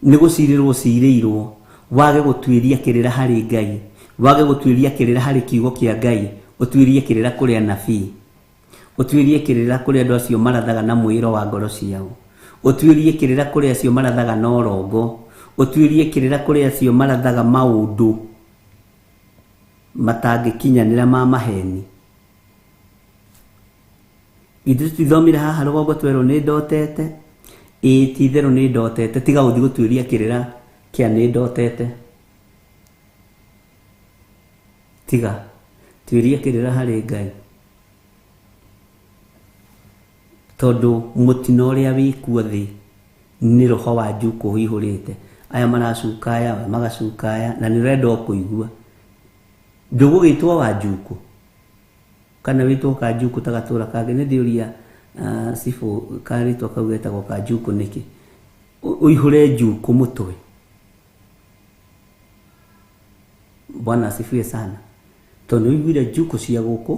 Nĩ gũcirĩrwo cirĩirwo wage gũtuĩria kĩrĩra harĩ Ngai, wage gũtuĩria kĩrĩra harĩ kiugo kĩa Ngai, ũtuĩrie kĩrĩra kũrĩ anabii, ũtuĩrie kĩrĩra kũrĩ andũ acio marathaga na mwĩĩro wa ngoro ciao, ũtuĩrie kĩrĩra kũrĩ acio marathaga na ũrongo, ũtuĩrie kĩrĩra kũrĩ acio marathaga maũndũ matangĩkinyanĩra ma maheni. Ithuĩ tũtithomire haha rũgongo twerwo nĩ ndotete, ĩĩ ti itherũ nĩ ndotete, tiga gũthiĩ gũtuĩria kĩrĩra kĩa nĩ ndotete. Tiga tuĩria kĩrĩra harĩ Ngai, tondũ mũtino ũrĩa wĩkuo thĩ nĩ roho wa njukũ ũihũrĩte. Aya maracuka aya, magacuka aya, na nĩ ũrenda o kũigua. Ndũgũgĩtwo wa njukũ kana wĩtwo kanjukũ ta gatũra kangĩ. Nĩ ndĩũria cibũ karĩtwa kau getagwo kanjukũ nĩkĩ? Ũihũre njukũ mũtwe. Bwana asifiwe sana. Tondũ nĩ ũiguire njukũ cia gũkũ,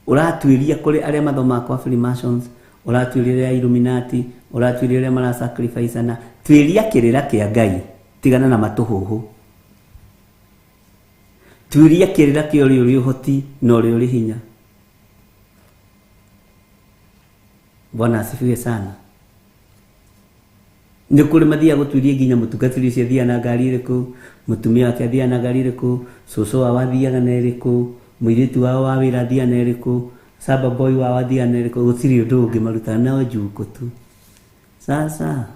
ũratuĩria kũrĩ arĩa mathomaga kwa Freemasons, ũratuĩria arĩa Illuminati, ũratuĩria arĩa mara sacrifice na tuĩria kĩrĩra kĩa Ngai, tigana na matũhũhũ. Tuĩria kĩrĩra kĩa ũrĩa ũrĩ ũhoti na ũrĩa ũrĩ hinya. Bwana asifiwe sana. Nĩ kũrĩ mathiaga gũtuĩria nginya mũtungatĩri ũcio athiaga na ngari ĩrĩkũ, mũtumia wake athiaga na ngari ĩrĩkũ, cũcũ wao athiaga na ĩrĩkũ, mũirĩtu wao wa wĩra athiaga na ĩrĩkũ, saba boy wao athiaga na ĩrĩkũ. Gũtirĩ ũndũ ũngĩ marutaga no njukũ tu. Sasa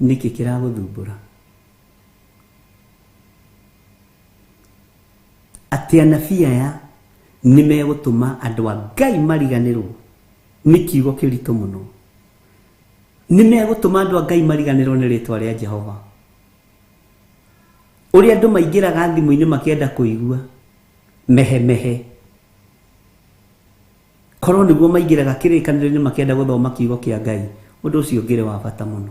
nĩkĩ kĩragũthumbũra? Atĩ anabii aya nĩ megũtũma andũ a Ngai mariganĩrwo nĩ kiugo kĩritũ mũno. Nĩ megũtũma andũ a Ngai mariganĩrwo nĩ rĩtwa rĩa Jehova. Ũrĩa andũ maingĩraga thimũ-inĩ makĩenda kũigua mehe mehe, korwo nĩguo maingĩraga kĩrĩkanĩro-inĩ makĩenda gũthoma kiugo kĩa Ngai, ũndũ ũcio ũngĩrĩ wa bata mũno.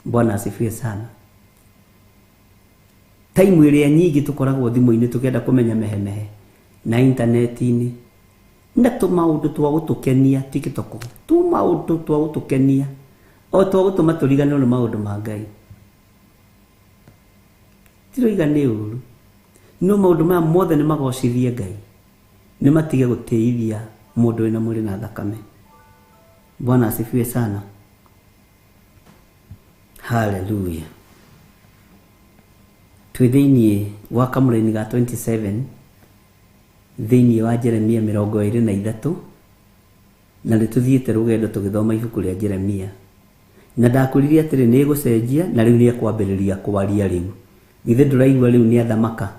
Bwana asifiwe sana. Taimu ĩrĩa nyingĩ tũkoragwo thimũ-inĩ tũkĩenda kũmenya mehe mehe na intaneti-inĩ, na tũmaũndũ twa gũtũkenia TikTok, tũmaũndũ twa gũtũkenia o twa gũtũma tũriganĩrwo nĩ maũndũ ma Ngai. Tiroiga nĩ ũru. No maũndũ maya mothe nĩ magocithie Ngai. Nĩ matige gũtĩithia mũndũ wĩna mwĩrĩ na thakame. Bwana asifiwe sana. Hallelujah. Twĩ thĩinĩ wa kamũraini ga 27 thĩinĩ wa Jeremia 23 na nĩ tũthiĩte rũgendo tũgĩthoma ibuku rĩa Jeremia. Na ndakwĩrire atĩrĩ nĩ ĩgũcenjia na rĩu nĩ ekwambĩrĩria kwaria rĩu. Githĩ ndũraigua rĩu nĩ athamaka?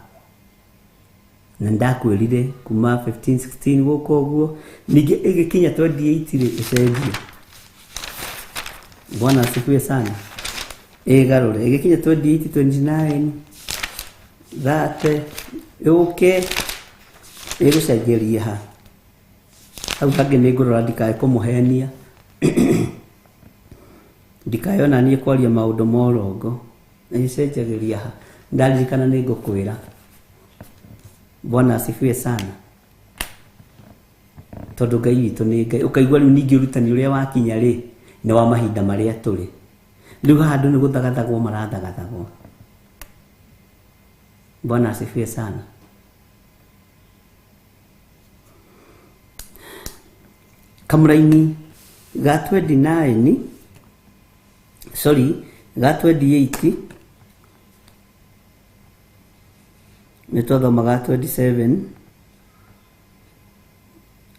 Na ndakwĩrire kuma 15 16 gũkũ ũguo ningĩ ĩgĩkinya 28 rĩ ĩcenjie. Bwana asifiwe sana. Ĩgarũre ĩgĩkinya 28 29 30 yũke ĩgũcenjeria ha. Hau hangĩ nĩ ngũrora ndikae kũmũhenia. Ndikae ona niĩ kwaria maũndũ ma ũrongo. Ĩcenjagĩria ha. Ndaririkana nĩ ngũkwĩra. Bwana asifiwe sana. Tondũ Ngai witũ nĩ Ngai. Ũkaigua rĩu ningĩ ũrutani ũrĩa wakinya rĩ nĩ wa mahinda marĩa tũrĩ. Rĩu haha andũ nĩ gũthagathagwo marathagathagwo. Bwana asifiwe sana. Kamũraini ga 29 sorry ga 28 nĩ twathoma ga 27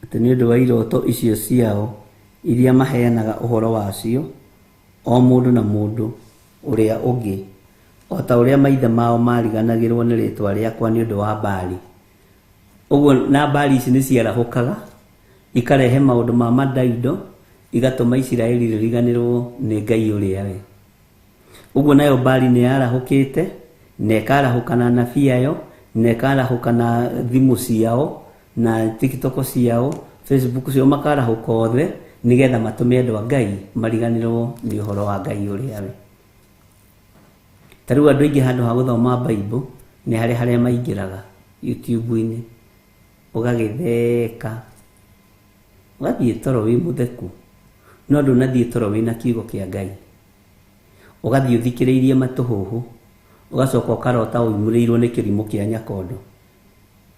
atĩ nĩ ũndũ wa iroto icio ciao iria maheanaga ũhoro wacio o mũndũ na mũndũ ũrĩa ũngĩ o ta ũrĩa maithe mao mariganagĩrwo nĩ rĩtwa rĩakwa nĩ ũndũ wa Baali. Ũguo na Baali ici nĩ ciarahũkaga ikarehe maũndũ ma mandaindo igatũma Isiraeli rĩriganĩrwo nĩ Ngai ũrĩa we. Ũguo nayo Baali nĩ yarahũkĩte na ĩkarahũka na anabii ayo na ĩkarahũka na thimũ ciao na TikTok ciao Facebook ciao makarahũka othe nĩgetha matũme andũ a Ngai mariganĩrwo nĩ ũhoro wa Ngai ũrĩa we. Ta rĩu andũ aingĩ handũ ha gũthoma Bible nĩ harĩ harĩa maingĩraga YouTube-inĩ ũgagĩtheka ũgathiĩ toro wĩ mũtheku no ndũnathiĩ toro wĩna kiugo kĩa Ngai. Ũgathiĩ ũthikĩrĩirie matũhũhũ ũgacoka ũkarota ũimũrĩirwo nĩ kĩrimũ kĩa nyakondo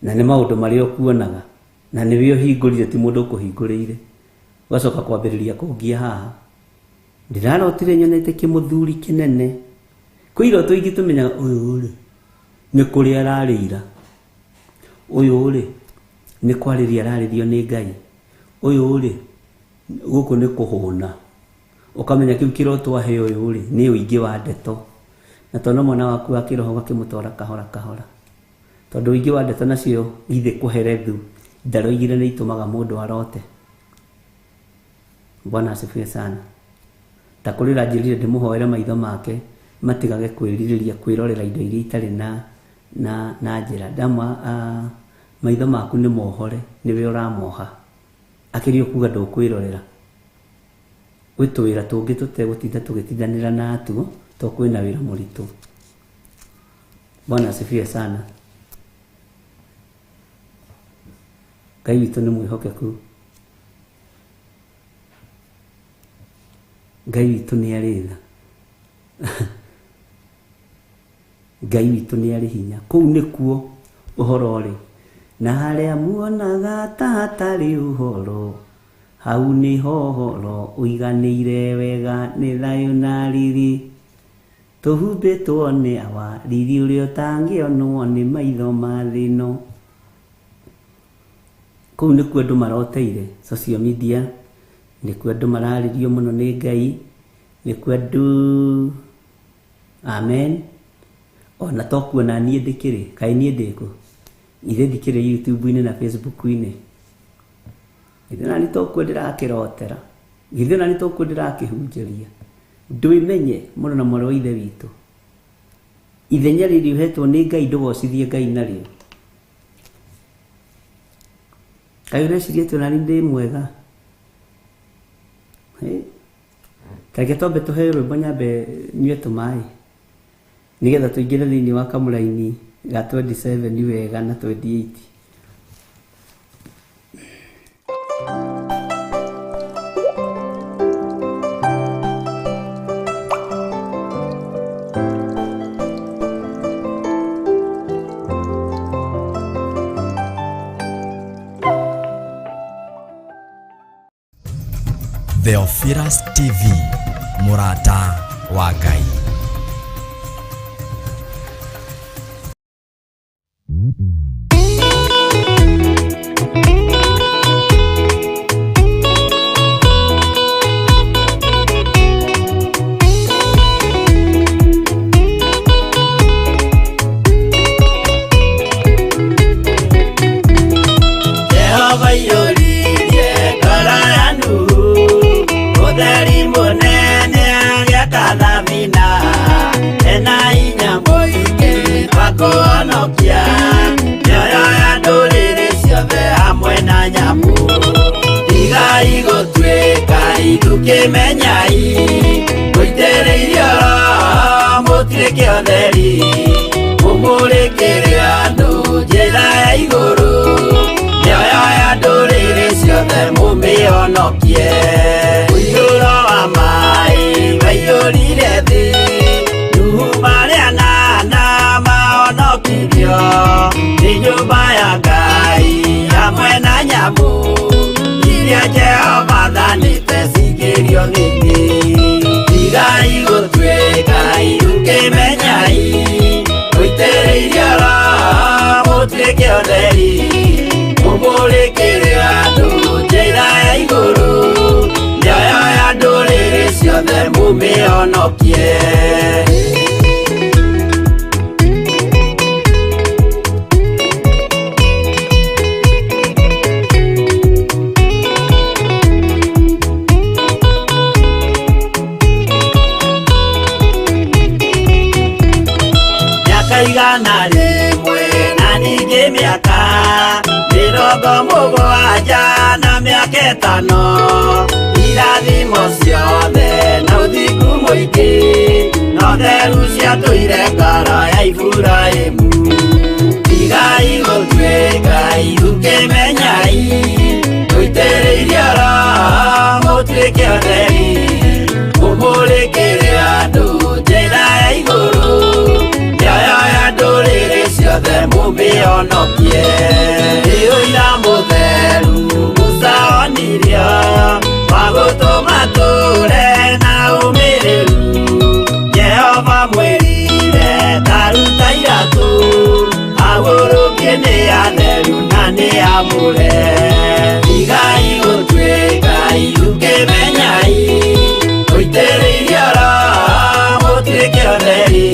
na nĩ maũndũ marĩa ũkuonaga na nĩwe ũhingũrire ti mũndũ ũkũhingũrĩire. Ũgacoka kwambĩrĩria kũngia haha ndĩrarotire nyonete kĩmũthuri kĩnene. Kwĩ iroto ingĩ tũmenyaga ũyũ rĩ nĩ kũrĩa ararĩira, ũyũ rĩ nĩ kwarĩria ararĩrio nĩ Ngai, ũyũ rĩ gũkũ nĩ kũhũna. Ũkamenya kĩu kĩroto ahe ũyũ rĩ nĩ ũingĩ wa ndeto. Na tondũ mwana waku wa kĩroho ũgakĩmũtwara kahora kahora. Tondũ ũingĩ wa ndeto nacio githĩ kũherethu ndaroigire nĩ itũmaga mũndũ arote. Bwana asifiwe sana. Ta kũrĩ ũranjĩrire ndĩmũhoere maitho make matigage kwĩrirĩria kwĩrorera indo iria itarĩ na njĩra. Ndamwa maitho maku nĩ mohore nĩwe ũramoha. Akĩria kuga ndũkwĩrorera. Gwĩ tũwĩra tũngĩ tũtegũtinda tũgĩtindanĩra natuo to kwĩna wĩra mũritũ. Bwana asifiwe sana. Ngai witũ nĩ mwĩhokeku. Ngai witũ nĩ arĩ tha. Ngai witũ nĩ arĩ hinya. Kũu nĩkuo ũhoro ũrĩ. Na harĩa muonaga ta hatarĩ ũhoro hau nĩho ũhoro ũiganĩire wega nĩ thayũ na riri. Tũhumbĩtwo nĩ awa riri ũrĩa ũtangĩonwo nĩ maitho ma thĩ ĩno. Kũu nĩkuo andũ maroteire social media, nĩkuo andũ mararĩrio mũno nĩ Ngai, nĩkuo andũ amen. Ona to kuona niĩ ndĩkĩrĩ, kaĩ niĩ ndĩkũ? Ithe ndikĩrĩ YouTube-inĩ na Facebook-inĩ. Githĩ ona nĩ tokuo ndĩrakĩrotera. Githĩ ona nĩ tokuo ndĩrakĩhunjĩria. Ndwĩmenye mũno na mwarĩ wa ithe witũ. Ithenya rĩrĩ ũhetwo nĩ Ngai ndũgocithie Ngai narĩo. Kaĩ ũreciria atĩ ona niĩ ndĩ mwega? Ta reke twambe tũheo rwĩmbo nyambe nyue tũmaĩ nĩgetha tũingĩre thĩinĩ wa kamũraini ga 27 wega na 28. Theophilus TV, mũrata wa Ngai. Jehova iyũririe ngoro ya Nuhu, ũtheri mũnene agĩaka thabina, ena hinya mũingĩ wa kũhonokia mĩoyo ya ndũrĩrĩ ciothe hamwe na nyamũ. Tigai gũtuĩka ithukĩmenyai, mũitĩrĩirio Roho mũtuĩke ũtheri, mũmũrĩkĩre andũ njĩra ya igũrũ, mĩoyo ya ndũrĩrĩ ciothe mũmĩhonokie. Ũiyũro wa maĩ waiyũrire thĩ, Nuhu marĩ anana mahonokirio nĩ nyũmba ya Ngai hamwe na nyamũ iria Jehova athanĩte cingĩrio thĩinĩ. Tigai gũtuĩka ithukĩmenyai, mũitĩrĩirio Roho mũtuĩke ũtheri, mũmũrĩkĩre andũ njĩra ya igũrũ, mĩoyo ya ndũrĩrĩ ciothe mũmĩhonokie. Mĩaka 100 na ningĩ mĩaka 70 na mĩaka 5, irathimo ciothe na ũthingu mũingĩ, na ũtheru ciatũire ngoro ya Iburahĩmu. Tigai gũtuĩka ithukĩmenyai, mũitĩrĩirio Roho mũtuĩke ũtheri, mũmũrĩkĩre andũ njĩra ya igũrũ, mĩoyo ya ndũrĩrĩ ciothe mũmĩhonokie. Nĩ ũira mũtheru Musa onirio, wa gũtũma tũre na ũmĩrĩru, Jehova mwĩrire taruta iratũ, agũrũkie nĩ atheru na nĩ amũre. Tigai gũtuĩka ithukĩmenyai, mũitĩrĩirio Roho mũtuĩke ũtheri,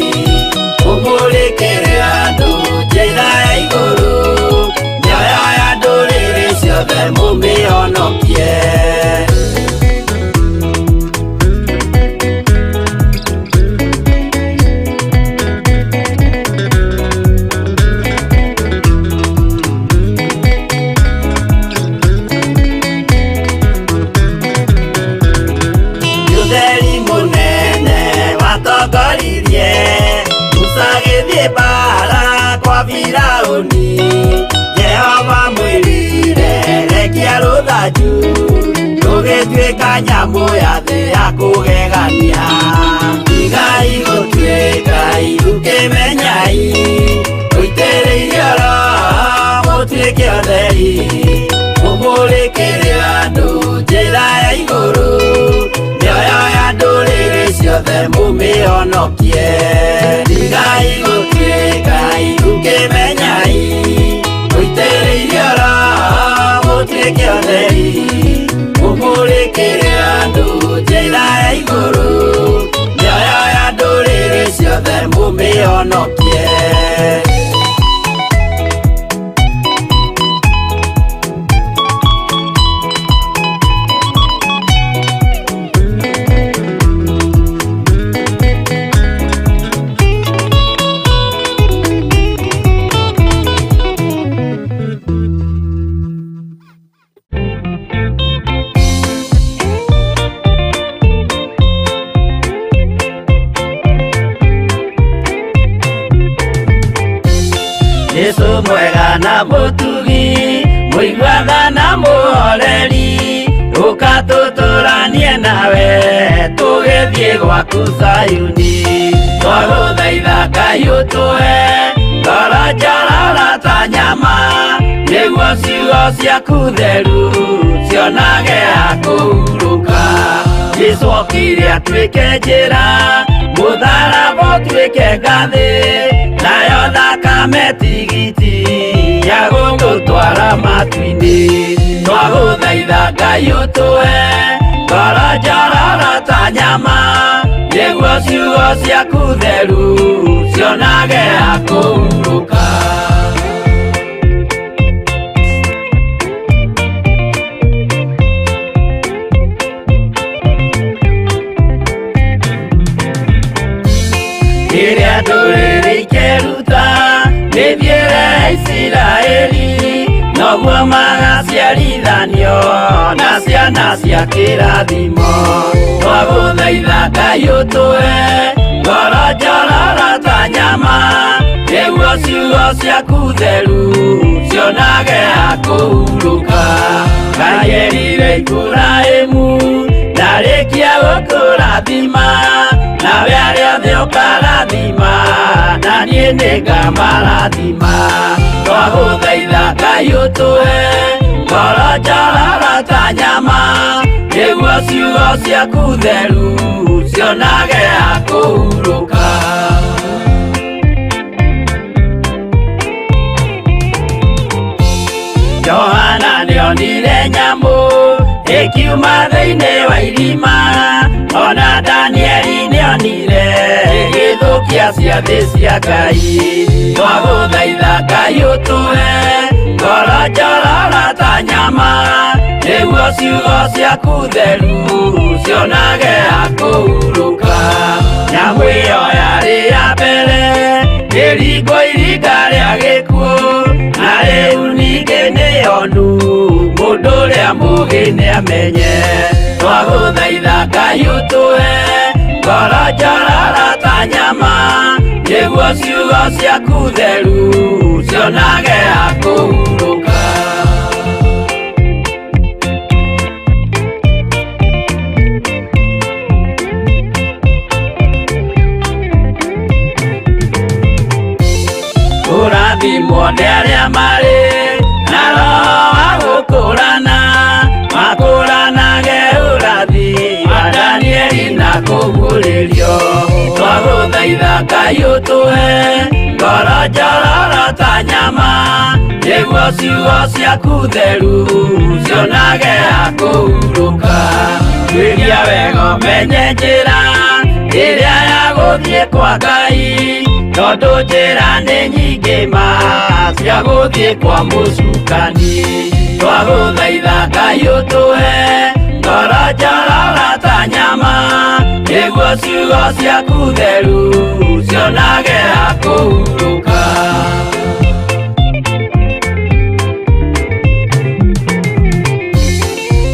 mũmũrĩkĩre andũ njĩra ya igũrũ, mĩoyo ya ndũrĩrĩ ciothe mũmĩhonokie. Ũtheri mũnene watongoririe Musa agĩthiĩ mbara kwa Firaũni, Jehova mwĩrire rekia rũthanju, rũgĩtuĩka nyamũ ya thĩ ya kũgegania. Tigai gũtuĩka ithukĩmenyai, mũitĩrĩirio Roho mũtuĩke ũtheri, mũmũrĩkĩre andũ njĩra ya igũrũ, mĩoyo ya ndũrĩrĩ ciothe mũmĩhonokie. Tigai gũtuĩka ithukĩmenyai, mũitĩrĩirio Roho mũtuĩke ũtheri, mũmũrĩkĩre andũ njĩra ya igũrũ, mĩoyo ya ndũrĩrĩ ciothe mũmĩhonokie. Jesu mwega na mũtugi, mũiguaga na mũhoreri, ũka tũtũranie nawe tũgĩthiĩ gwaku Zayuni. Twagũthaitha Ngai ũtũhe ngoro njororo ta nyama, nĩguo ciugo ciaku theru cio cionage ha kũhurũka. Jesũ okire atuĩke njĩra, mũtharaba ũtuĩke ngathĩ, nayo thakame tigiti ya gũtũtwara matu-inĩ. Twagũthaitha Ngai ũtũhe ngoro njororo ta nyama, nĩguo ciugo ciaku theru cionage ha kũhurũka. Rĩrĩa ndũrĩrĩ ikeruta mĩthiĩre ya Isiraeli, noguo magaciarithanio na ciana cia kĩrathimo. Twagũthaitha Ngai ũtũhe ngoro njororo ta nyama, nĩguo ciugo ciaku theru cionage ha kũhurũka. Ngai erire Iburahĩmu ndarĩkia gũkũrathima, nawe arĩa othe ũkarathima, na niĩ nĩngamarathima. Twagũthaitha Ngai ũtũhe ngoro njororo ta nyama, nĩguo ciugo ciaku theru cionage ha kũhurũka. Johana nĩonire nyamũ ĩkiuma thĩinĩ wa irima, ona Danieli nĩonire ĩgĩthũkia ciathĩ cia Ngai. Twagũthaitha Ngai ũtũhe ngoro njororo ta nyama, nĩguo ciugo ciaku theru cionage ha kũhurũka. Nyamũ ĩyo yarĩ ya mbere ĩringwo iringa rĩa gĩkuũ, na rĩu ningĩ nĩyonu mũndũ ũrĩa mũũgĩ nĩamenye. Twagũthaitha Ngai ũtũhe ngoro njororo ta nyama, nĩguo ciugo ciaku theru cionage ha kũhurũka. Kũrathimwo nĩ arĩa marĩ na roho wa gũkũrana, makũranage ũrathi wa Danieli na kũguũrĩrio. Twagũthaitha Ngai ũtũhe ngoro njororo ta nyama, nĩguo ciugo ciaku theru cionage ha kũhurũka. Tuĩria wega ũmenye njĩra ĩrĩa ya gũthiĩ kwa Ngai, tondũ njĩra nĩ nyingĩ ma cia gũthiĩ kwa mũcukani. Twagũthaitha Ngai ũtũhe ngoro njororo ta nyama, nĩguo ciugo ciaku theru cionage ha kũhurũka.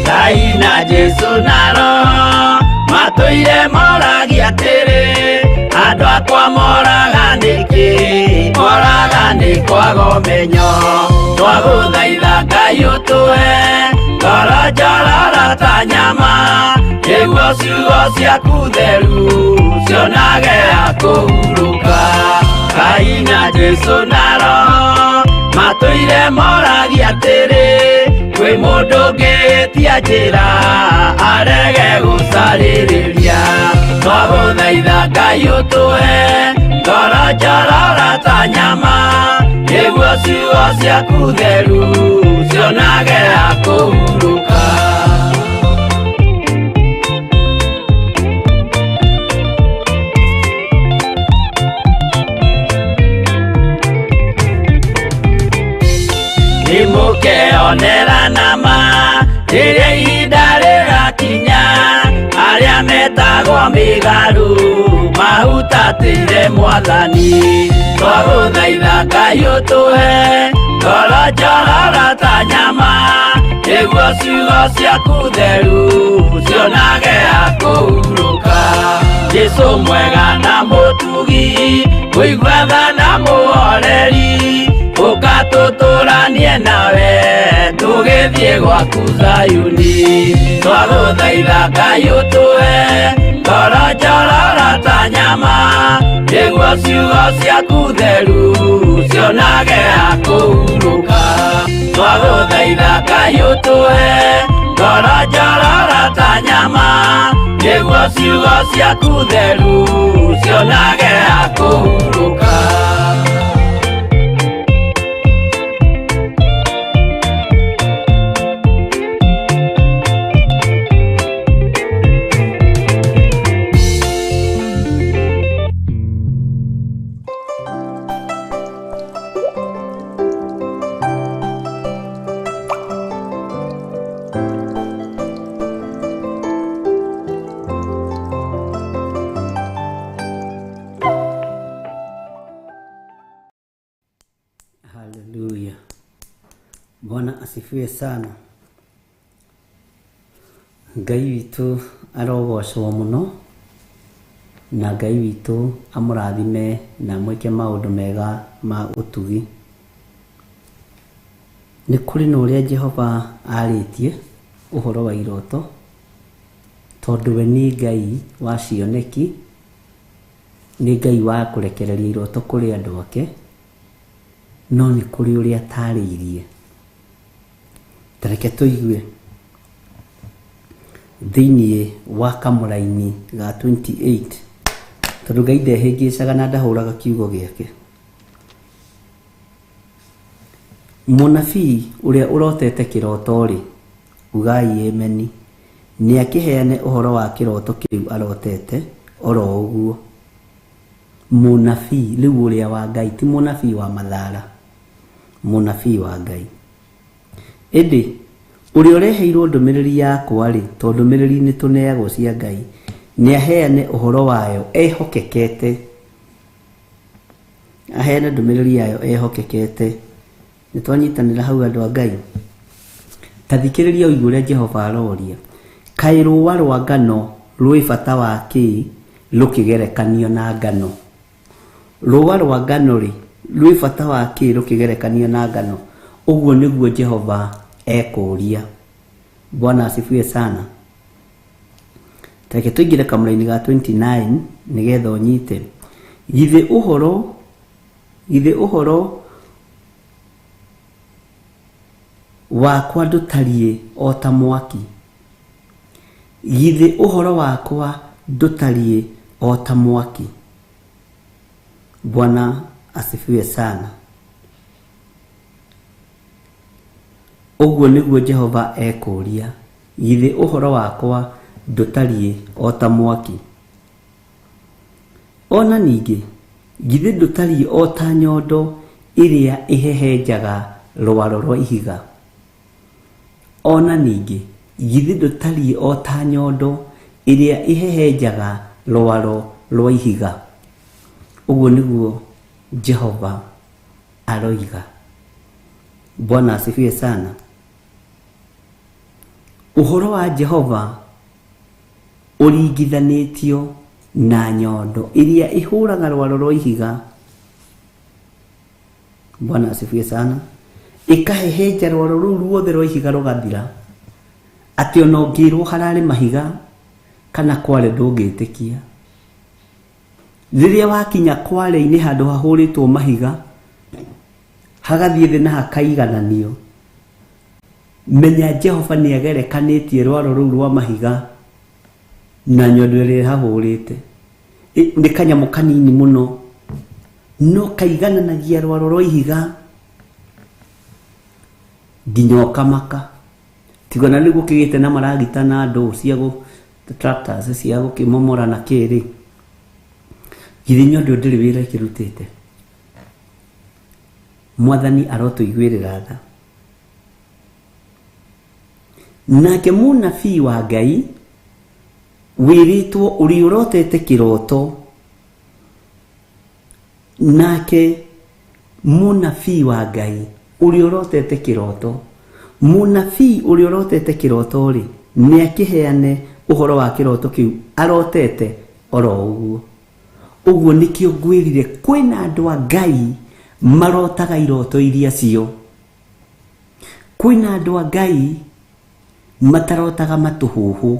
Ngai na Jesũ na Roho matũire moragia atĩrĩ, andũ akwa moraga nĩkĩ? Moraga nĩ kwaga ũmenyo. Twagũthaitha Ngai ũtũhe ngoro njororo ta nyama, nĩguo ciugo ciaku theru cionage ha kũhurũka. Ngai na Jesũ na Roho matũire moragia atĩrĩ, kwĩ mũndũ ũngĩtia njĩra arege gũcarĩrĩria. Twagũthaitha Ngai ũtũhe ngoro njororo ta nyama, nĩguo ciugo ciaku theru cionage ha kũhurũka. Nĩmũkeonera nama rĩrĩa ihinda rĩgakinya, arĩa metagwo mĩgarũ mahutatĩire Mwathani. Twagũthaitha Ngai ũtũhe ngoro njororo ta nyama, nĩguo ciugo ciaku theru cionage ha kũhurũka. Jesũ mwega na mũtugi, mũigua tha na mũhoreri, ũka tũtũranie nawe tũgĩthiĩ gwaku Zayuni. Twagũthaitha Ngai ũtũhe ngoro njororo ta nyama, nĩguo ciugo ciaku theru cionage ha kũhurũka. Twagũthaitha Ngai ũtũhe ngoro Ngoro njororo ta nyama nĩguo ciugo ciaku theru cionage ha kũhurũka. Haleluya, Bwana asifiwe sana. Ngai witũ arogocwo mũno na Ngai witũ amũrathime na amwĩke maũndũ mega ma ũtugi. Nĩ kũrĩ na ũrĩa Jehova arĩtie ũhoro wa iroto, tondũ we nĩ Ngai wa cioneki, nĩ Ngai wa kũrekereria iroto kũrĩ andũ ake, no nĩ kũrĩ ũrĩa atarĩirie. Ta reke tũigue thĩinĩ wa kamũraini ga 28, tondũ Ngai ndehĩngĩcaga na ndahũraga kiugo gĩake. Mũnabii ũrĩa ũrotete kĩroto-rĩ, ugai ameni, nĩakĩheane ũhoro wa kĩroto kĩu arotete oro ũguo. Mũnabii rĩu ũrĩa wa Ngai, ti mũnabii wa mathara, mũnabii wa Ngai. Ĩndĩ ũrĩa ũreheirwo ndũmĩrĩri yakwa-rĩ, tondũ ndũmĩrĩri nĩ tũneagwo cia Ngai, nĩaheane ũhoro wayo ehokekete. Aheane ndũmĩrĩri yayo ehokekete. Nĩ twanyitanĩra hau andũ a Ngai. Ta thikĩrĩria ũigue ũrĩa Jehova aroria. Kaĩ rũũa rwa ngano rwĩ bata wa kĩ rũkĩgerekanio na ngano? Rũũa rwa ngano rĩ, rwĩ bata wa kĩ rũkĩgerekanio na ngano? Ũguo nĩguo Jehova ekũũria. Bwana asifiwe sana. Ta reke tũingĩre kamũra-inĩ ga 29 nĩgetha ũnyite. Githĩ ũhoro, githĩ ũhoro wakwa ndũtariĩ o ta mwaki? Githĩ ũhoro wakwa ndũtariĩ o ta mwaki? Bwana asifiwe sana. Ũguo nĩguo Jehova ekũũria. Githĩ ũhoro wakwa ndũtariĩ o ta mwaki? Ona ningĩ, githĩ ndũtariĩ o ta nyondo ĩrĩa ĩhehenjaga rwaro rwa ihiga? Ona ningĩ, githĩ ndũtariĩ o ta nyondo ĩrĩa ĩhehenjaga rwaro rwa ihiga? Ũguo nĩguo Jehova aroiga. Bwana asifiwe sana. Ũhoro wa Jehova ũringithanĩtio na nyondo ĩrĩa ĩhũraga rwaro rwa ihiga. Bwana asifiwe sana. Ĩkahehenja rwaro rũu ruothe rwa ihiga rũgathira, atĩ ona ũngĩrwo hararĩ mahiga kana kware ndũngĩtĩkia. Rĩrĩa wakinya kware-inĩ handũ hahũrĩtwo mahiga, hagathiĩ thĩ na hakaigananio, menya Jehova nĩ agerekanĩtie rwaro rũu rwa mahiga na nyondo ĩrĩa ĩhahũrĩte. Nĩ kanyamũ kanini mũno, no kaigananagia rwaro rwa ihiga nginya ũkamaka. Tiga na nĩguo kĩgĩte na maragita na ndũ cia gũ tractors cia gũkĩmomora na kĩrĩ. Githĩ nyondo ndĩrĩ wĩra ĩkĩrutĩte? Mwathani arotũiguĩrĩra tha. Nake mũnabii wa Ngai wĩrĩtwo ũrĩa ũrotete kĩroto, nake mũnabii wa Ngai ũrĩa ũrotete kĩroto, mũnabii ũrĩa ũrotete kĩroto rĩ, nĩ akĩheane ũhoro wa kĩroto kĩu arotete oro ũguo. Ũguo nĩkĩo ngwĩrire kwĩna andũ a Ngai marotaga iroto iria cio. Kwĩna andũ a Ngai matarotaga matũhũhũ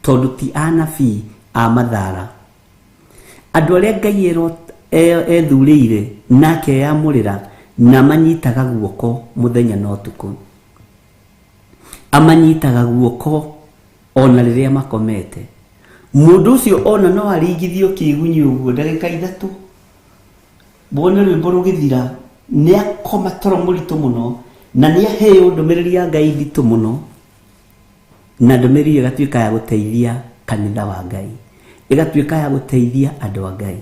tondũ ti anabii a mathara. Andũ arĩa Ngai ethurĩire na akeyamũrĩra na manyitaga guoko mũthenya na ũtukũ. Amanyitaga guoko ona rĩrĩa makomete. Mũndũ ũcio ona no aringithio kĩgunyĩ ũguo ndagĩka 3, wone rwĩmbo rũgĩthira, nĩ akoma toro mũritũ mũno, na nĩ aheo ndũmĩrĩri ya Ngai nditũ mũno, na ndũmĩrĩri ĩyo ĩgatuĩka ya gũteithia kanitha wa Ngai, ĩgatuĩka ya gũteithia andũ a Ngai.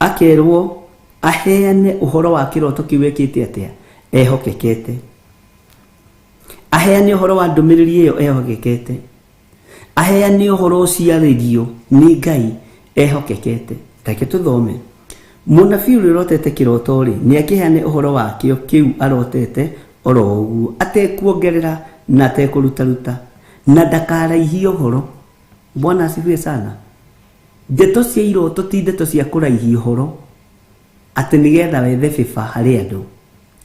Akerwo aheane ũhoro wa kĩroto kĩu ekĩte atĩa, ehokekete. Aheane ũhoro wa ndũmĩrĩri ĩyo ehokekete. Aheane ũhoro ũciarĩrio nĩ Ngai ehokekete. Reke tũthome. Mũnabii ũrĩa ũrotete kĩroto rĩ, nĩ akĩheane ũhoro wakĩo kĩu arotete oro ũguo, atekuongerera na atekũrutaruta, na ndakaraihie ũhoro. Bwana asifiwe sana. Ndeto cia iroto ti ndeto cia kũraihia ũhoro atĩ nĩgetha wethe bĩba harĩ andũ.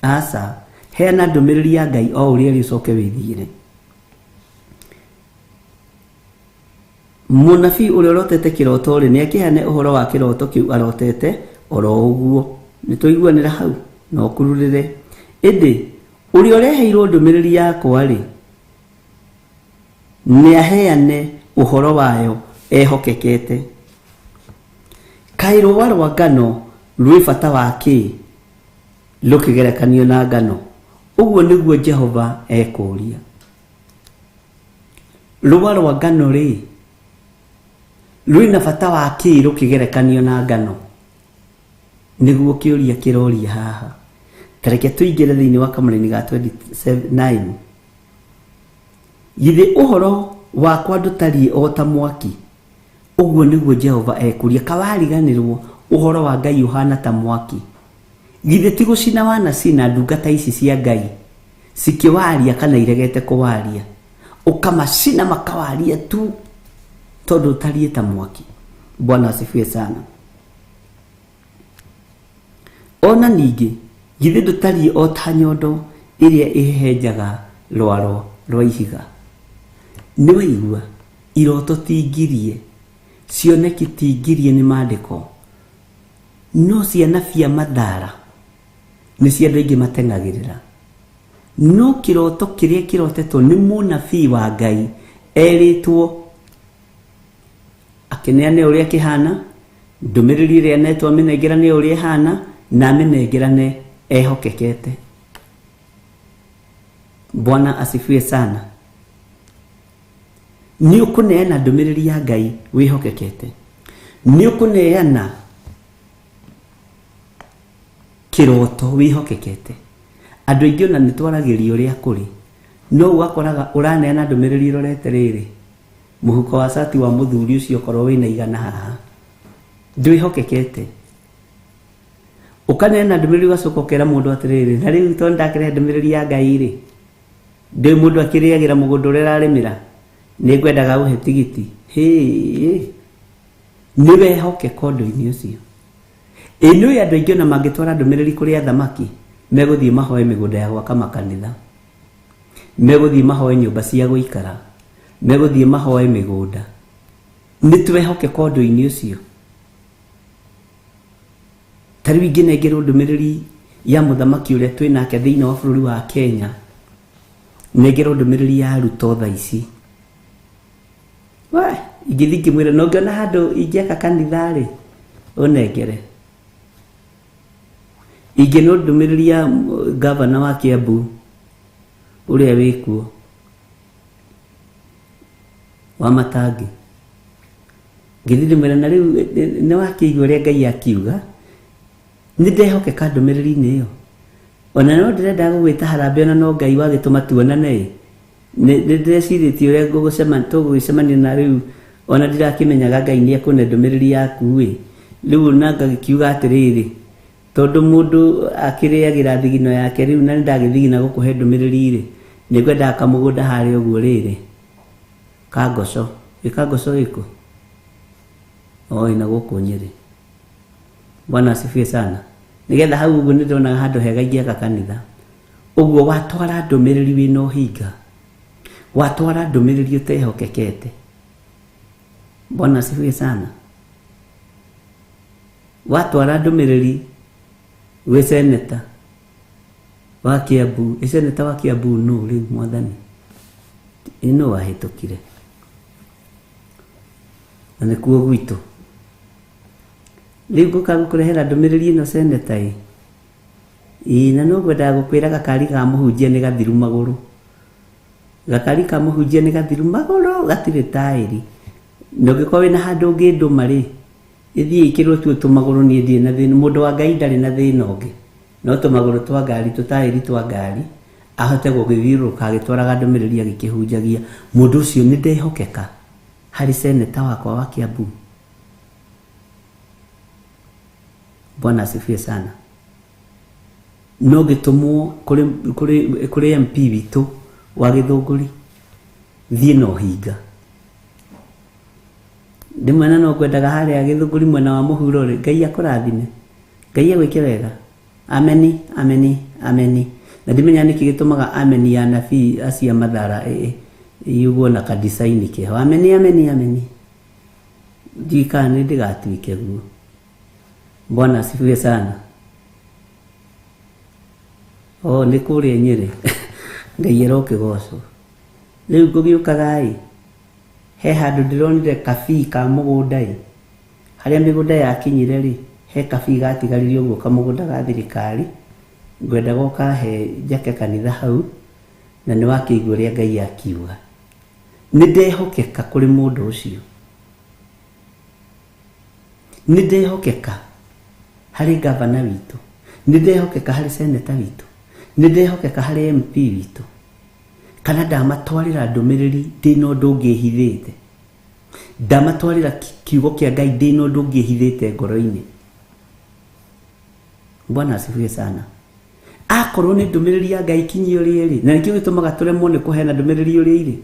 Aca, heana ndũmĩrĩri ya Ngai o ũrĩa ĩrĩ, ũcoke wĩthiĩre. Mũnabii ũrĩa ũrotete kĩroto rĩ, nĩ akĩheane ũhoro wa kĩroto kĩu arotete oro ũguo. Nĩ twaiguanĩra hau? No ũkururĩre. Ĩndĩ ũrĩa ũreheirwo ndũmĩrĩri yakwa rĩ, nĩ aheane ũhoro wayo ehokekete. Kaĩ rũa rwa ngano rwĩ bata wa kĩ rũkĩgerekanio na ngano? Ũguo nĩguo Jehova ekũũria. Rũa rwa ngano rĩ, rwĩna bata wa kĩ rũkĩgerekanio na ngano? Nĩguo kĩũria kĩroria haha. Ta reke tũingĩre thĩinĩ wa kamũraini ga 29. Githĩ ũhoro wakwa ndũtariĩ o ta mwaki? Ũguo nĩguo Jehova ekũria. Kawariganĩrwo ũhoro wa Ngai ũhana ta mwaki. Githĩ ti gũcina wanacina ndungata ici cia Ngai cikĩwaria kana iregete kũwaria, ũkamacina makawaria tu tondũ ũtariĩ ta mwaki. Bwana asifiwe sana. Ona ningĩ githĩ ndũtariĩ o ta nyondo ĩrĩa ĩhehenjaga rwaro rwa ihiga? Nĩ waigua, iroto ti ngirie, cioneki ti ngirie nĩ maandĩko, no ciana cia mathara nĩ cia andũ aingĩ mateng'agĩrĩra. No kĩroto kĩrĩa kĩrotetwo nĩ mũnabii wa Ngai erĩtwo akĩneane ũrĩa kĩhana, ndũmĩrĩri ĩrĩa anetwo amĩnengerane ũrĩa ĩhana, na amĩnengerane ehokekete. Bwana asifiwe sana. Nĩ ũkũneana ndũmĩrĩri ya Ngai wĩhokekete. Nĩ ũkũneana kĩroto wĩhokekete. Andũ aingĩ ona nĩ twaragĩria ũrĩa kũrĩ, no ũgakoraga ũraneana ndũmĩrĩri ĩrorete rĩrĩ, mũhuko wa cati wa mũthuri ũcio okorwo wĩna 100 haha, ndwĩhokekete. Ũkaneana ndũmĩrĩri ũgacoka ũkera mũndũ atĩrĩrĩ, na rĩu tondũ ndakĩrehe ndũmĩrĩri ya Ngai rĩ, ndũĩ mũndũ akĩrĩagĩra mũgũnda ũrĩa ũrarĩmĩra, nĩ ngwendaga ũhe tigiti. Hĩ, nĩ wehokeka ũndũ-inĩ ũcio. Ĩ nĩũĩ andũ aingĩ ona mangĩtwara ndũmĩrĩri kũrĩ athamaki, megũthiĩ mahoe mĩgũnda ya gwaka makanitha, megũthiĩ mahoe nyũmba cia gũikara, megũthiĩ mahoe mĩgũnda. Nĩ twehokeka ũndũ-inĩ ũcio. Ta rĩu ingĩnengerwo ndũmĩrĩri ya mũthamaki ũrĩa twĩ nake thĩinĩ wa bũrũri wa Kenya, nengerwo ndũmĩrĩri ya Ruto thaa ici, we ingĩthiĩ ngĩmwĩre no ngĩona handũ ingĩaka kanitha rĩ, ũnengere. Ingĩnwo ndũmĩrĩri ya gavana wa Kiambu ũrĩa wĩkuo wa Matangi, ngĩthiĩ ndĩmwĩre na rĩu nĩ wakĩigua ũrĩa Ngai akiuga, nĩ ndehokeka ndũmĩrĩri-inĩ ĩyo. Ona no ndĩrenda gũgwĩta harambee, ona no Ngai wagĩtũma tuonane ĩ. Nĩ ndĩrecirĩtie ũrĩa tũgũgĩcemania na rĩu, ona ndirakĩmenyaga Ngai nĩ ekũne ndũmĩrĩri yaku ĩ. Rĩu ona ngagĩkiuga atĩrĩrĩ, tondũ mũndũ akĩrĩagĩra thigino yake rĩu, na nĩndagĩthigina gũkũhe ndũmĩrĩri rĩ, nĩ ngwendaga kamũgũnda harĩa ũguo rĩrĩ, Kangoco. Ĩ Kangoco ĩkũ? O ĩna gũkũ Nyĩrĩ. Bwana asifiwe sana. Nĩgetha hau ũguo nĩ ndĩronaga handũ hega ingĩaka kanitha. Ũguo watwara ndũmĩrĩri wĩna ũhinga, watwara ndũmĩrĩri ũtehokekete. Bwana asifiwe sana. Watwara ndũmĩrĩri gwĩ seneta, Wa Kiambu, ĩ seneta wa Kiambu nũ rĩu mwathani? Ĩ nũ wahĩtũkire? Na nĩkuo gwitũ. Rĩu ngũka gũkũrehera ndũmĩrĩri ĩno seneta ĩ. Ĩĩ na no ngwendaga gũkwĩra gakari ka mũhunjia nĩ gathiru magũrũ. Gakari ka mũhunjia nĩ gathiru magũrũ gatirĩ taĩri. Na ũngĩkorwo wĩna handũ ũngĩndũma rĩ, ĩthiĩ ĩkĩrwo tuo tũmagũrũ niĩ ndirĩ na thĩna. Mũndũ wa Ngai ndarĩ na thĩna ũngĩ. No tũmagũrũ twa ngari, tũtaĩri twa ngari, ahote gũgĩthiũrũrũka agĩtwaraga ndũmĩrĩri agĩkĩhunjagia. Mũndũ ũcio nĩ ndehokeka harĩ seneta wakwa wa Kiambu. Bwana asifiwe sana. No ngĩtũmwo kũrĩ, kũrĩ, kũrĩ MP witũ wa Gĩthũngũri, thiĩ na ũhinga. Rĩmwe na no ngwendaga harĩa Gĩthũngũri mwena wa mũhuro rĩ, Ngai akũrathime, Ngai agwĩke wega. Ameni, ameni, ameni. Na ndimenya nĩkĩ gĩtũmaga ameni ya anabii acio a Mathara yugwo na kadisaini keho. Ameni, ameni, ameni. Ndiũĩ kana nĩ ndĩgatuĩke guo. Bwana asifiwe sana. Oh, nĩ kũrĩa Nyĩrĩ. Ngai arokĩgocwo. Rĩu ngũgĩũkaga ĩ, he handũ ndĩronire kabii ka mũgũnda ĩ, harĩa mĩgũnda yakinyire rĩ, he kabii gatigarire ũguo kamũgũnda ga thirikari, ngwendaga ũkahe njake kanitha hau, na nĩ wakĩigua ũrĩa Ngai akiuga. Nĩ ndehokeka kũrĩ mũndũ ũcio. Nĩ ndehokeka harĩ gavana witũ, nĩ ndehokeka harĩ seneta witũ, nĩ ndehokeka harĩ MP witũ. Kana ndamatwarĩra ndũmĩrĩri ndĩna ũndũ ũngĩ hithĩte. Ndamatwarĩra kiugo kĩa Ngai ndĩna ũndũ ũngĩ hithĩte ngoro-inĩ. Bwana asifiwe sana. Akorwo nĩ ndũmĩrĩri ya Ngai kinyia ũrĩa ĩrĩ, na nĩkĩo gĩtũmaga tũremwo nĩ kũheana ndũmĩrĩri ũrĩa ĩrĩ.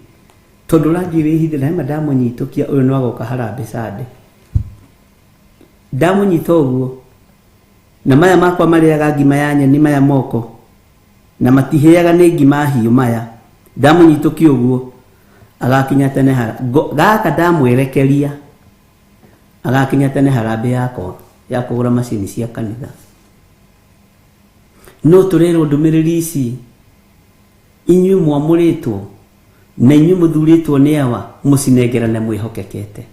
Tondũ ũrathiĩ wĩhithe na hema ndamũnyitũkia ũyũ no agoka harambee Sunday. Ndamũnyita ũguo, na maya makwa marĩaga ngima ya nyeni maya moko, na matihĩaga nĩ ngima hiũ maya. Ndamũnyitũkia ũguo, agakinya tene hara. Gaka ndamwerekeria, agakinya tene harambee yakwa ya kũgũra macini cia kanitha. No tũrerwo ndũmĩrĩri ici, inyuĩ mwamũrĩtwo, na inyuĩ mũthurĩtwo nĩ awa, mũcinengerane mwĩhokekete.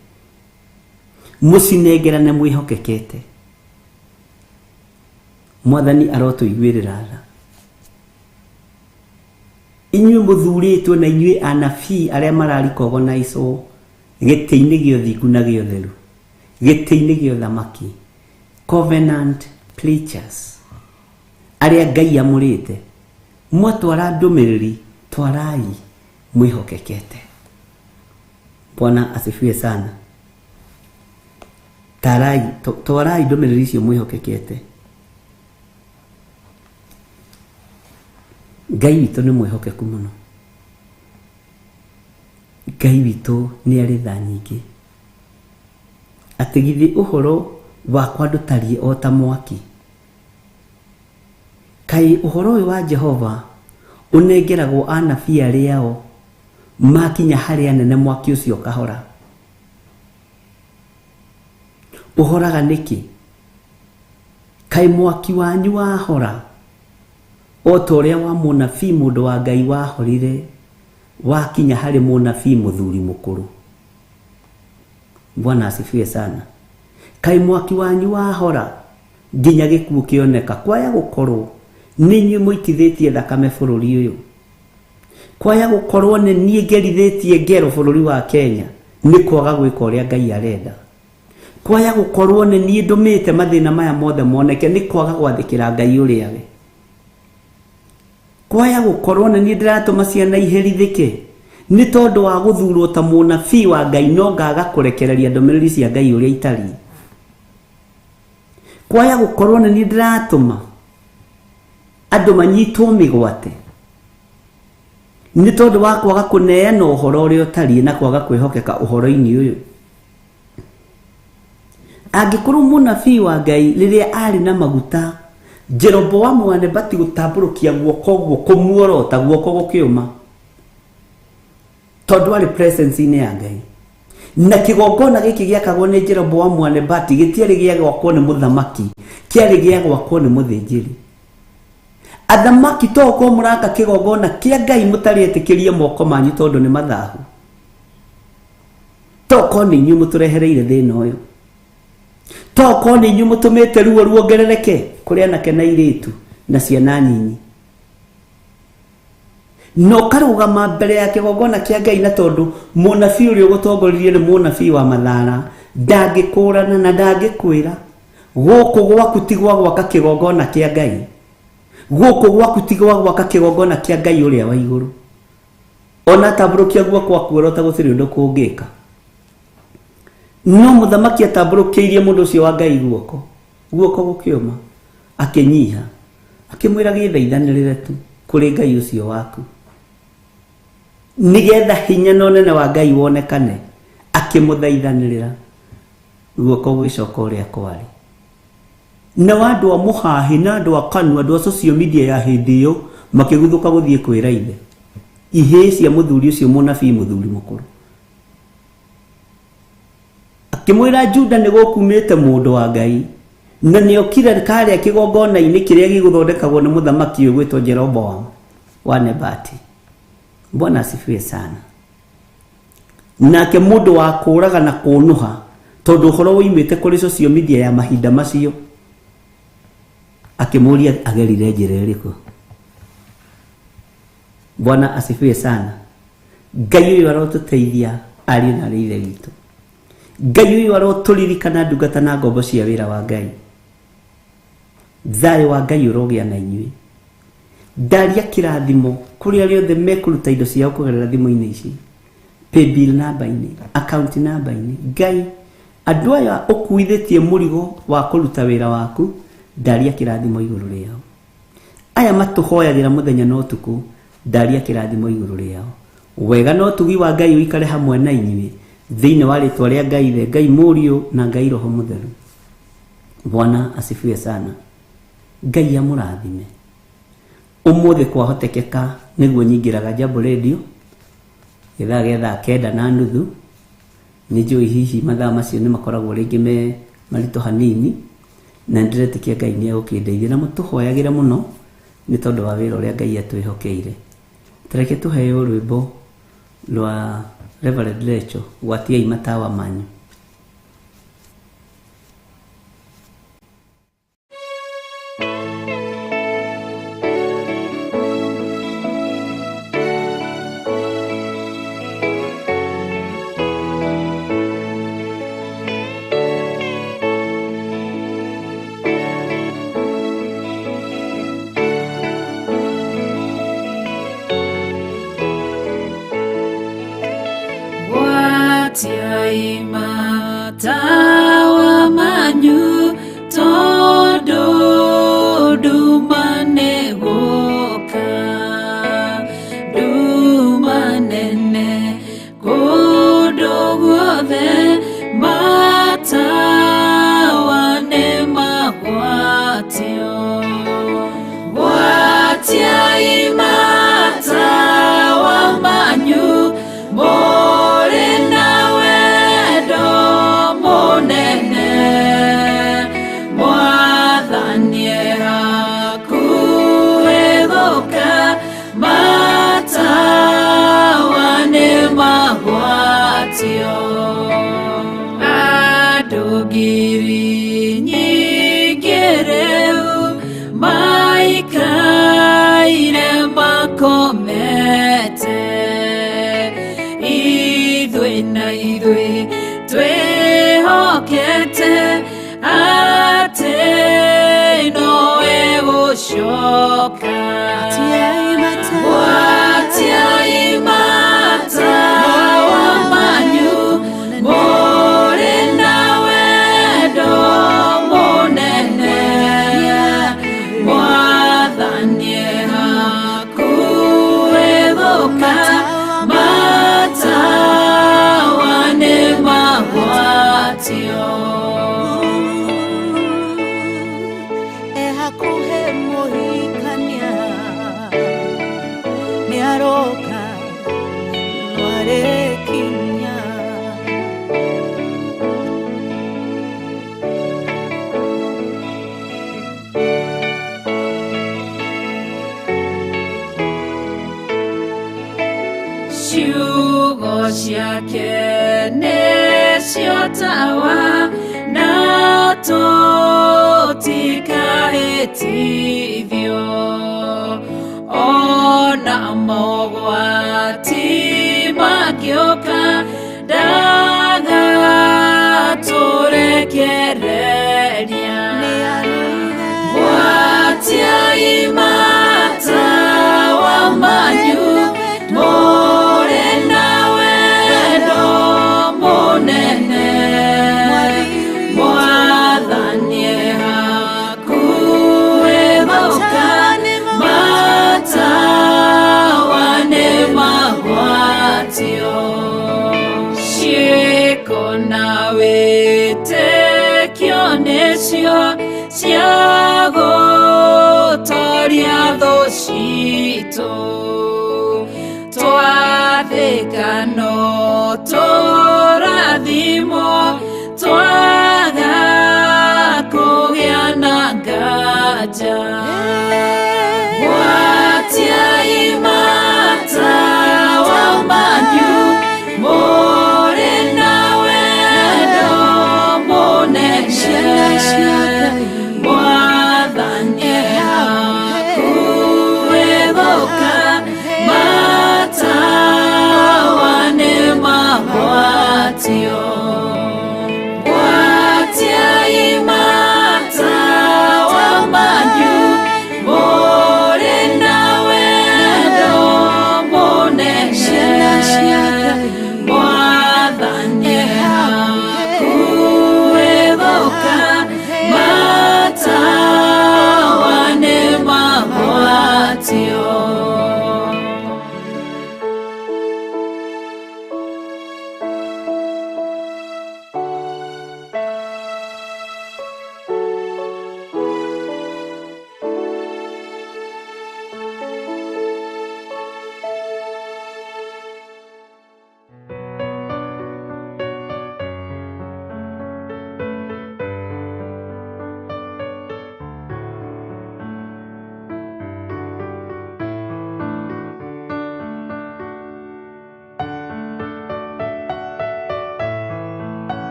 Mũcinengerane mwĩhokekete. Mwathani arotũiguĩrĩra tha. Inyuĩ mũthurĩtwo na inyuĩ anabii arĩa mararikogonaicwo gĩtĩ-inĩ gĩa ũthingu na gĩa ũtheru, gĩtĩ-inĩ gĩa ũthamaki, covenant preachers, arĩa Ngai amũrĩte, mwatwara ndũmĩrĩri, twarai mwĩhokekete. Bwana asifiwe sana. Tarai, twarai ndũmĩrĩri icio mwĩhokekete. Ngai witũ nĩ mwĩhokeku mũno. Ngai witũ nĩ arĩ tha nyingĩ. Atĩ githĩ ũhoro wakwa ndũtariĩ o ta mwaki. Kaĩ ũhoro ũyũ wa Jehova ũnengeragwo anabii arĩa o makinya harĩa nene mwaki ũcio ũkahora. Ũhoraga nĩkĩ? Kaĩ mwaki wanyu wahora o ta ũrĩa wa mũnabii mũndũ wa Ngai wahorire wakinya harĩ mũnabii mũthuri mũkũrũ. Bwana asifiwe sana. Kaĩ mwaki wanyu wahora nginya gĩkuũ kĩoneka, kwaya gũkorwo nĩ inyuĩ mũitithĩtie thakame bũrũri ũyũ, kwaya gũkorwo nĩ niĩ ngerithĩtie ngero bũrũri wa Kenya nĩ kwaga gwĩka ũrĩa Ngai arenda, kwaya gũkorwo nĩ niĩ ndũmĩte mathĩna maya mothe moneke nĩ kwaga gwathĩkĩra Ngai ũrĩa we, kwaya gũkorwo nĩ niĩ ndĩratũma ciana iherithĩke nĩ tondũ wa gũthurwo ta mũnabii wa Ngai no ngaga kũrekereria ndũmĩrĩri cia Ngai ũrĩa itariĩ, kwaya gũkorwo nĩ niĩ ndĩratũma andũ manyitwo mĩgwate nĩ tondũ wa kwaga kũneana ũhoro ũrĩa ũtariĩ na kwaga kwĩhokeka ũhoro-inĩ ũyũ. Angĩkorwo mũnabii wa Ngai rĩrĩa arĩ na maguta, Jeroboamu wa Nebati gũtambũrũkia guoko ũguo kũmuorota guoko gũkĩũma, tondũ arĩ presence-inĩ ya Ngai. Na kĩgongona gĩkĩ gĩakagwo nĩ Jeroboamu wa Nebati gĩtiarĩ gĩa gwakwo nĩ mũthamaki, kĩarĩ gĩa gwakwo nĩ mũthĩnjĩri. Athamaki to ko mũraka kĩgongona kĩa Ngai mũtarĩ etĩkĩrie moko manyu tondũ nĩ mathahu. To ko nĩ inyuĩ mũtũrehereire thĩna ũyũ. To ko nĩ inyuĩ mũtũmĩte ruo ruongerereke kũrĩ anake na airĩtu na ciana nyinyi. No karũgama mbere ya kĩgongona kĩa Ngai na tondũ mũnabii ũrĩa ũgũtongoririe nĩ mũnabii wa mathara ndangĩkũrana na ndangĩkwĩra gũkũ gwaku ti gwa gwaka kĩgongona kĩa Ngai, gũkũ gwaku ti gwa gwaka kĩgongona kĩa Ngai ũrĩa wa igũrũ. Ona tambũrũkia guoko akuorota gũtirĩ ũndũ kũngĩka. No mũthamaki atambũrũkĩirie mũndũ ũcio wa Ngai guoko, guoko gũkĩũma, akĩnyiha, akĩmwĩra gĩthaithanĩrĩre tu kũrĩ Ngai ũcio waku nĩgetha hinya na ũnene wa Ngai wonekane. Akĩmũthaithanĩrĩra, guoko gũgĩcoka ũrĩa kwarĩ. Na andũ a mũhahi na andũ a kanu, andũ a social media ya hĩndĩ ĩyo makĩguthũka gũthiĩ kwĩra ithe ihĩĩ cia mũthuri ũcio mũnabii mũthuri mũkũrũ. Akĩmwĩra Juda nĩ gũkumĩte mũndũ wa Ngai na nĩokire karĩa kĩgongona-inĩ kĩrĩa gĩgũthondekagwo nĩ mũthamaki ũyũ gwĩtwo Jeroboam wa Nebati. Bwana asifiwe sana. Nake mũndũ wa kũraga na kũnũha tondũ ũhoro woimĩte kũrĩ social media ya mahinda macio akĩmũria agerire njĩra ĩrĩkũ. Bwana asifiwe sana. Ngai ũyũ arotũteithia ariũ na arĩ ithe witũ. Ngai ũyũ arotũririkana ndungata na ngombo cia wĩra wa Ngai. Thayũ wa Ngai ũrogĩa na inyuĩ. Ndaria kĩrathimo kũrĩ arĩa othe mekũruta indo ciao kũgerera thimũ-inĩ ici, paybill namba-inĩ, account namba-inĩ. Ngai, andũ aya ũkuithĩtie mũrigo wa kũruta wĩra waku, ndaria kĩrathimo igũrũ rĩao. Aya matũhoyagĩra mũthenya na ũtukũ, ndaria kĩrathimo igũrũ rĩao. Wega na ũtugi wa Ngai ũikare hamwe na inyuĩ thĩinĩ wa rĩtwa rĩa Ngai Ithe, Ngai Mũriũ na Ngai Roho Mũtheru. Bwana asifiwe sana. Ngai amũrathime. Ũmũthĩ kwahotekeka nĩguo nyingĩraga Jambo Radio gĩthaa gĩa thaa 9:30. Nĩ njũĩ hihi mathaa macio nĩ makoragwo rĩngĩ me maritũ hanini, na ndĩretĩkia Ngai nĩ egũkĩndeithia na mũtũhoyagĩre mũno nĩ tondũ wa wĩra ũrĩa Ngai atwĩhokeire. Tareke tũheo rwĩmbo rwa Reverend Lecho, gwatiai matawa manyu. Matawa manyu tondũ nduma nĩ gũka, nduma nene kũndũ guothe, matawa nĩ magwatio. Gwatiai matawa manyu mũrĩ na wendo mũnene, Mwathani e hakuhĩ gũka, matawa nĩ magwatio. Andũ ngiri nyingĩ rĩu maikaire makomete, ithuĩ na ithuĩ twĩhokete atĩ nowe gũcoka. Gwatiai matawa manyu mũrĩ na wendo mũnene, Mwathani e hakuhĩ gũka, matawa nĩ magwatio. E hakuhĩ mũhikania nĩ aroka no arĩkinya. Ciake nĩcio tawa na tũtikahĩtithio ona mogwati mangĩũka ndagatũrekereria. Gwatiai matawa manyu mũrĩ na wendo mũnene. Mwathani e hakuhĩ gũka, matawa nĩ magwatio. Ciĩko na wĩtĩkio nĩcio cia gũtoria thũ citũ. Twathĩka no tũrathimwo, twaga kũgĩa na nganja. Gwatiai matawa manyu mũrĩ na wendo mũnene.